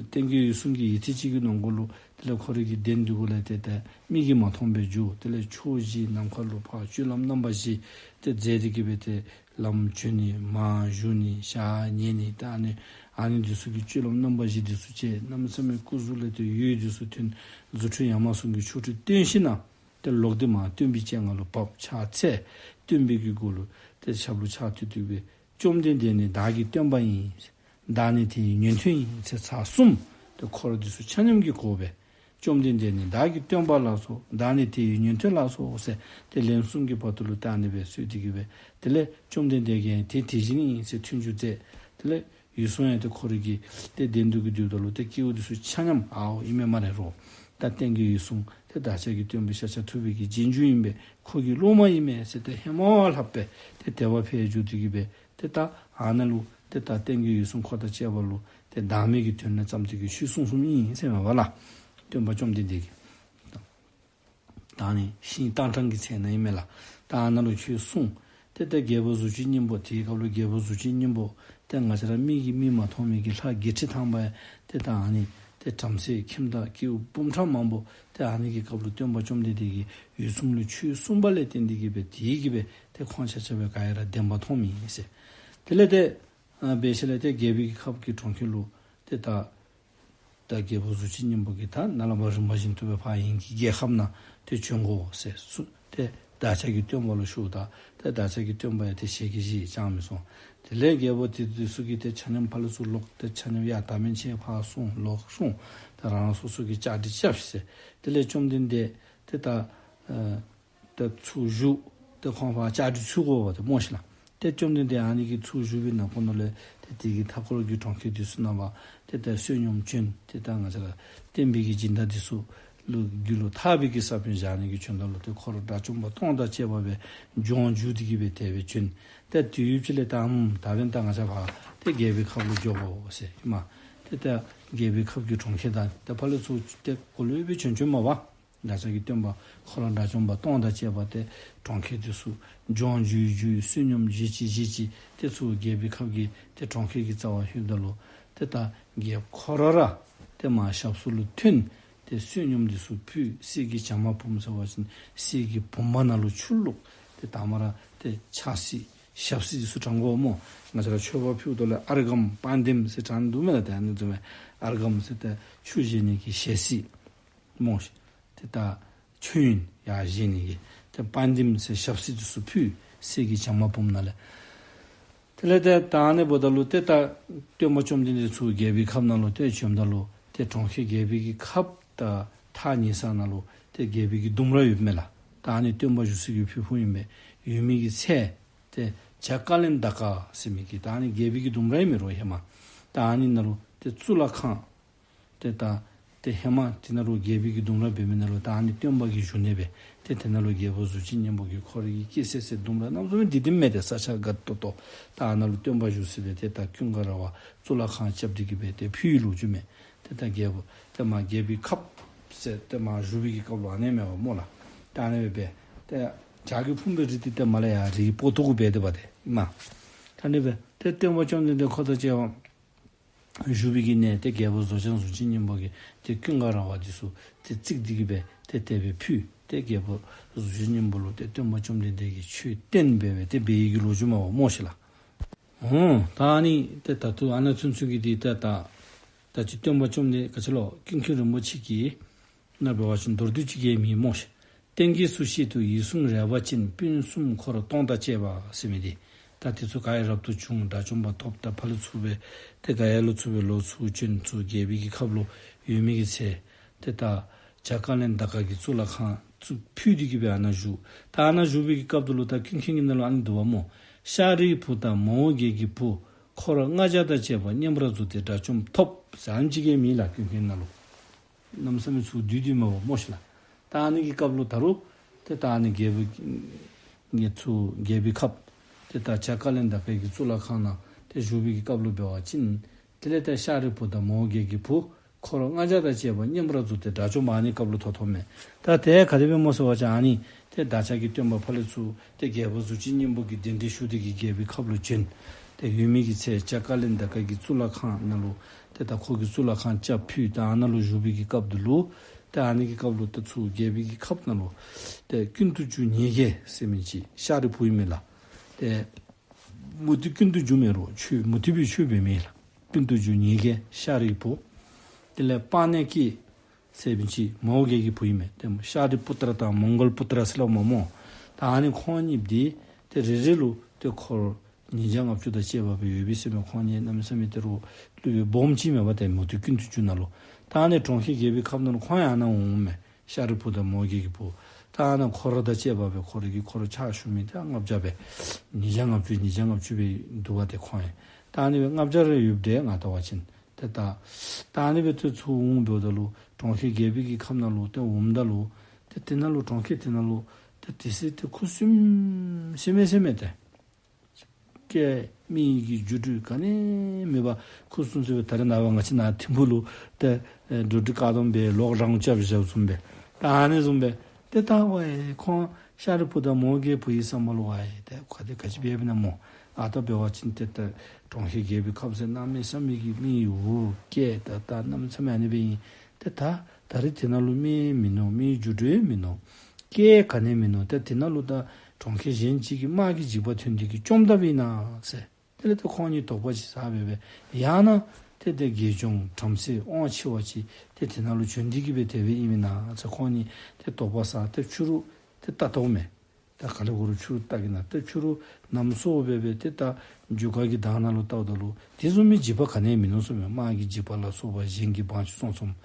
སྟེང་གི་འོད་སྲུང་གི་ཡུལ་ཐེངས་གཅིག་གི་ནང་འཁོད་ལུ་དེ་ལས་ཁོ་རའི་གི་གདན་འདི་གུ་ལས་ཏེ་ཏེ་མིག་གིས་མ་མཐོང་བར་འགྱོ། དེ་ལས་ཕྱོགས་བཞི་ནམ་མཁའ་ལུ་ཕར་སྤྱོད་ལམ་རྣམ་པ་བཞི་ཏེ་མཛད་དེ་གི་སྦེ་ཏེ་ལམ་བྱོན་ནི་མར་བཞུགས་ནི་ཞག་ཉལ་ནི་ད་ཨ་ནི་ཨ་ནི་འདི་ཚུ་གི་སྤྱོད་ལམ་རྣམ་པ་བཞི་འདི་ཚུ་བྱས། གནམ་མེད་ས་མེད་སྐུ་གཟུགས་ལས་ཏེ་འོད་འདི་ཚུ་ཐོན། རྫུ་འཕྲུལ་ཡང་མ་གསུངས་ཀྱི་ཆོ་འཕྲུལ་སྟོན་ཞིནམ་ལས་ཏེ་ལོག་སྟེ་མར་སྟོན་པའི་སྤྱན་སྔར་ལུ་བབས། ཕྱག་འཚལ། སྟོན་པའི་གི་གུ་ལུ་ཏེ་ཞབས་ལུ་ཕྱག་མཐུད་དེ་གི་སྦེ་བཅོམ་ལྡན་འདས་ནི་བདག་གི་སྟོན་པ་ཡིན། བདག་ནི་དེ་ཡི་ཉན་ཐོས་ཡིན་ཟེར་ཚར་གསུམ། ཏེ་འཁོར་འདི་ཚུ་ཆ་མཉམ་གྱིས་གོ་སྦེ་བཅོམ་ལྡན་འདས་ནི་བདག་གི་སྟོན་པ་ལགས་སོ། བདག་ནི་དེ་ཡི་ཉན་ཐོས་ལགས་སོ་ཟེར་ཏེ་ལན་གསུམ་གྱི་བར་དུ་ལུ་ད་ཨ་ནི་སྦེ་གསོལ་ཏེ་གི་སྦེ་དེ་ལས་བཅོམ་ལྡན་འདས་ཀྱིས་དེ་དེ་བཞིན་ཨིན་ཟེར་མཐུན་འཇུག་མཛད། དེ་ལས་འོད་སྲུང་ཡང་ཏེ་ཁོ་རའི་གི་ཏེ་གདན་འདི་གུ་སྡོདཔ་ད་ལུ་ཏེ་སྐྱེ་བོ་འདི་ཚུ་ཆ་མཉམ་ཨའོ་ཨིན་མས་སྨ་རེ་རོ། ད་སྟེང་གི་འོད་སྲུང་ཏེ་བདག་ཅག་གི་སྟོན་པ་ཤཱཀྱ་ཐུབ་པའི་གི་རྗེས་འཇུག་ཨིན་པས། ཁོ་གི་སློབ་མ་ཨིན་མས་ཟེར་ཏེ་ཧེ་མ་བ་ལྷགཔ་སྦེ་ཏེ་དད་པ་འཕེལ་འགྱོ་སྟེ་གི་སྦེ་ཏེ་ད་ཨ་ནཱ་ལུ་ཏེ་ད་སྟེང་གི་འོད་སྲུང་ཁོ་དང་བཅས་པ་ལུ་ཏེ་བདག་མེད་ཀྱི་དོན་ནི་ཙམ་ཅིག་གི་ཆོས་གསུངས་གསུངསམ་ཨིན་ཟེར་མས་པ་ལགས། སྟོན་པ་བཅོམ་ལྡན་འདས་ཀྱིས། ད་ནི་ཤིང་རྟ་ཕྲང་གི་ཚལ་ནང་ཨིན་མས་ལགས། ད་ཨ་ནཱ་ལུ་ཆོས་གསུངས། ཏེ་ད་རྒྱལ་པོ་གཟུགས་ཅན་སྙིང་པོ་དེའི་སྐབས་ལུ་རྒྱལ་པོ་གཟུགས་ཅན་སྙིང་པོ་ཏེ་ང་བཅས་ར་མིག་གིས་མིག་མ་མཐོང་མི་གི་ལྷ་བརྒྱད་ཁྲི་ཐང་པ་ཡང་ཏེ་ད་ཨ་ནི་ ཏེ་བྲམ་ཟེ་ཁྱིམ་བདག་སྐྱེ་བོ་འབུམ་ཕྲག་མང་པོ་ཏེ་ཨ་ནི་གི་སྐབས་ལུ་སྟོན་པ་བཅོམ་ལྡན་འདས་ཀྱིས་འོད་སྲུང་ལུ་ཆོས་གསུངས་པ་ལས་བརྟེན་ཏེ་གིས་སྦེ་དེ་གིས་སྦེ་ཏེ་ཁོང་ཆ་ཁྱབ་སྦེ་ག་ར་བདེན་པ་མཐོང་མི་ཨིན་ཟེར། དེ་ལས་ཏེ་ཨ་འབད་ཞིནམ་ལས་ཏེ་རྒྱལ་པོའི་གི་ཁབ་ཀྱི་གྲོང་ཁྱེར་ལུ་ཏེ་ད་ད་རྒྱལ་པོ་གཟུགས་ཅན་སྙིང་པོ་གིས་ད་ནཱ་ལས་ཕར་རིམ་པ་བཞིན་དུ་སྦེ་ཕར་ཧིན་གྱི་རྒྱལ་ཁབ་ནང་ཏེ་བྱོན་དགོ་ཟེར་གསུངས། ཏེ་བདག་ཅག་གི་སྟོན་པ་ལུ་ཞུཝ་ད་ཏེ་བདག་ཅག་གི་སྟོན་པ་ཡང་ཏེ་ཞལ་གྱིས་བཞེས་བྱང་མི་སོང་། དེ་ལས་རྒྱལ་པོ་དེ་དེ་ཚུ་གིས་ཏེ་ཆ་མཉམ་ཕར་ལས་ཚུར་ལོག་ཏེ་ཆ་མཉམ་ཡར་ད་མན་ཆད་ཕར་སོང་ལོག་སོང་། ཏེ་རང་རང་སོ་སོ་གི་བཅའ་སྒྲིག་རྐྱབ་ཟེར། དེ་ལས་བཅོམ་ལྡན་འདས་ཏེ་ད་ཨ་ཏེ་ཚུར་བཞུགས། ཏེ་ཁོང་ཕར་བཅའ་སྒྲིག་ཚུགས་དགོ་པ་ཏེ་སྨོ་ཤིག་ལགས། ཏེ་བཅོམ་ལྡན་འདས་ཨ་ནི་གི་ཚུར་བཞུགས་པའི་ནང་ཁོངས་ནང་ལས་ཏེ་དེ་གི་མཐའ་འཁོར་གྱི་གྲོང་ཁྱེར་འདི་ཚུ་ནང་ཕར་ཏེ་ད་བསོད་སྙོམས་བྱོན། ཏེ་ད་ང་བཅས་ར་བསྟན་པའི་གི་སྦྱིན་བདག་འདི་ཚུ་ལུ་རྒྱུད་ལུ་ཐར་པའི་གི་ས་བོན་བཞག་ནི་གི་བྱོནམ་ད་ལུ་ཏེ་འཁོར་དགྲ་བཅོམ་པ་སྟོང་དང་བཅས་པ་སྦེ་ལྗོངས་རྒྱུ་འདི་གིས་སྦེ་དེ་སྦེ་བྱོན། ཏེ་དུས་ཡུན་ཅིག་ལས་ད་ཨམ་ད་འབདན་ད་ང་བཅས་ཕར་ཏེ་རྒྱལ་པོའི་ཁབ་ལུ་འགྱོ་དགོ་ཟེར་ཨིན་མས། ཏེ་ད་རྒྱལ་པོའི་ཁབ་ཀྱི་གྲོང་ཁྱེར་དང་ཏེ་ཕར་ལས་ཚུར་ཏེ་གོ་ལུ་སྦེ་བྱོན་བྱོནམ་མས་པ། བདག་ཅག་གི་སྟོན་པ་འཁོར་དགྲ་བཅོམ་པ་སྟོང་དང་བཅས་པ་ཏེ་གྲོང་ཁྱེར་འདི་ཚུ་ལྗོངས་རྒྱུ་རྒྱུ་བསོད་སྙོམས་བཞེས་ཅི་བཞེས་ཅི་ཏེ་ཚུར་རྒྱལ་པོའི་ཁབ་ཀྱི་ཏེ་གྲོང་ཁྱེར་གྱི་རྩ་བར་ལྷོདཔ་ད་ལུ་ཏེ་ད་རྒྱལཔོ་ཁོ་ར་ར་ཏེ་མར་ཞབས་སོར་ལུ་ཐོན། ཏེ་བསོད་སྙོམས་འདི་ཚུ་ཕུལ། གསེར་གྱི་བྱང་མ་བུམ་ཟེར་བ་ཅིན་གསེར་གྱི་བུམ་པ་ནང་ལུ་ཆུ་བླུགས། ཏེ་དང་པ་ར་ཏེ་ཕྱག་བསིལ་ཞབས་བསིལ་འདི་ཚུ་དྲང་དགོ་སྨོ། ང་བཅས་ར་མཆོད་པ་ཕུལཝ་ད་ལུ་ཨརྒྷཾ་པཱདྱཾ་ཟེར་དྲང་དོ་མེན་ན། ཏེ་ཨ་ནི་བཟུམ་སྦེ་ཨརྒྷཾ་ཟེར་ཏེ་ཆུ་བཞེས་ནི་གི་ཞལ་བསིལ་སྨོ་ཤིག། ཏེ་ད་མཆོད་ཡོན་ཡར་བཞེས་ནི་གི་ཏེ་པཱདྱཾ་ཟེར་ཞབས་བསིལ་འདི་ཚུ་ཕུལ། གསེར་གྱི་བྱང་མ་བུམ་ནང་ལས། དེ་ལས་ཏེ་ད་ཨ་ནི་འབདཝ་ད་ལུ་ཏེ་ད་སྟོན་པ་བཅོམ་ལྡན་འདས་ཚུར་རྒྱལ་པོའི་ཁབ་ནང་ལུ་ཏེ་བྱོནམ་ད་ལུ་ཏེ་གྲོང་ཁྱེར་རྒྱལ་པོའི་གི་ཁབ་དང་ཐག་ཉེ་ས་ནང་ལུ་ཏེ་རྒྱལ་པོའི་གི་ལྡུམ་ར་ཡོདཔ་མས་ལགས། ད་ཨ་ནི་སྟོན་པ་བཞུགས་སའི་གི་ཕུ་ཕུ་ཨིན་པས། ཡོད་མི་གི་ཚལ་ཏེ་བྱ་ཀ་ལན་ད་ཀ་ཟེར་མི་གི་ད་ཨ་ནི་རྒྱལ་པོའི་གི་ལྡུམ་ར་ཨིན་མས་རོགས་ཧེ་མ། ད་ཨ་ནི་ནང་ལུ་ཏེ་གཙུག་ལག་ཁང་ཏེ་ད་ཏེ་ཧེ་མ་དེ་ནང་ལུ་རྒྱལ་པོའི་གི་ལྡུམ་ར་འབད་མི་ནང་ལུ་ད་ཨ་ནི་སྟོན་པ་གིས་བཞུགས་ནི་སྦེ་ཏེ་དེ་ནང་ལུ་རྒྱལ་པོ་གཟུགས་ཅན་སྙིང་པོ་གིས་ཁོ་རའི་གི་སྐྱེ་ས་ཟེར་ལྡུམ་ར་རྣམ་གསུམ་འདི་འདི་མས། ཏེ་ས་ཆ་དགའ་ཏོག་ཏོ། ད་ཨ་ནཱ་ལུ་སྟོན་པ་བཞུགས་ས་སྦེ་ཏེ་ད་ཀུན་དགའ་ར་བ་གཙུག་ལག་ཁང་རྐྱབ་སྟེ་གིས་སྦེ་ཏེ་ཕུལ་ལོ་རྒྱུས་མས། ཏེ་ད་རྒྱལ་པོ་ཏེ་མར་རྒྱལ་པོའི་ཁབ་ཟེར་ཏེ་མར་བཞུགས་པའི་གི་སྐབས་ལུ་ཨ་ནི་མས་པ་སྨོ་ལགས། ད་ཨ་ནི་སྦེ་སྦེ་ཏེ་བྱ་གི་ཕུང་པོའི་རིགས་འདི་ཏེ་མར་ལས་ཡར་རིའི་སྤོ་ཏོ་གུ་སྦེ་སྡོད་པ་ཏེ་ཨིན་མས། ད་ཨ་ནི་སྦེ་ཏེ་སྟོན་པ་བཅོམ་ལྡན་འདས་ཁོ་དང་བཅས་པ་བཞུགས་པའི་གི་གནས་ཏེ་རྒྱལ་པོ་གཟུགས་ཅན་གཟུགས་ཅན་སྙིང་པོ་གིས་ཏེ་ཀུན་དགའ་ར་བ་འདི་ཚུ་ཏེ་བརྩིགས་ཏེ་གིས་སྦེ་ཏེ་དེ་སྦེ་ཕུལ། ཏེ་རྒྱལ་པོ་གཟུགས་ཅན་སྙིང་པོ་ལུ་ཏེ་སྟོན་པ་བཅོམ་ལྡན་འདས་ཀྱིས་ཆོས་བསྟན་འབད་སྦེ་ཏེ་འབད་བའི་གི་ལོ་རྒྱུས་མས་པ་སྨོ་ཤིག་ལགས། འོང་ད་ཨ་ནི་ཏེ་ད་ལྟོ་ཨ་ནཱ་ཚུན་ཚོད་ཀྱི་འདི་ཏེ་ད་ད་ཅི་སྟོན་པ་བཅོམ་ལྡན་ག་ཅི་ལོ་ཀུན་མཁྱེན་རིན་པོ་ཆེ་གིས་ནཱ་འབད་བ་ཅིན་མདོར་བསྡུས་ཅིག་གི་མི་སྨོ་ཤིག། རྟེན་གྱི་ཚུལ་བཞིན་དུ་ཡིད་གསུམ་རེག་པ་ཅིན། སྤུན་གསུམ་འཁོར་སྟོང་དང་བཅས་པ་ཟེར་མི་འདི། ད་དེ་ཚུ་ག་ར་རབ་ཏུ་བྱུང་། དགྲ་བཅོམ་པ་ཐོབ། ད་ཕར་ལས་ཚུར་སྦེ་ཏེ་ག་ཡ་ལུ་ཚུར་སྦེ་ལོག་ཚུར་བྱོན། ཚུར་རྒྱལ་པོའི་གི་ཁབ་ལུ་ཡོད་མི་གི་ཚལ་ཏེ་ད་བྱ་ཀ་ལན་ད་ཀ་གི་གཙུག་ལག་ཁང་ཚུ་ཕུལ་ཏེ་གིས་སྦེ་ཨ་ནཱ་བཞུགས། ད་ཨ་ནཱ་བཞུགས་པའི་གི་སྐབས་དེ་ལུ་ད་ཀུན་མཁྱེན་གྱི་ནང་ལུ་ཨ་ནི་འདུག་པ་སྨོ། ཤཱ་རིའི་བུ་དང་མོའུ་འགལ་གྱི་བུ། འཁོར་ལྔ་བརྒྱ་དང་བཅས་པ་མཉམ་པར་བཟུང་སྟེ་དགྲ་བཅོམ་ཐོབ་ཟེར་ཨ་ནི་ཅིག་གི་མི་ལགས་ཀུན་མཁྱེན་ནང་ལུ། གནམ་མེད་ས་མེད་ཚུར་བསྡུས་ཏེ་མས་པ་སྨོ་ཤིག་ལགས། ད་ཨ་ནི་གི་སྐབས་ལུ་ད་རུང་ཏེ་ད་ཨ་ནི་རྒྱལ་པོ་ངེ་ཚུ་རྒྱལ་པོའི་ཁབ་ཏེ་ད་བྱ་ཀ་ལན་ད་ཀ་གི་གཙུག་ལག་ཁང་ནང་ཏེ་བཞུགས་པའི་གི་སྐབས་ལུ་འབད་བ་ཅིན་དེ་ལས་ད་ཤཱ་རིའི་བུ་དང་མོའུ་འགལ་གྱི་བུ་འཁོར་ལྔ་བརྒྱ་དང་བཅས་པ་མཉམ་པར་བཟུང་སྟེ་དགྲ་བཅོམ་ཨ་ནི་སྐབས་ལུ་ཐོབ་ཐོབ་མས། ད་དེ་ག་དེ་སྦེ་སྨོ་ཟེར་བ་ཅིན་ཨ་ནི་ཏེ་བདག་ཅག་གི་སྟོན་པ་ཕར་ལས་ཚུར་ཏེ་རྒྱལ་པོ་གཟུགས་ཅན་སྙིང་པོ་གི་གདན་འདྲེན་ཞུ་སྟེ་གིས་རྒྱལ་པོའི་ཁབ་ལུ་བྱོན། ཏེ་ཡོད་མི་གི་ཚལ་བྱ་ཀ་ལན་ད་ཀ་གི་གཙུག་ལག་ཁང་ནང་ལུ་ཏེ་ད་ཁོ་གི་གཙུག་ལག་ཁང་རྐྱབ་ཕུལ། ད་ཨ་ནཱ་ལུ་བཞུགས་པའི་གི་སྐབས་དེ་ལུ་ཏེ་ཨ་ནི་གི་སྐབས་ལུ་ཏེ་ཚུར་རྒྱལ་པོའི་གི་ཁབ་ནང་ལུ་ཏེ་ཀུན་ཏུ་རྒྱུ་ཉིས་བརྒྱ་ཟེར་མི་ཅིག་ཤཱ་རིའི་བུ་ཨིན་མས་ལགས། ཏེ་མུ་སྟེགས་ཀུན་ཏུ་རྒྱུ་མེན་རུང་ཆོས་མུ་སྟེགས་པའི་ཆོས་འབད་མི་ལགས། ཀུན་ཏུ་རྒྱུ་ཉིས་བརྒྱ་ཤཱ་རིའི་བུ། དེ་ལས་པཱ་ཎི་ཀི་ཟེར་བའི་ཅིག་མོའུ་འགལ་གྱི་བུ་ཨིན་མས། ཏེ་ཤཱ་རིའི་པུ་ཏྲ་དང་མོང་གོལ་པུ་ཏྲ་ཟེར་སླབ་མས་སྨོ། ད་ཨ་ནི་ཁོང་གཉིས་འདི་ཏེ་རེ་རེ་ལུ་ཏེ་འཁོར་ཉིས་བརྒྱ་ལྔ་བཅུ་དང་བཅས་པ་སྦེ་ཡོད་པས་ཟེར་མས། ཁོང་གཉིས་གནམ་མེད་ས་མེད་ཏེ་རུང་སློབ་དཔོན་སྦོམ་ཅིག་མས་པ་ཏེ་མུ་སྟེགས་ཀུན་ཏུ་རྒྱུ་ནང་ལུ། ད་ཨ་ནི་གྲོང་ཁྱེར་རྒྱལ་པོའི་ཁབ་ནང་ལུ་ཁོང་ཡང་ཨ་ནཱ་འོངམ་མས། ཤཱ་རིའི་བུ་དང་མོའུ་འགལ་གྱི་བུ། ད་ཨ་ནཱ་འཁོར་དང་བཅས་པ་སྦེ་ཁོ་རའི་གི་འཁོར་ཕྱག་ཞུ་མི་ཏེ་ལྔ་བརྒྱ་སྦེ་ཉིས་བརྒྱ་ལྔ་བཅུ་ཉིས་བརྒྱ་ལྔ་བཅུ་སྦེ་འདུག་པ་ཏེ་ཁོང་ཡང་། ད་ཨ་ནི་སྦེ་ལྔ་བརྒྱ་རེ་ཡོདཔ་འདྲས་ང་བལྟ་བ་ཅིན། ཏེ་ད་ད་ཨ་ནི་སྦེ་ཏེ་ཚུར་འོང་འབདཝ་ད་ལུ་གྲོང་ཁྱེར་རྒྱལ་པོའི་གི་ཁབ་ནང་ལུ་ཏེ་འོངམ་ད་ལུ་ཏེ་དེ་ནང་ལུ་གྲོང་ཁྱེར་དེ་ནང་ལུ་ཏེ་དེ་སྲིད་ཏེ་ཁུ་སིམ་སིམ་མས་ཟེར་མས་ཏེ། སྐྱེ་མི་གི་འགྱུར་འགྲོས་ག་ནི་མེད་པར་ཁུ་སིམ་སིམ་སྦེ་ད་རེས་ནངས་པ་ང་བཅས་ནཱ་ཐིམ་ཕུག་ལུ་ཏེ་ཨེ་འགྲོ་འགྲུལ་བཀག་སྡོམ་སྦེ་ལོག་རང་རྐྱབ་བཞགཔ་བཟུམ་སྦེ། ད་ཨ་ནི་བཟུམ་སྦེ་ཏེ་ད་ཝའེ་ཁོང་ཤཱ་རིའི་བུ་དང་མོའུ་འགལ་བུ་ཡི་བསམ་པ་ལུ་ཝའེ་ཏེ་ག་དེ་ག་ཅི་འབད་འབད་ན་སྨོ། ཨ་ད་འབད་བ་ཅིན་ཏེ་ད་གྲོང་ཁྱེར་རྒྱལ་པོའི་ཁབ་ཟེར་གནམ་མེད་ས་མེད་ཀྱི་མི་འུ་སྐད་ད་ད་གནམ་མེད་ས་མེད་ཨ་ནི་སྦེ་ཨིན། ཏེ་ད་ད་རིས་དེ་ནང་ལུ་མི་མིན་ནུག། མི་འགྱུར་འགྲོས་མིན་ནུག། སྐད་ག་ནི་མིན་ནུག། ཏེ་དེ་ནང་ལུ་ད་གྲོང་ཁྱེར་གཞན་ཅིག་གི་དམག་གི་འཇིགས་པ་ཐོན་ཏེ་གིས་བཅོམ་ད་པས་ན་ཟེར། དེ་ལས་ཏེ་ཁོང་གཉིས་དོགས་པ་ཅིག་ཟ་སྦེ་སྦེ་ཡང་ན་ཏེ་ཏེ་དགེ་སྦྱོང་བྲམ་ཟེ་དབང་ཆེ་བ་ཅིག་ཏེ་དེ་ནང་ལུ་བྱོན་ཏེ་གིས་སྦེ་དེ་སྦེ་ཨིན་མེན་ན་ཟེར་ཁོང་གཉིས་ཏེ་དོགས་པ་ཟ། ཏེ་ཕྱི་རུ་ཏེ་བལྟ་དོ་མས། ད་ག་ལས་འགོ་རུ་ཕྱི་རུ་བལྟ་གེ་ན། ཏེ་ཕྱི་རུ་ནམ་སོ་སྦེ་སྦེ་ཏེ་ད་རྒྱུ་སྐར་གྱི་མདངས་ནང་ལུ་བལྟཝ་ད་ལུ་དེ་བཟུམ་མའི་འཇིགས་པ་ག་ནི་ཡང་མིན་ནུག་གསུངས་མས། དམག་གི་འཇིགས་པ་ལ་སོགས་པ་གཞན་གྱིས་དབང་ཆ་སོང་སོང་།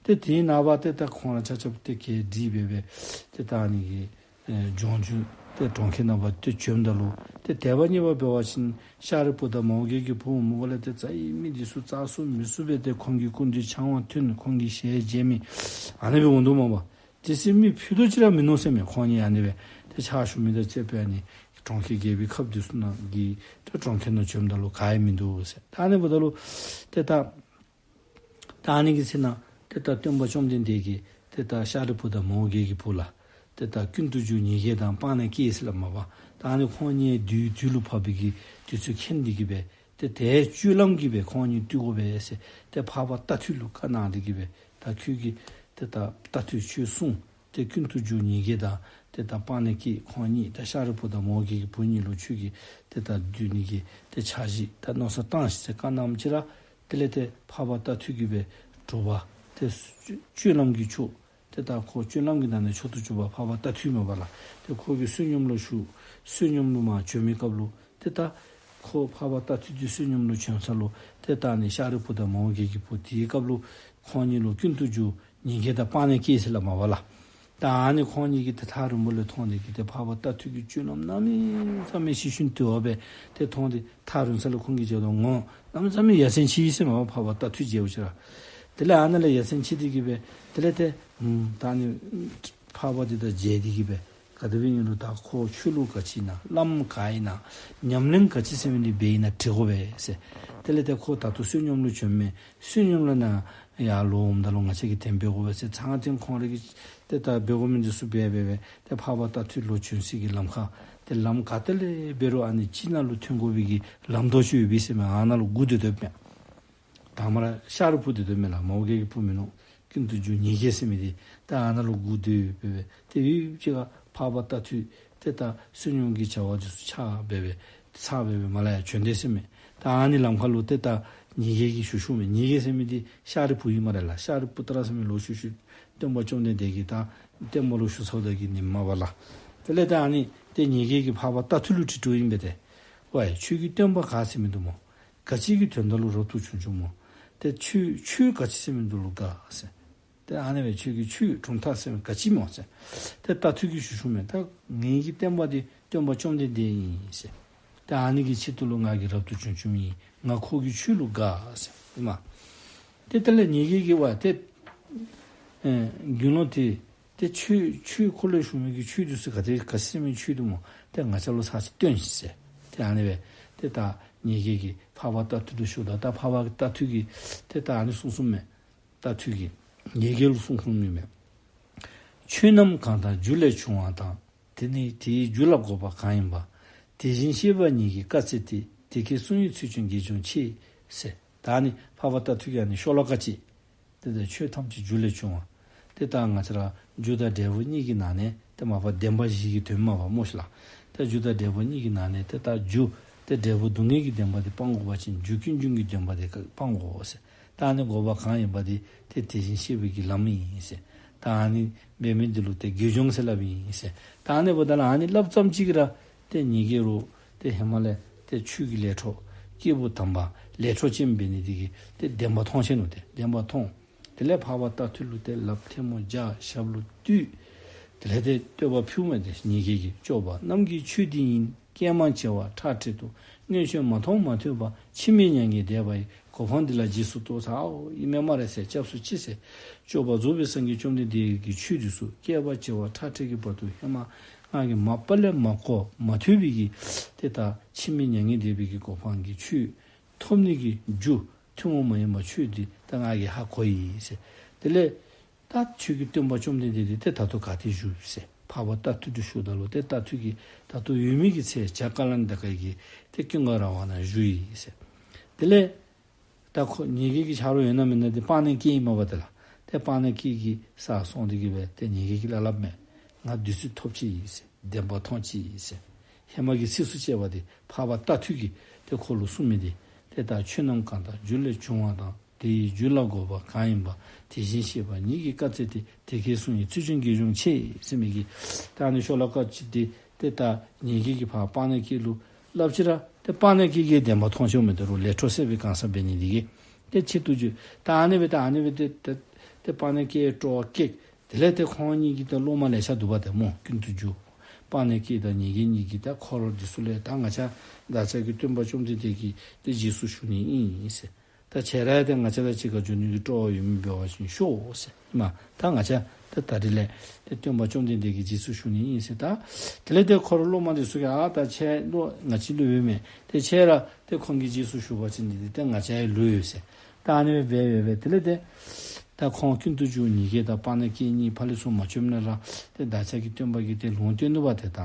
ཏེ་དེའི་ནངས་པ་ཏེ་ད་ཁོང་ར་ཆ་ཁྱབ་ཏེ་གྱལ་སྒྲིག་སྦེ་སྦེ་ཏེ་ད་ཨ་ནི་གི་ཨེ་ལྗོངས་རྒྱུ་ཏེ་གྲོང་ཁྱེར་ནང་ཕར་ཏེ་བྱོནམ་ད་ལུ་ཏེ་དེ་བ་གཉིས་པ་འབད་བ་ཅིན་ཤཱ་རིའི་བུ་དང་མོའུ་འགལ་གྱི་བུ་མོ་ག་ལས་ཏེ་རྩ་བའི་མི་འདི་ཚུ་རྩ་སུ་མི་སུ་སྦེ་ཏེ་ཁོང་གི་སྐུ་མདུན་ཕྱག་དབང་ཐོན་ཁོང་གི་ཞལ་མཇལ་མི་ཨ་ནི་སྦེ་འོང་དོ་མས་པ། དེ་སྦེ་མི་ཕུད་རྡོག་ཅིག་ར་མིན་ནུག་ཟེར་མས། ཁོང་གཉིས་ཨ་ནི་སྦེ་ཏེ་ཕྱག་ཞུ་མི་དང་བཅས་པའི་ཨ་ནི་གྲོང་ཁྱེར་རྒྱལ་པོའི་ཁབ་འདི་ཚུ་ནང་གི་ཏེ་གྲོང་ཁྱེར་ནང་བྱོནམ་ད་ལུ་ག་ཡང་མིན་འདུག་ཟེར། ད་ཨ་ནི་འབདཝ་ད་ལུ་ཏེ་ད་ད་ཨ་ནི་གི་ཚེ་ན་ཏེ་ད་སྟོན་པ་བཅོམ་ལྡན་འདས་ཀྱིས་ཏེ་ད་ཤཱ་རིའི་བུ་དང་མོའུ་འགལ་གྱི་བུ་ལ་ཏེ་ད་ཀུན་ཏུ་རྒྱུ་ཉིས་བརྒྱ་དང་སྤངས་ནས་སྐྱེས་ཟེར་སླབ་མས་པ། ད་ཨ་ནི་ཁོང་གཉིས་བདུད་བདུད་ལུ་ཕབ་པའི་གི་དུས་ཚོད་མཁྱེན་ཏེ་གིས་སྦེ་ཏེ་དེའི་སྤྱོད་ལམ་གྱིས་སྦེ་ཁོང་གཉིས་བཏུལ་དགོ་པས་ཟེར་ཏེ་འཕགས་པ་རྟ་ཐུལ་ལུ་བཀའ་གནང་སྟེ་གིས་སྦེ་ད་ཁྱོད་ཀྱིས་ཏེ་ད་རྟ་ཐུལ་ཁྱོད་སྲུང་། ཏེ་ཀུན་ཏུ་རྒྱུ་ཉིས་བརྒྱ་དང་ཏེ་ད་སྤངས་ནས་སྐྱེས་ཁོང་གཉིས་ད་ཤཱ་རིའི་བུ་དང་མོའུ་འགལ་གྱི་བུ་གཉིས་ལུ་ཁྱོད་ཀྱིས་ཏེ་ད་བཏུལ་ནི་གི་ཏེ་འཆར་གཞི་ད་མནོ་བསམ་བཏང་ཤིག་ཟེར་བཀའ་གནངམ་ཅིག་ར། དེ་ལས་ཏེ་འཕགས་པ་རྟ་ཐུལ་གྱིས་སྦེ་དྲོ་པ་ཏེ་སྤྱོད་ལམ་གྱི་མཆོག་ཏེ་ད་ཁོ་སྤྱོད་ལམ་གྱི་ནང་ནས་མཆོག་ཏུ་གྱུར་པ་འཕགས་པ་རྟ་ཐུལ་མས་པ་ལགས། ཏེ་ཁོ་གི་བསོད་སྙོམས་ལུ་ཞུགས། བསོད་སྙོམས་ལུ་མར་བྱོན་མི་སྐབས་ལུ་ཏེ་ད་ཁོ་འཕགས་པ་རྟ་ཐུལ་འདི་བསོད་སྙོམས་ལུ་བྱོན་ས་ལུ་ཏེ་ད་ཨ་ནི་ཤཱ་རིའི་བུ་དང་མོའུ་འགལ་གྱི་བུ་དེའི་སྐབས་ལུ་ཁོང་གཉིས་ལུ་ཀུན་ཏུ་རྒྱུ་ཉིས་བརྒྱ་དང་སྤངས་ནས་སྐྱེས་ཟེར་སླབ་མས་པ་ལགས། ད་ཨ་ནི་ཁོང་གཉིས་ཀྱིས་ཏེ་ཐག་རིང་པོ་ལས་མཐོང་སྟེ་གིས་ཏེ་འཕགས་པ་རྟ་ཐུལ་གྱི་སྤྱོད་ལམ་གནམ་མེད་ས་མེད་ཤེས་ཤེས་ཏེ་འབད་ཏེ་མཐོང་སྟེ་ཐག་རིང་ས་ལས་ཁོང་གིས་མཇལཝ་ད་ངོ་གནམ་མེད་ས་མེད་ཡ་མཚན་ཆེ་ཡི་ཟེར་མས་པ། འཕགས་པ་རྟ་ཐུལ་མཇལཝ་ཅིག་ར། དེ་ལས་ཨ་ནཱ་ལས་ཡ་མཚན་ཆེ་སྟེ་གིས་སྦེ་དེ་ལས་ཏེ་ཨམ་ད་ཨ་ནི་འཕགས་པ་འདི་དང་མཇལ་ཏེ་གིས་སྦེ་ག་དེ་སྦེ་ཨིན་རུང་ད་ཁོ་ཆོས་ལུགས་ག་ཅི་ཨིན་ན་བླམ་ག་ཨིན་ན་ཉམས་ལེན་ག་ཅི་ཟེར་མི་འདི་འབད་ཨིན་ན་དྲི་དགོ་པས་ཟེར། དེ་ལས་ཏེ་ཁོ་ད་ལྟོ་བསོད་སྙོམས་ལུ་བྱོན་མས། བསོད་སྙོམས་ལུ་ནཱ་ཡར་ལོག་འོངམ་ད་ལུ་ང་བཅས་ཀྱིས་དེ་སྦེ་འབད་དགོ་པས་ཟེར་ཚང་ཐེངས་ཁོང་ར་གིས་ཏེ་ད་འབད་དགོ་མི་འདི་ཚུ་འབད་འབད་སྦེ་ཏེ་འཕགས་པ་རྟ་ཐུལ་ལོག་བྱོན་སའི་གི་ལམ་ཁར་ཏེ་ལམ་ག་ཏེ་ལས་འབད་རུང་ཨ་ནི་ཅིག་ནང་ལུ་ཐོན་དགོ་པའི་གི་ལམ་མདོ་ཅིག་ཡོད་པས་ཟེར་མས། ཨ་ནཱ་ལུ་སྒུག་སྡོད་སྡོདཔ་མས། དང་པ་ར་ཤཱ་རིའི་བུ་སྡོད་སྡོདཔ་མས་ལགས། མོའུ་འགལ་གྱི་བུ་མིན་ནུག། ཀུན་ཏུ་རྒྱུ་ཉིས་བརྒྱ་ཟེར་མི་འདི་ད་ཨ་ནཱ་ལུ་སྒུག་སྡོད་སྦེ་སྦེ་ཏེ་ཡུད་ཅིག་ཁར་འཕགས་པ་རྟ་ཐུལ་ཏེ་ད་བསོད་སྙོམས་ཀྱི་བྱ་བ་འདི་ཚུ་ཚར་སྦེ་སྦེ་ཚར་སྦེ་སྦེ་མར་ལས་ཡར་བྱོན་དེས་ཟེར་མས། ད་ཨ་ནི་ལམ་ཁ་ལུ་ཏེ་ད་ཉིས་བརྒྱ་གིས་ཞུ་ཞུཝ་མས། ཉིས་བརྒྱ་ཟེར་མི་འདི་ཤཱ་རིའི་བུ་ཨིན་སྨ་རེ་ལགས། ཤཱ་རིའི་པུ་ཏྲ་ཟེར་མི་ལོག་ཞུ་ཞུ་སྟོན་པ་བཅོམ་ལྡན་འདས་ཀྱིས་ད་སྟོན་པ་ལོག་ཞུ་ཚརཝ་ད་གི་ནི་མ་པ་ལགས། དེ་ལས་ད་ཨ་ནི་ཏེ་ཉིས་བརྒྱ་གིས་འཕགས་པ་རྟ་ཐུལ་ལུ་དྲི་དོ་ཨིན་པས་ཏེ། ཝའི་ཁྱོད་ཀྱིས་སྟོན་པ་ག་ཟེར་མི་འདུག་སྨོ། ག་ཅི་གི་དོན་དག་ལུ་རབ་ཏུ་བྱུང་བྱུངམ་སྨོ། ཏེ་ཆོས་ཆོས་ག་ཅི་ཟེར་མི་འདི་ལུ་དགའ་ཟེར། ཏེ་ཨ་ནི་སྦེ་ཁྱོད་ཀྱིས་ཆོས་གྲུབ་མཐའ་ཟེར་མི་ག་ཅི་སྨོ་ཟེར། ཏེ་རྟ་ཐུལ་གྱིས་ཞུ་ཞུཝ་མས། ད་ངེ་གི་སྟོན་པ་འདི་སྟོན་པ་བཅོམ་ལྡན་འདས་ཨིན་ཟེར། ཏེ་ཨ་ནི་གི་ཆེད་དུ་ལུ་ང་གིས་རབ་ཏུ་བྱུང་བྱུངམ་ཨིན། ང་ཁོ་གི་ཆོས་ལུ་དགའ་ཟེར་ཨིན་མས། ཏེ་དེ་ལས་ཉིས་བརྒྱ་གིས་ཝའི་ཏེ་ཨེ་དགེ་སློང་དེ་ཏེ་ཆོས་ཆོས་ཁོ་ལུ་ཞུ་མི་གི་ཆོས་འདི་ཚུ་ག་ཏེ་ག་ཅི་ཟེར་མི་ཆོས་འདུག་སྨོ། ཏེ་ང་བཅས་ལུ་ཚར་ཅིག་སྟོན་ཤིག་ཟེར། ཏེ་ཨ་ནི་སྦེ་ཏེ་ད་ཉིས་བརྒྱ་གིས་འཕགས་པ་རྟ་ཐུལ་ལུ་ཞུཝ་ད་ད་འཕགས་པ་རྟ་ཐུལ་གྱིས་ཏེ་ད་ཨ་ནི་གསུངས་གསུངསམ་མས། རྟ་ཐུལ་གྱིས་ཉིས་བརྒྱ་ལུ་གསུངས་གསུངསམ་ཨིན་མས། ཆོས་རྣམས་གང་དག་རྒྱུ་ལས་བྱུང་བ་དང་། དེ་ནི་དེའི་རྒྱུ་ལ་འགོག་པ་གང་ཡིན་པ། དེ་བཞིན་གཤེགས་པ་ཉིད་ཀྱིས་བཀའ་སྩལ་ཏེ། དེ་སྐད་གསུང་བའི་ཚུལ་ཀྱང་དགེ་སྦྱོང་མཆིས་ཟེར། ད་ཨ་ནི་འཕགས་པ་རྟ་ཐུལ་གྱིས་ཨ་ནི་ཤོ་ལོ་ཀ་ཅིག། ཏེ་ད་ཆོས་ཐམས་ཅད་རྒྱུ་ལས་བྱུང་བ། ཏེ་ད་ང་བཅས་ར་རྒྱུ་དང་འབྲས་བུ་གཉིས་ཀྱི་ནང་ནས་ཏེ་མ་པ་བདེན་པ་བཞི་གི་དོན་མ་པ་སྨོ་ཤིག་ལགས། ཏེ་རྒྱུ་དང་འབྲས་བུ་གཉིས་ཀྱི་ནང་ནས་ཏེ་ད་རྒྱུ་ཏེ་འབྲས་བུ་སྡུག་བསྔལ་གྱི་བདེན་པ་དེ་སྤང་དགོ་པ་ཅིན་རྒྱུ་ཀུན་འབྱུང་གི་བདེན་པ་དེ་སྤང་དགོ་ཟེར། ད་ཨ་ནི་འགོག་པ་གང་ཡིན་པ་དེ་ཏེ་དེ་བཞིན་གཤེགས་པའི་གི་ལམ་ཨིན་ཟེར། ད་ཨ་ནི་འབད་མི་འདི་ལུ་ཏེ་དགེ་སྦྱོང་ཟེར་སླབ་ཨིན་ཟེར། ད་ཨ་ནི་འབདཝ་ད་ལུ་ཨ་ནི་སླབ་ཙམ་ཅིག་གིས་ར་ཏེ་ཉིས་བརྒྱ་རུ་ཏེ་ཧེ་མ་ལས་ཏེ་ཆོས་ཀྱི་ལས་འཕྲོ་སྐྱེས་བུ་དམ་པ་ལས་འཕྲོ་ཅན་འབད་ནི་དེ་གིས་ཏེ་བདེན་པ་མཐོང་ཆེ་ནུག། ཏེ་བདེན་པ་མཐོང་། དེ་ལས་འཕགས་པ་རྟ་ཐུལ་ལུ་ཏེ་ལགཔ་ཐལ་མོ་སྦྱར་ཞབས་ལུ་བཏུད། དེ་ལས་ཏེ་བསྟོད་པ་ཕུལཝ་མས། ཏེ་ཉིས་བརྒྱ་གིས་སྐྱོབ་པ་རྣམས་ཀྱི་ཆོས་འདི་ཡིན། བསྐལ་མང་བྱེ་བ་ཁྲག་ཁྲིག་ཏུ། སྔོན་བྱོན་མ་མཐོང་མ་ཐོས་པ། འཆི་མེད་མྱ་ངན་འདས་པ་ཡི། གོ་འཕང་འདི་ལ་རྗེས་སུ་རྟོགས་ཟེར། ཨའོ་ཨིན་མས་སྨ་རེ་ཟེར་སྐྱབས་སུ་མཆི་ཟེར། སྐྱོབ་པ་རྫོགས་པའི་སངས་རྒྱས་བཅོམ་ལྡན་འདས་ཀྱི་ཆོས་འདི་ཚུ་བསྐལ་པ་བྱེ་བ་ཁྲག་ཁྲིག་གི་བར་དུ་ཧེ་མ་ང་གིས་མ་པ་ལས་མ་གོ་མ་ཐོས་པའི་གི་ཏེ་ད་འཆི་མེད་མྱ་ངན་འདས་པའི་གི་གོ་འཕང་གི་ཆོས་ཐོབ་ནི་གི་རྒྱུ་ཐུན་མོང་མ་ཡིན་པ་ཆོས་འདི་ད་ང་གིས་ཧ་གོ་ཡི་ཟེར། དེ་ལས་ ད་ཁྱོད་ཀྱི་སྟོན་པ་བཅོམ་ལྡན་འདས་དེ་ཏེ་ད་ལྟོ་ག་ཏེ་བཞུགས་ཟེར། འཕགས་པ་རྟ་ཐུལ་དུ་ཞུཝ་ད་ལུ་ཏེ་རྟ་ཐུལ་གྱིས་ད་ལྟོ་ཡོད་མི་གི་ཚེ་བྱ་ཀ་ལན་ད་ཀ་གི་ཏེ་ཀུན་དགའ་ར་བ་ན་བཞུགས་ཡི་ཟེར། དེ་ལས་ད་ཁོ་ཉེ་རྒྱལ་གྱི་ཆ་རོགས་ཡོད་ན་མེད་ན་ཏེ་པཱ་ཎི་ཀེ་ཨིན་མས་པ་ཏེ་ལགས། ཏེ་པཱ་ཎི་ཀེ་གི་སར་སོང་སྟེ་གི་སྦེ་ཏེ་ཉེ་རྒྱལ་གྱིས་སླབ་སླབ་མས། ང་བདུད་རྩི་ཐོབ་ཅི་ཨིན་ཟེར། བདེན་པ་མཐོང་ཅི་ཨིན་ཟེར། ཧེ་མ་གི་ཚིགས་སུ་བཅད་པ་དེ་འཕགས་པ་རྟ་ཐུལ་གྱིས་ཏེ་ཁོ་ལུ་གསུངས་མི་དེ། ཏེ་ད་ཆོས་རྣམས་གང་དག་རྒྱུ་ལས་བྱུང་བ་དང་། དེ་ཡི་རྒྱུ་ལ་འགོད་པ་གང་ཡིན་པ། དེ་བཞིན་གཤེགས་པ་ཉིད་ཀྱིས་བཀའ་སྩལ་ཏེ། དེ་སྐད་གསུངས་ཡི་ཚུལ་ཁྲིམས་དགེ་སྦྱོང་ཆེ་ཟེར་མི་གི་ད་ཨ་ནི་ཤོ་ལོ་ཀ་ཅིག་དེ་ཏེ་ད་ཉེ་རྒྱལ་གྱིས་ཕར་པཱ་ཎི་ཀེ་ལུ་སླབ་ཅི་ར་ཏེ་པཱ་ཎི་ཀེ་གིས་བདེན་པ་མཐོང་ཅི་མི་འདི་རུང་ལས་འཕྲོ་སད་པའི་གང་ཟག་འབད་ནི་དེ་གིས་ཏེ་ཆེད་དུ་བརྗོད། ད་ཨ་ནི་སྦེ་ད་ཨ་ནི་སྦེ་ཏེ་ཏེ་ཏེ་པཱ་ཎི་ཀེ་སྤྲོ་བ་སྐྱེས། དེ་ལས་ཏེ་ཁོང་གཉིས་ཀྱི་ཏེ་སློབ་མ་ལེ་ཤ་འདུག་པ་ཏེ་སྨོ། ཀུན་ཏུ་རྒྱུ་པཱ་ཎི་ཀེ་དང་ཉེ་རྒྱལ་གཉིས་ཀྱིས་ད་འཁོར་འདི་ཚུ་ལས་ད་ང་བཅས་བདག་ཅག་གི་སྟོན་པ་བཅོམ་ལྡན་འདས་ཀྱི་ཏེ་རྗེས་སུ་ཞུ་ནི་ཨིན་ཟེར། ད་ཁྱེད་ར་ཡང་ཏེ་ང་བཅས་དང་གཅིག་ཁར་འགྱོ་ནི་གི་སྤྲོ་བ་ཡོད་མི་འབད་བ་ཅིན་ཤོག་ཟེར། མ་ད་ང་བཅས་ཏེ་ད་རིས་ལས་ཏེ་སྟོན་པ་བཅོམ་ལྡན་འདས་ཀྱི་རྗེས་སུ་ཞུ་ནི་ཨིན་ཟེར། ད་དེ་ལས་ཏེ་འཁོར་སློབ་མ་འདི་ཚུ་གིས་ཨ་ད་ཁྱེད་ལུ་ང་བཅས་ལུ་ཡོད་མེད། ཏེ་ཁྱེད་ར་ཏེ་ཁོང་གི་རྗེས་སུ་ཞུགས་པ་ཅིན་འདི་ཏེ་ང་བཅས་ཡང་ལུ་ཡོད་ཟེར། ད་ཨ་ནི་སྦེ་འབད་འབད་འབད་དེ་ལས་ཏེ་ད་ཁོང་ཀུན་ཏུ་རྒྱུ་ཉེ་རྒྱལ་དང་པཱ་ཎི་ཀེ་གཉིས་ཕར་ལས་ཚུར་མ་བྱོནམ་ལས་ར་ཏེ་བདག་ཅག་གི་སྟོན་པ་གིས་ཏེ་ལུང་བསྟན་ནུག་པ་ཏེ་ད་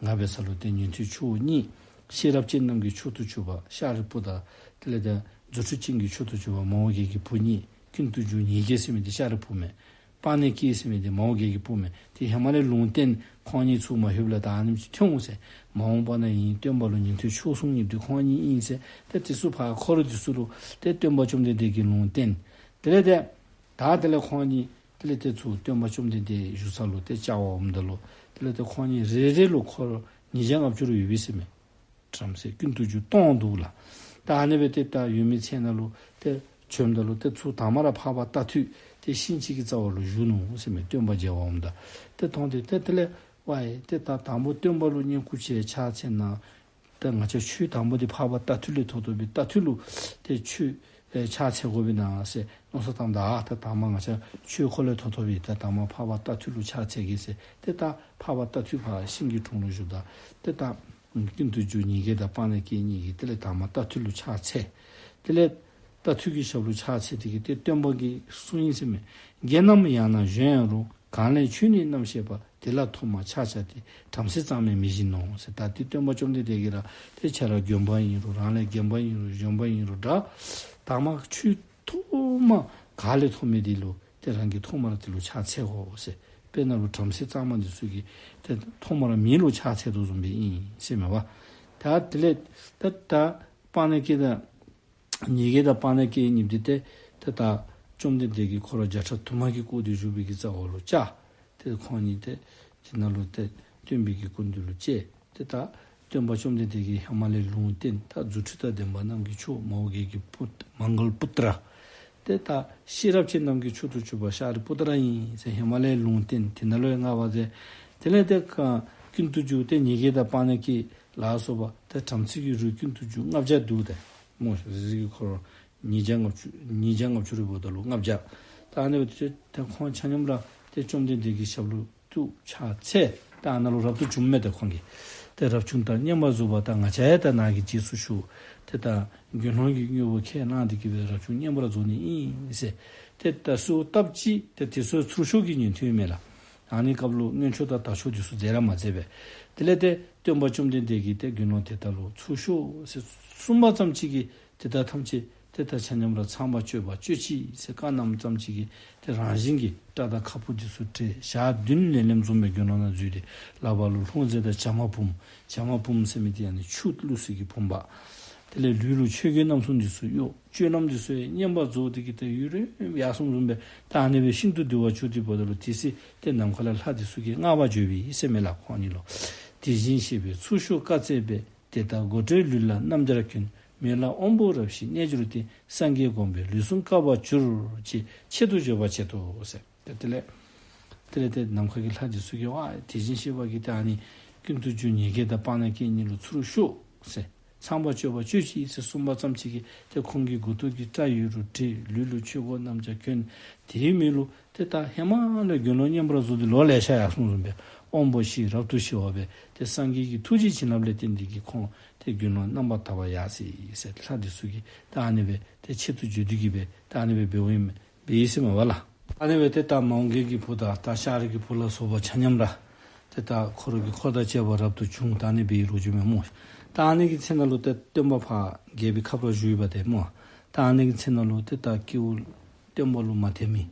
ང་འབད་ས་ལུ་ཏེ་ཉན་ཐོས་ཆོས་གཉིས། ཤེས་རབ་ཅན་རྣམས་ཀྱི་མཆོག་ཏུ་གྱུར་པ་ཤཱ་རིའི་བུ་དང་དེ་ལས་ཏེ་རྫུ་འཕྲུལ་ཅན་གྱི་མཆོག་ཏུ་གྱུར་པ་མོའུ་འགལ་གྱི་བུ་གཉིས། ཀུན་ཏུ་རྒྱུ་ཉེ་རྒྱལ་ཟེར་མི་འདི་ཤཱ་རིའི་བུ་མས། པཱ་ཎི་ཀེ་ཟེར་མི་འདི་མོའུ་འགལ་གྱི་བུ་མས། ཏེ་ཧེ་མ་ལས་ལུང་བསྟན་ཁོང་གཉིས་ཚུར་མ་ལྷོདཔ་ལས་ད་ཨ་ནེམ་ཅིག་ཐོན་འོང་ཟེར། མ་འོངས་པ་ན་ཡིན་སྟོན་པ་ལུ་ཉན་ཐོས་མཆོག་ཟུང་གཉིས་འདི་ཁོང་གཉིས་ཨིན་ཟེར། ཏེ་དེ་ཚུ་ཕར་འཁོར་འདི་ཚུ་ལུ་ཏེ་སྟོན་པ་བཅོམ་ལྡན་འདས་ཀྱིས་ལུང་བསྟན། དེ་ལས་ཏེ་ད་དེ་ལས་ཁོང་གཉིས་དེ་ལས་ཏེ་ཚུར་སྟོན་པ་བཅོམ་ལྡན་འདས་བཞུགས་ས་ལུ་ཏེ་བཅར་བར་འོངམ་ད་ལུ་དེ་ལས་ཏེ་ཁོང་གཉིས་རེ་རེ་ལུ་འཁོར་ཉིས་བརྒྱ་ལྔ་བཅུ་རེ་ཡོད་པས་ཟེར་མས། བྲམ་ཟེ་ཀུན་ཏུ་རྒྱུ་སྟོང་འདུག་ལགས། ད་ཨ་ནི་སྦེ་ཏེ་ད་ཡོད་མི་ཚེ་ནང་ལུ་ཏེ་བྱོནམ་ད་ལུ་ཏེ་ཚུར་དང་པ་ར་འཕགས་པ་རྟ་ཐུལ་ཏེ་ཤིང་གཅིག་གི་རྩ་བ་ལུ་བཞུགས་ནུག་ཟེར་མས། སྟོན་པ་མཇལ་བར་འོངམ་ད་ཏེ་མཐོང་སྟེ་ཏེ་དེ་ལས་ཝའི་ཏེ་ད་དང་པོ་སྟོན་པ་ལུ་བསྙེན་བཀུར་བྱས་ཕྱག་འཚལ་ནུག། ཏེ་ང་བཅས་ཆོས་དང་པོ་འདི་འཕགས་པ་རྟ་ཐུལ་ལས་ཐོབ་ཐོབ་པའི་རྟ་ཐུལ་ལུ་ཏེ་ཆོས་ཨེ་ཕྱག་འཚལ་དགོ་པས་ན་ཟེར་མནོ་བསམ་བཏངམ་ད་ཨ་ད་དང་པ་ང་བཅས་ཆོས་ཁོ་ལས་ཐོབ་ཐོབ་པའི་ད་དང་པ་འཕགས་པ་རྟ་ཐུལ་ལུ་ཕྱག་འཚལ་གེ་ཟེར། ཏེ་ད་འཕགས་པ་རྟ་ཐུལ་ཕར་ཤིང་གི་དྲུང་ལུ་བཞུགསཔ་ད་ཏེ་ད་ཀུན་ཏུ་རྒྱུ་ཉེ་རྒྱལ་དང་པཱ་ཎི་ཀེ་གཉིས་ཀྱིས་དེ་ལས་དང་པ་རྟ་ཐུལ་ལུ་ཕྱག་འཚལ། དེ་ལས་རྟ་ཐུལ་གྱི་ཞབས་ལུ་ཕྱག་འཚལ་ཏེ་གིས་ཏེ་སྟོན་པ་གིས་གསུངས་ཡི་ཟེར་མས། རྒྱན་རྣམས་ཡང་ན་གཞོན་ཡང་རུང་། གང་ལས་ཆོས་ནི་རྣམ་ཤེས་པ། དེ་ལ་ཐོག་མར་ཕྱག་བྱ་སྟེ། བྲམ་ཟེ་གཙང་མས་མི་བཞིན་ནོ་ཟེར། ད་ཏེ་སྟོན་པ་བཅོམ་ལྡན་འདས་ཀྱིས་ར་ཏེ་ཁྱེད་ར་རྒན་པ་ཨིན་རུང་རང་ལས་རྒན་པ་ཨིན་རུང་གཞོན་པ་ཨིན་རུང་འདྲ། དང་པ་ཆོས་ཐོག་མ་ག་ལས་ཐོབ་མི་དེ་ལུ་ཏེ་རང་གིས་ཐོག་མར་དེ་ལུ་ཕྱག་འཚལ་དགོ་ཟེར། དཔེར་ན་ལུ་བྲམ་ཟེ་གཙང་མ་འདི་ཚུ་གིས་ཏེ་ཐོག་མར་མི་ལུ་ཕྱག་འཚལ་དོ་བཟུམ་སྦེ་ཨིན་ཟེར་མས་པ། ད་དེ་ལས་ད་ད་པཱ་ཎི་ཀེ་དང་ཉེ་རྒྱལ་དང་པཱ་ཎི་ཀེ་གཉིས་འདི་ཏེ་ཏེ་ད་བཅོམ་ལྡན་འདས་ཀྱིས་ཁོ་ར་བརྒྱ་ཕྲག་དུ་མ་གིས་བསྐོར་ཏེ་བཞུགས་པའི་གི་རྩ་བ་ལུ་བཅར། ཏེ་ཁོང་གཉིས་ཏེ་དེ་ནང་ལུ་ཏེ་སྟོན་པའི་གི་སྐུ་མདུན་ལུ་བཅར། ཏེ་ད་སྟོན་པ་བཅོམ་ལྡན་འདས་ཀྱིས་ཧེ་མ་ལས་ལུང་བསྟན། ད་རྫུ་འཕྲུལ་དང་ལྡན་པ་རྣམས་ཀྱི་མཆོག་མོའུ་འགལ་གྱི་བུ་མངྒ་ལ་པུ་ཏྲ། ཏེ་ད་ཤེས་རབ་ཅན་རྣམས་ཀྱི་མཆོག་ཏུ་གྱུར་པ་ཤཱ་རིའི་པུ་ཏྲ་ཨིན་ཟེར་ཧེ་མ་ལས་ལུང་བསྟན། དེ་ནང་ལུ་ཡང་བསྔགས་པ་མཛད། དེ་ལས་ཏེ་ཀུན་ཏུ་རྒྱུ་ཏེ་ཉེ་རྒྱལ་དང་པཱ་ཎི་ཀེ་ལ་སོགས་པ་ཏེ་བྲམ་ཟེ་གི་རུས་ཀུན་ཏུ་རྒྱུ་ལྔ་བརྒྱ་འདུག་ཏེ་སྨོ། རེ་རེ་གིས་འཁོར་ཉིས་བརྒྱ་ལྔ་བཅུ་ཉིས་བརྒྱ་ལྔ་བཅུ་རེ་འབདཝ་ད་ལུ་ལྔ་བརྒྱ། ད་ཨ་ནི་སྦེ་ཏེ་ཁོང་ཆ་མཉམ་ར་ཏེ་བཅོམ་ལྡན་འདས་ཀྱི་ཞབས་ལུ་ཏེ་ཕྱག་འཚལ། ད་ཨ་ནཱ་ལུ་རབ་ཏུ་བྱུངམ་མས། ཏེ་ཁོང་གིས་ཏེ་རབ་བྱུང་ད་བསྙེན་པར་རྫོགས་པ་དང་ང་བཅས་ཡང་ད་ནཱ་གི་རྗེས་སུ་ཞུགས། ཏེ་ད་དགེ་སློང་གི་དངོས་པོ་ཁས་བླངས་ཏེ་གིས་སྦེ་རབ་བྱུང་བསྙེན་པར་རྫོགས་ནི་ཨིན་ཟེར། ཏེ་ད་གསོལཝ་བཏབ་ཅི། ཏེ་དེ་ཚུ་ཚུར་ཤོག་གི་ཉན་ཐོས་མས་ལགས། ཨ་ནི་སྐབས་ལུ་མངོན་ཕྱོགས་དང་དག་ཕྱོགས་དེ་ཚུ་མཛད་ར་མ་མཛད་པས། དེ་ལས་ཏེ་སྟོན་པ་བཅོམ་ལྡན་འདས་ཀྱིས་ཏེ་དགེ་སློང་དེ་དག་ལུ་ཚུར་ཤོག་ཟེར་གསུངས་པ་ཙམ་ཅིག་གིས་དེ་དག་ཐམས་ཅད་ཏེ་ད་ཆ་མཉམ་ར་ཚངས་པར་སྤྱོད་པ་སྤྱོད་ཅི་ཟེར་བཀའ་གནངམ་ཙམ་ཅིག་གིས་ཏེ་རང་བཞིན་གྱིས་སྐྲ་དང་ཁ་སྤུ་འདི་ཚུ་བྲེགས། ཞག་བདུན་ལེགས་ལེགས་འཛོམས་པའི་དགེ་སློང་ནང་འཛུལ་ཏེ་ལག་པ་ལུ་ལྷུང་བཟེད་དང་བྱ་མ་བུམ། བྱ་མ་བུམ་ཟེར་མི་དེ་ཨ་ནི་ཆུ་བླུགས་སའི་གི་བུམ་པ། དེ་ལས་ལུས་ལུ་ཆོས་གོས་རྣམ་གསུམ་འདི་ཚུ་གཡོགས། སྤྱོད་ལམ་འདི་ཚུ་ཡང་བསྙེན་པར་རྫོགས་ཏེ་གིས་ཏེ་ཡུན་རིངམོ་ཡར་སོངམ་བཟུམ་སྦེ་ད་ཨ་ནི་སྦེ་ཤིན་ཏུ་དུལ་བར་གྱུར་ཏེ་འབདཝ་ད་ལུ་དེ་སྲིད་ཏེ་ནམ་མཁའ་ལས་ལྷ་འདི་ཚུ་གིས་བསྔགས་པར་བརྗོད་པའི་ཟེར་མས་ལགས་ཁོང་གཉིས་ལུ། དེ་བཞིན་གཤེགས་པས་ཚུར་ཤོག་བཀའ་སྩལ་པས། དེ་ལྟར་དགོད་བྲོའི་ལུས་ལ་སྣམ་སྦྱར་གྱོན། མོད་ལ་དབང་པོ་རབ་ཞི་རྣལ་འབྱོར་ཏེ། སངས་རྒྱས་དགོངས་པས་ལུས་ཟུངས་དཀར་བར་གྱུར། ཅེས་ཆེད་དུ་བརྗོད་པར་བྱེད་དོ་ཟེར། ཏེ་དེ་ལས་དེ་ལས་ཏེ་ནམ་མཁའ་གི་ལྷ་འདི་ཚུ་གིས་ཨ་དེ་བཞིན་གཤེགས་པ་གིས་ཏེ་ཨ་ནི་ཀུན་ཏུ་རྒྱུ་ཉེ་རྒྱལ་དང་པཱ་ཎི་ཀེ་གཉིས་ལུ་ཚུར་ཤོག་ཟེར། ཚངས་པར་སྤྱོད་པ་སྤྱོད་ཅི་ཟེར་གསུངས་པ་ཙམ་ཅིག་གིས་ཏེ་ཁོང་གི་མགུ་ཏོ་གི་སྐྲ་ཡོད་རུང་བྲེགས། ལུས་ལུ་ཆོས་གོས་རྣམ་གྲངས་གྱོན། དེའི་མོད་ལུ་ཏེ་ད་ཧེ་མ་ལས་དགེ་སློང་བསྙེན་པར་རྫོགས་ཏེ་ལོ་ལེ་ཤ་ཡར་སོངམ་བཟུམ་སྦེ་དབང་པོ་ཞི་རབ་ཏུ་ཞི་བ་སྦེ་ཏེ་སངས་རྒྱས་ཀྱི་ཐུགས་རྗེ་བྱིན་རླབས་ལས་བརྟེན་ཏེ་གིས་ཁོང་ཏེ་དགེ་སློང་རྣམ་པར་དག་པ་ཡར་སོ་ཡི་ཟེར་ལྷ་འདི་ཚུ་གིས་ད་ཨ་ནི་སྦེ་ཏེ་ཆེད་དུ་བརྗོད་དེ་གིས་སྦེ་ད་ཨ་ནི་སྦེ་འབདཝ་ཨིན་པས་ཟེར་མས་པ་ལགས། ཨ་ནི་སྦེ་ཏེ་ད་མོའུ་འགལ་གྱི་བུ་དང་ད་ཤཱ་རིའི་བུ་ལ་སོགས་པ་ཆ་མཉམ་ར་ཏེ་ད་ཁོ་ར་གི་འཁོར་དང་བཅས་པ་རབ་ཏུ་བྱུང་། ད་ཨ་ནི་སྦེ་ལོ་རྒྱུས་མས་སྨོ། ད་ཨ་ནི་གི་ཚེ་ན་ལུ་ཏེ་སྟོན་པ་ཕར་རྒྱལ་པོའི་ཁབ་ར་བཞུགས་ཡོདཔ་ཏེ་སྨོ། ད་ཨ་ནི་གི་ཚེ་ན་ལུ་ཏེ་ད་སྐྱེ་བོ་སྟོན་པ་ལུ་མ་དད་མི་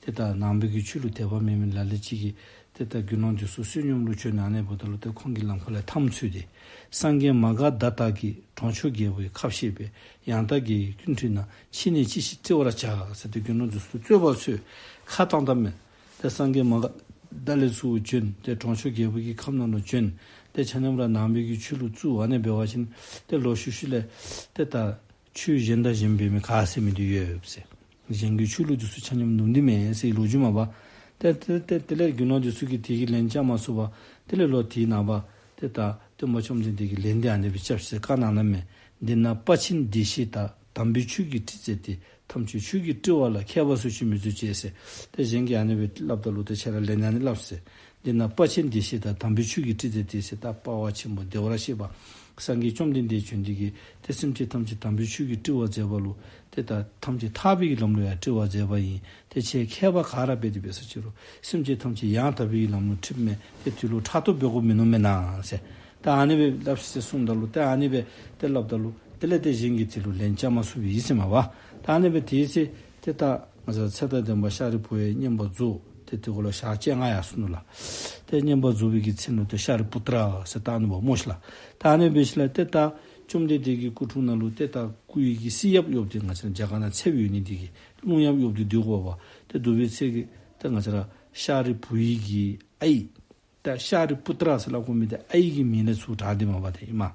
ཏེ་ད་ནང་པའི་གི་ཆོས་ལུ་དད་པ་མེད་མི་ལ་ལུ་ཅིག་གིས་ཏེ་ད་དགེ་སློང་འདི་ཚུ་བསོད་སྙོམས་ལུ་བྱོན། ཨ་ནི་འབདཝ་ད་ལུ་ཏེ་ཁོང་གི་ལམ་ཁ་ལས་འཐམ་ཚུལ་ཏེ། སངས་རྒྱས་མ་ག་དྷ་ཏ་གིས་གྲོང་ཆོག་རྒྱལ་པོའི་ཁབ་བཤད་པས། ཡང་དག་རྒྱལ་བའི་སྐུ་མཁྲིས་ན། ཕྱིས་ནས་ཅི་ཞིག་བཀྲི་བར་བྱ། ཟེར་ཏེ་དགེ་སློང་འདི་ཚུ་ལུ་རྩོད་པ་རྩོད་ཁ་བཏང་བཏངམ་མས། ཏེ་སངས་རྒྱས་མ་ག་དྷ་ལས་ཚུར་བྱོན་ཏེ་གྲོང་ཆོག་རྒྱལ་པོ་གི་ཁབ་ནང་ལུ་བྱོན་ཏེ་ཆ་མཉམ་ར་ནང་པའི་གི་ཆོས་ལུ་བཙུགས། ཨ་ནི་འབད་བ་ཅིན་ཏེ་ལོག་ཤུལ་ཤུལ་ལས་ཏེ་ད་ཆོས་གཞན་དང་གཞན་འབད་མི་ག་ཟེར་མི་འདི་ཡོད་ཟེར། གཞན་གྱི་ཆོས་ལུགས་འདི་ཚུ་ཆ་མཉམ་ནུབ་ནི་མས་ཟེར་ལོ་རྒྱུས་མས་པ། ཏེ་ཏེ་ཏེ་དེ་ལས་དགེ་སློང་འདི་ཚུ་གིས་དེ་གི་ལན་རྐྱབ་མ་ཚུགས་པར་དེ་ལས་ལོག་དེའི་ནངས་པ་ཏེ་ད་སྟོན་པ་བཅོམ་ལྡན་འདས་ཀྱིས་ལན་འདི་ཨ་ནི་སྦེ་རྐྱབ་ཟེར་བཀའ་གནང་གནངམ་མས། འདི་ན་དཔའ་ཆེན་བདེ་གཤེགས་དང་། དམ་པའི་ཆོས་ཀྱིས་བཀྲི་མཛད་དེ། ཐམས་ཅད་ཆོས་ཀྱིས་བཀྲི་བ་ལ། མཁས་པ་སུ་ཞིག་མི་འཛོལ་ཅེས་ཟེར། ཏེ་གཞན་གྱིས་ཨ་ནི་སྦེ་སླབ་ད་ལུ་ཏེ་ཁྱེད་ར་ལན་ཨ་ནི་སླབ་ཟེར། འདི་ན་དཔའ་ཆེན་བདེ་གཤེགས་དང་། དམ་པའི་ཆོས་ཀྱིས་བཀྲི་མཛད་དེ་ཟེར། ད་དཔའ་བ་ཆེན་པོ་བདེ་བར་གཤེགས་པ་སངས་རྒྱས་བཅོམ་ལྡན་འདས་བྱོན་ཏེ་གིས་ཏེ་སེམས་ཅན་ཐམས་ཅད་དམ་པའི་ཆོས་ཀྱིས་བཀྲི་བར་མཛད་པ་ལུ་ཏེ་ད་ཐམས་ཅད་ཐར་པའི་གི་ལམ་ལུ་ཡང་བཀྲི་བར་མཛད་པ་ཨིན། ཏེ་ཁྱེད་མཁས་པ་ག་ར་འབད་དེ་འབད་ས་ཅི་རུང་སེམས་ཅན་ཐམས་ཅད་ཡང་དག་པའི་གི་ལམ་ལུ་འཁྲིདཔ་མས། ཏེ་དེ་ལུ་ཕྲག་དོག་འབད་དགོཔ་མིན་ནུག་མེན་ན་ཟེར། ད་ཨ་ནི་སྦེ་སླབ་ཤིག་ཟེར་གསུངམ་ད་ལུ་ཏེ་ཨ་ནི་སྦེ་ཏེ་སླབ་ད་ལུ་དེ་ལས་ཏེ་གཞན་གྱིས་དེ་ལུ་ལན་རྐྱབ་མ་ཚུགས་པའི་ཨིན་ཟེར་མས་པ། ད་ཨ་ནི་སྦེ་དེའི་ཚེ་ཏེ་ད་ང་བཅས་ཚེ་དང་ལྡན་པ་ཤཱ་རིའི་བུ་ཡང་བསྙེན་པར་རྫོགས། ཏེ་དེ་གུ་ལུ་ཞག་བཅོ་ལྔ་ཡར་སོ་ནུག་ལགས། ཏེ་བསྙེན་པར་རྫོགས་པའི་གི་མཚན་ལུ་ཏེ་ཤཱ་རིའི་པུ་ཏྲ་ཟེར་བཏགས་ནུག་པ་སྨོ་ཤིག་ལགས། ད་ཨ་ནི་སྦེ་ཞིནམ་ལས་ཏེ་ད་བཅོམ་ལྡན་འདས་ཀྱི་སྐུ་དྲུང་ནང་ལུ་ཏེ་ད་སྐུ་ཡི་གི་སྲིད་ཡབ་གཡོགཔ་འདི་ང་བཅས་ར་རྒྱ་གར་ནང་ཚདཔ་ཡོད་ནི་འདི་གིས་རླུང་ཡབ་གཡོགཔ་འདི་འདུག་གོ་པ། ཏེ་འདུག་པའི་ཚེ་གི་ཏེ་ང་བཅས་ར་ཤཱ་རིའི་བུ་ཡི་གི་ཨའི་ད་ཤཱ་རིའི་པུ་ཏྲ་ཟེར་སླབ་དགོ་མི་འདི་ཨའི་གི་མིང་ལས་ཚུར་དྲངས་ཏེ་མས་པ་ཏེ་ཨིན་མས།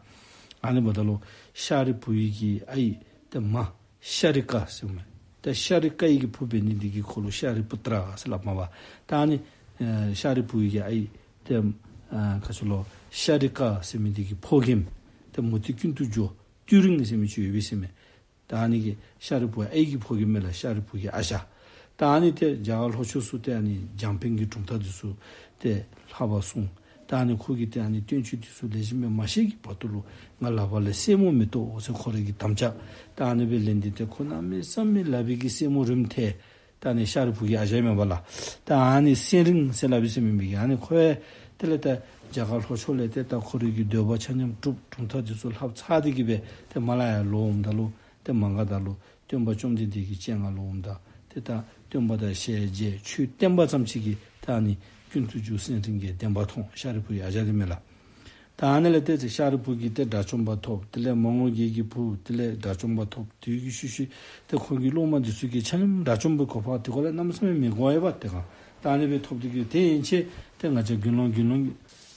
ཨ་ནི་འབདཝ་ད་ལུ་ཤཱ་རིའི་བུ་ཡི་གི་ཨའི་ཏེ་མ་ཤཱ་རི་ཀ་ཟེར་མས། ད་ཤཱ་རི་ཀ་ཡི་གི་བུ་འབད་ནི་འདི་གིས་ཁོ་ལུ་ཤཱ་རིའི་པུ་ཏྲ་ཟེར་སླབ་མས་པ། ད་ཨ་ནི་ཨེ་ཤཱ་རིའི་བུ་ཡི་གི་ཨའི་ཏེ་ཨ་ག་ཅི་ལོ་ཤཱ་རི་ཀ་ཟེར་མི་འདི་གི་ཕོ་རྒནམ་ཏེ་མུ་སྟེགས་ཀུན་ཏུ་སྦྱོར་ཏུ་རིང་ཟེར་མི་ཅིག་ཡོད་པས་ཟེར་མས། ད་ཨ་ནི་གི་ཤཱ་རིའི་བུ་ཨའི་གི་ཕོ་རྒནམ་མས་ལགས། ཤཱ་རིའི་བུ་གི་ཨ་ཞང་། ད་ཨ་ནི་ཏེ་རྒྱ་གར་ལྷོ་ཕྱོགས་སུ་ཏེ་ཨ་ནི་འཇམ་དཔལ་གྱི་གྲུབ་མཐའ་འདི་ཚུ་ཏེ་ལྷག་པར་གསུངས། ད་ཨ་ནི་ཁོ་གིས་ཏེ་ཨ་ནི་བསྟན་བཅོས་འདི་ཚུ་ལེགས་ཤོམ་སྦེ་མ་ཤེས་ཀྱི་བར་དུ་ལུ་ང་ལག་པ་ལས་སེན་མོ་མི་བཏོག་ཟེར་ཁོ་རའི་གི་དམ་བཅའ། ད་ཨ་ནི་སྦེ་ལེན་ཏེ་ཏེ་ཁོ་གནམ་མེད་ས་མེད་ལག་པའི་གི་སེན་མོ་རིངམ་ཐལ། ད་ཨ་ནི་ཤཱ་རིའི་བུ་གི་ཨ་ཞང་མས་པ་ལགས། ད་ཨ་ནི་སེན་རིང་ཟེར་སླབ་པའི་སེན་མོ་མེན་པའི་གི་ཨ་ནི་ཁོ་ཡང་དེ་ལས་ད་རྒྱ་གར་ལྷོ་ཕྱོགས་ལས་ཏེ་ད་ཁོ་རའི་གི་འདོད་པ་ཆ་མཉམ་གྲུབ། གྲུབ་མཐའ་འདི་ཚུ་ལྷབ་ཚར་ཏེ་གི་སྦེ་ཏེ་མར་ལས་ཡར་ལོག་འོངམ་ད་ལུ་ཏེ་མ་ག་དྷ་ལུ་སྟོན་པ་བཅོམ་ལྡན་འདས་ཀྱི་སྤྱན་སྔར་ལུ་འོངམ་ད་ཏེ་ད་སྟོན་པ་དང་ཞལ་མཇལ། ཆོས་བསྟན་པ་ཙམ་ཅིག་གིས་ད་ཨ་ནི་ཀུན་ཏུ་རྒྱུ་སེང་བྲན་གྱི་བདེན་པ་མཐོང་། ཤཱ་རིའི་བུ་ཡི་ཨ་ཞང་འདི་མས་ལགས། ད་ཨ་ནི་ལས་ཏེ་ཤཱ་རིའི་བུ་གིས་ཏེ་དགྲ་བཅོམ་པ་ཐོབ། དེ་ལས་མོའུ་འགལ་གྱི་བུ་དེ་ལས་དགྲ་བཅོམ་པ་ཐོབ། དེ་གི་ཤུལ་ཤུལ་ཏེ་ཁོང་གི་སློབ་མ་འདི་ཚུ་གིས་ཆ་མཉམ་དགྲ་བཅོམ་པའི་གོ་འཕང་དེ་ཁོ་ལས་གནམ་མེད་ས་མེད་མི་དགོ་པས་པ་ཏེ་ག། ད་ཨ་ནི་སྦེ་ཐོབ་སྟེ་གི་ཏེ་ཡན་ཆད་ཏེ་ང་བཅས་དགེ་སློང་དགེ་སློང་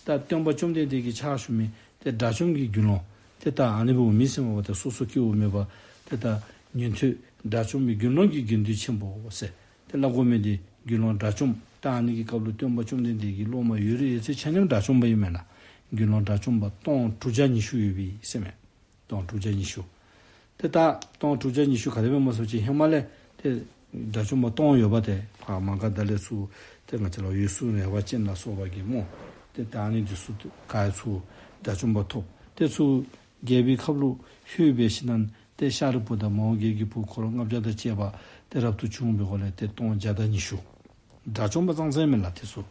ད་སྟོན་པ་བཅོམ་ལྡན་འདས་ཀྱི་ཕྱག་ཞུ་མི་ཏེ་དགྲ་བཅོམ་གྱི་དགེ་སློང་ཏེ་ད་ཨ་ནི་འབདཝ་མས་ཟེར་མས་པ། ཏེ་སོ་སོ་སྐྱེ་བོ་མེད་པ་ཏེ་ད་ཉན་ཐོས་དགྲ་བཅོམ་པའི་དགེ་སློང་གི་དགེ་འདུན་ཆེན་པོ་ཟེར་ཏེ་སླབ་དགོ་མི་འདི་དགེ་སློང་དགྲ་བཅོམ། ད་ཨ་ནི་གི་སྐབས་ལུ་སྟོན་པ་བཅོམ་ལྡན་འདས་ཀྱི་སློབ་མ་ཡོད་རིགས་ཡོད་ཚད་ཆ་མཉམ་དགྲ་བཅོམ་པ་ཨིན་མས་ལགས། དགེ་སློང་དགྲ་བཅོམ་པ་སྟོང་དྲུག་བརྒྱ་ཉི་ཤུ་ཡོད་པས་ཟེར་མས། སྟོང་དྲུག་བརྒྱ་ཉི་ཤུ། ཏེ་ད་སྟོང་དྲུག་བརྒྱ་ཉི་ཤུ་ག་དེ་སྦེ་སྨོ་ཟེར་བ་ཅིན་ཧེ་མ་ལས་ཏེ་དགྲ་བཅོམ་པ་སྟོང་ཡོད་པ་ཏེ་ཕར་མ་ག་དྷ་ལས་ཚུར་ཏེ་ང་བཅས་ར་འོད་སྲུང་རས་པ་ཅན་ལ་སོགས་པ་གིས་སྨོ། ཏེ་ད་ཨ་ནི་འདི་ཚུ་ག་ཚུར་དགྲ་བཅོམ་པ་ཐོབ། ཏེ་ཚུར་རྒྱལ་པོའི་ཁབ་ལུ་ལྷོད་པའི་ཤུལ་ལས་ཏེ་ཤཱ་རིའི་བུ་དང་མོའུ་འགལ་གྱི་བུ་འཁོར་ལྔ་བརྒྱ་དང་བཅས་པ་ཏེ་རབ་ཏུ་བྱུང་བའི་སྒོ་ལས་ཏེ་སྟོང་བརྒྱ་དང་ཉི་ཤུ། དགྲ་བཅོམ་པ་ཙང་ཙང་མས་ལགས་དེ་ཚུ།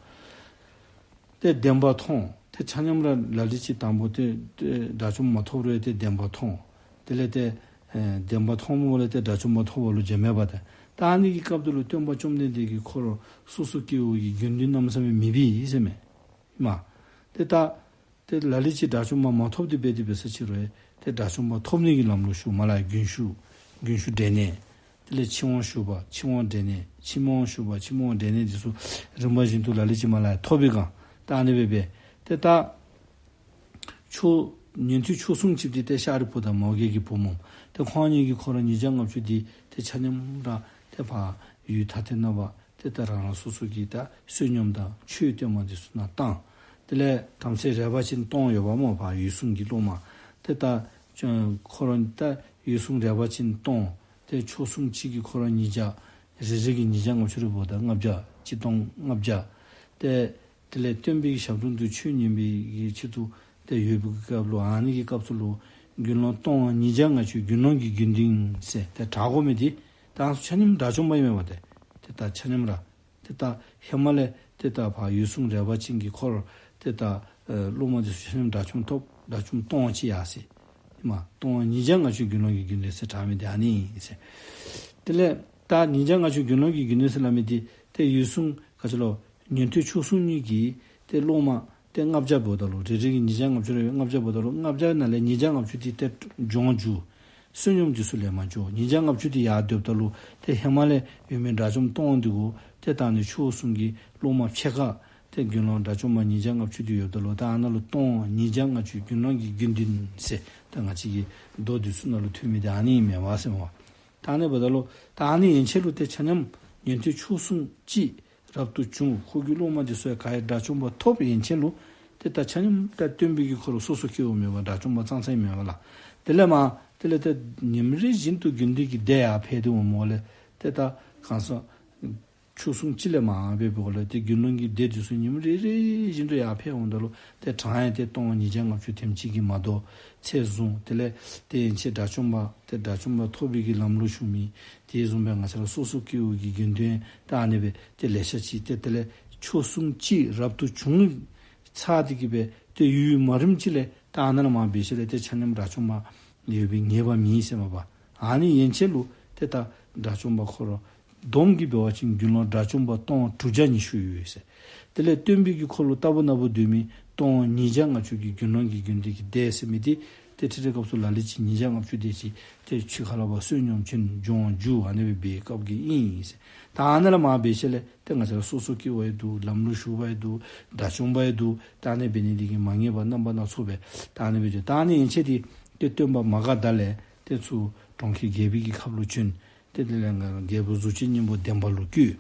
ཏེ་བདེན་པ་མཐོང་། ཏེ་ཆ་མཉམ་ར་ལ་ལུ་ཅིག་དང་པོ་ཏེ་ཏེ་དགྲ་བཅོམ་མ་ཐོབ་རུང་ཏེ་བདེན་པ་མཐོང་། དེ་ལས་ཏེ་ཨེ་བདེན་པ་མཐོངམ་ལས་ཏེ་དགྲ་བཅོམ་པ་ཐོབ་པ་ལུ་བྱ་མེད་པ་ཏེ། ད་ཨ་ནི་གི་སྐབས་དེ་ལུ་སྟོན་པ་བཅོམ་ལྡན་འདས་ཀྱི་འཁོར་སོ་སོ་སྐྱེ་བོ་གི་དགེ་འདུན་གནམ་མེད་ས་མེད་མེད་པས་ཟེར་མས། མ། ཏེ་ད་ཏེ་ལ་ལུ་ཅིག་དགྲ་བཅོམ་པ་མ་ཐོབ་སྟེ་འབད་དེ་འབད་ས་ཅི་རུང་ཏེ་དགྲ་བཅོམ་པ་ཐོབ་ནི་གི་ལམ་ལུ་ཞུགས། མར་ལས་རྒྱུན་ཞུགས། རྒྱུན་ཞུགས་འབྲས་གནས། དེ་ལས་ཕྱིར་འོང་ཞུགས་པ་ཕྱིར་འོང་འབྲས་གནས། ཕྱིར་མི་འོང་ཞུགས་པ་ཕྱིར་མི་འོང་འབྲས་གནས་འདི་ཚུ་རིམ་པ་བཞིན་དུ་ལ་ལུ་ཅིག་མར་ལས་ཐོབ་པའི་སྒང་ད་ཨ་ནི་སྦེ་འབད། ཏེ་ད་ཆོས་ཉན་ཐོས་ཆོས་སྲུང་ཅིག་འདི་ཏེ་ཤཱ་རིའི་བུ་དང་མོའུ་འགལ་གྱི་བུ་སྨོ། ཏེ་ཁོང་གཉིས་ཀྱི་འཁོར་ཉིས་བརྒྱ་ལྔ་བཅུ་འདི་ཏེ་ཆ་མཉམ་ར་ཏེ་ཕར་ཡུལ་ཐ་དད་ནང་པ་ཏེ་ད་རང་རང་སོ་སོ་གི་ད་བསོད་སྙོམས་དང་ཆོས་སྟོན་པ་འདི་ཚུ་ནང་བཏང་། དེ་ལས་བྲམ་ཟེ་རས་པ་ཅན་སྟོང་ཡོད་པ་སྨོ་ཕར་འོད་སྲུང་གི་སློབ་མ། ཏེ་ད་ཁོ་ར་ད་འོད་སྲུང་རས་པ་ཅན་སྟོང་། ཏེ་ཆོས་སྲུང་གཅིག་གི་འཁོར་ཉིས་བརྒྱ། རེ་རེ་གིས་ཉིས་བརྒྱ་ལྔ་བཅུ་རེ་འབདཝ་ད་ལྔ་བརྒྱ། གཅིག་སྟོང་ལྔ་བརྒྱ། ཏེ་དེ་ལས་སྟོན་པའི་ཞབས་དྲུང་དུ་ཆོས་ཉན་པའི་གི་ཆེད་དུ་ཏེ་ཡོད་པའི་སྐབས་ལུ་ཨ་ནི་གི་སྐབས་སུ་ལུ་དགེ་སློང་སྟོང་ཉིས་བརྒྱ་ལྔ་བཅུ་དགེ་སློང་གི་དགེ་འདུན་ཟེར་ཏེ་གྲགས་དགོ་མི་འདི་ད་ཆ་མཉམ་དགྲ་བཅོམ་པ་ཨིན་མས་པ་ཏེ། ཏེ་ ད་ཆ་མཉམ་ར་ཏེ་ད་ཧེ་མ་ལས་ཏེ་ད་ཕར་འོད་སྲུང་རལ་པ་ཅན་གྱི་འཁོར་ཏེ་ད་ཨེ་སློབ་མ་འདི་ཚུ་ཆ་མཉམ་དགྲ་བཅོམ་ཐོབ། དགྲ་བཅོམ་སྟོང་གཅིག་ཡར་སོ་ཡི། ཧེ་མ་སྟོང་ཉིས་བརྒྱ་ལྔ་བཅུ་དགེ་སློང་གི་དགེ་འདུན་ཟེར་གྲགས་མི་འདི་ཨ་ནི་ཨིན་ཟེར། དེ་ལས་ད་ཉིས་བརྒྱ་ལྔ་བཅུ་དགེ་སློང་གི་དགེ་འདུན་ཟེར་སླབ་མི་འདི་ཏེ་འོད་སྲུང་ག་ཅི་ལོ་ཉན་ཐོས་མཆོག་ཟུང་གཉིས་ཀྱི་ཏེ་སློབ་མ་ཏེ་ལྔ་བརྒྱ་འབདཝ་ད་ལུ་རེ་རེ་གིས་ཉིས་བརྒྱ་ལྔ་བཅུ་རེ་ལྔ་བརྒྱ་འབདཝ་ད་ལུ་ལྔ་བརྒྱ་ནང་ལས་ཉིས་བརྒྱ་ལྔ་བཅུ་འདི་ཏེ་སྦྱོང་འགྱུར། བསོད་སྙོམས་འདི་ཚུ་ལེན་པར་འགྱོ། ཉིས་བརྒྱ་ལྔ་བཅུ་འདི་ཡར་སྡོདཔ་ད་ལུ་ཏེ་ཧེ་མ་ལས་ཡོད་མི་དགྲ་བཅོམ་སྟོང་འདི་གུ་ཏེ་ད་ཨ་ནི་མཆོག་ཟུང་གི་སློབ་མ་ཕྱེད་ཀ་ཏེ་དགེ་སློང་དགྲ་བཅོམ་པ་ཉིས་བརྒྱ་ལྔ་བཅུ་འདི་ཡོདཔ་ད་ལུ་ད་ཨ་ནཱ་ལུ་སྟོང་ཉིས་བརྒྱ་ལྔ་བཅུ་དགེ་སློང་གི་དགེ་འདུན་ཟེར་ད་ང་བཅས་ཀྱི་མདོ་འདི་ཚུ་ནང་ལུ་ཐོན་མི་འདི་ཨ་ནི་ཨིན་མས་པ་ཟེར་མས་པ། ད་ཨ་ནི་འབདཝ་ད་ལུ་ད་ཨ་ནི་ཡན་ཆད་ལུ་ཏེ་ཆ་མཉམ་ཉན་ཐོས་མཆོག་ཟུང་གཅིག་རབ་ཏུ་བྱུང་། ཁོ་གི་སློབ་མ་འདི་ཚུ་ཡང་ག་ར་དགྲ་བཅོམ་པ་ཐོབ། ཡན་ཆད་ལུ་ཏེ་ད་ཆ་མཉམ་ད་སྟོན་པའི་གི་འཁོར་ལུ་སོ་སོ་སྐྱེ་བོ་མེད་པར་དགྲ་བཅོམ་པ་ཙང་ཙང་ཨིན་མས་པ་ལགས། དེ་ལས་མར་དེ་ལས་ཏེ་ཉིནམ་རེ་བཞིན་དུ་དགེ་འདུན་གྱི་སྡེ་ཡར་འཕེལ་ཏེ་འོངམ་ལས་ཏེ་ད་གང་ཟག་མཆོག་ཟུང་གཅིག་ལས་མར་འབད་འབདཝ་ལས་ཏེ་དགེ་སློང་གི་སྡེ་འདི་ཚུ་ཉིནམ་རེ་རེ་བཞིན་དུ་ཡར་འཕེལ་འོངམ་ད་ལུ་ཏེ་གྲངས་ཡང་ཏེ་སྟོང་ཉིས་བརྒྱ་ལྔ་བཅུ་དེམ་ཅིག་གིས་མ་དོ་ཚད་བཟུང་། དེ་ལས་ཏེ་ཡན་ཆད་དགྲ་བཅོམ་པ་ཏེ་དགྲ་བཅོམ་པ་ཐོབ་པའི་གི་ལམ་ལུ་ཞུགས་མི་དེ་བཟུམ་སྦེ་ང་བཅས་ར་སོ་སོ་སྐྱེ་བོ་གི་དགེ་འདུན་ད་ཨ་ནི་སྦེ་ཏེ་ལེ་ཤ་ཅིག་ཏེ་དེ་ལས་མཆོག་ཟུང་གཅིག་རབ་ཏུ་བྱུང་ཚར་ཏེ་གི་སྦེ་ཏེ་ཡུན་མ་རིངམ་ཅིག་ལས་ད་ཨ་ནཱ་ལས་མར་འབད་ཞིནམ་ལས་ཏེ་ཆ་མཉམ་དགྲ་བཅོམ་པ་ཡོད་པའི་ངེས་པ་མེད་ཟེར་མས་པ། ཨ་ནི་ཡན་ཆད་ལུ་ཏེ་ད་དགྲ་བཅོམ་པ་འཁོར་བསྡོམས་ཀྱིས་འབད་བ་ཅིན་དགེ་སློང་དགྲ་བཅོམ་པ་སྟོང་དྲུག་བརྒྱ་ཉི་ཤུ་ཡོད་ཟེར། དེ་ལས་སྟོན་པའི་གི་འཁོར་ལོ་ལྟ་བུ་ན་བུ་སྡོད་མི་སྟོང་ཉིས་བརྒྱ་ལྔ་བཅུ་གི་དགེ་སློང་གི་དགེ་འདུན་གྱི་སྡེ་ཟེར་མི་འདི་ཏེ་ཁྲིད་ཁྲིད་སྐབས་སུ་ལ་ལུ་ཅིག་ཉིས་བརྒྱ་ལྔ་བཅུ་དེ་ཅིག་ཏེ་ཕྱི་ཁ་ལས་ཕར་བསོད་སྙོམས་བྱིན་སྦྱོང་རྒྱུ་ཨ་ནི་སྦེ་འབད་བའི་སྐབས་ཀྱི་ཨིན་ཟེར། ད་ཨ་ནཱ་ལས་མར་འབད་ཞིནམ་ལས་ཏེ་ང་བཅས་ར་སོ་སོ་སྐྱེ་བོ་ཡང་འདུག། ལམ་ལུ་ཞུགས་པ་ཡང་འདུག། དགྲ་བཅོམ་པ་ཡང་འདུག། ད་ཨ་ནི་འབད་ནི་འདི་གིས་མ་ངེས་པ་རྣམ་པ་སྣ་ཚོགས་སྦེ་ད་ཨ་ནི་སྦེ་འགྱོ། ད་ཨ་ནི་ཡན་ཆད་འདི་ཏེ་སྟོན་པ་མ་ག་དྷ་ལས་ཏེ་ཚུར་གྲོང་ཁྱེར་རྒྱལ་པོའི་གི་ཁབ་ལུ་བྱོན། ཏེ་དེ་ལས་རྒྱལ་པོ་གཟུགས་ཅན་སྙིང་པོ་བདེན་པ་ལུ་བཀོད།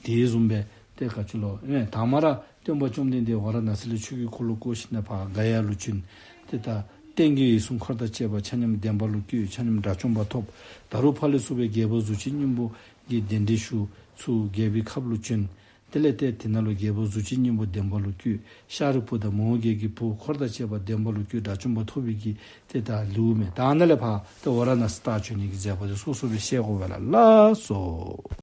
དེ་བཟུམ་སྦེ་ཏེ་ག་ཅི་ལོ་ཨེ་དང་པ་ར་སྟོན་པ་བཅོམ་ལྡན་འདས་ཝཱ་ར་ཎཱ་སི་ལས་ཆོས་ཀྱི་འཁོར་ལོ་བསྐོར་ཞིནམ་ལས་ཕར་ག་ཡ་ལུ་བྱོན། ཏེ་ད་རྟེན་གྱི་འོད་སྲུང་འཁོར་དང་བཅས་པ་ཆ་མཉམ་བདེན་པ་ལུ་བཀོད། ཆ་མཉམ་དགྲ་བཅོམ་པ་ཐོབ། ད་རུང་ཕར་ལས་ཚུར་སྦེ་རྒྱལ་པོ་གཟུགས་ཅན་སྙིང་པོ་གི་གདན་འདྲེན་ཞུ། ཚུར་རྒྱལ་པོའི་ཁབ་ལུ་བྱོན། དེ་ལས་ཏེ་དེ་ནང་ལུ་རྒྱལ་པོ་གཟུགས་ཅན་སྙིང་པོ་བདེན་པ་ལུ་བཀོད། ཤཱ་རིའི་བུ་དང་མོའུ་འགལ་གྱི་བུ་འཁོར་དང་བཅས་པ་བདེན་པ་ལུ་བཀོད། དགྲ་བཅོམ་པ་ཐོབ་པའི་གི་ཏེ་ད་ལེའུ་མས། ད་ཨ་ནཱ་ལས་ཕར་ཏེ་ཝཱ་ར་ཎཱ་སི་ད་བྱོན་ནི་གི་མཛད་པ་དེ་སོ་སོ་སྦེ་བཤད་དགོ་པས་ལགས། ལགས་སོ།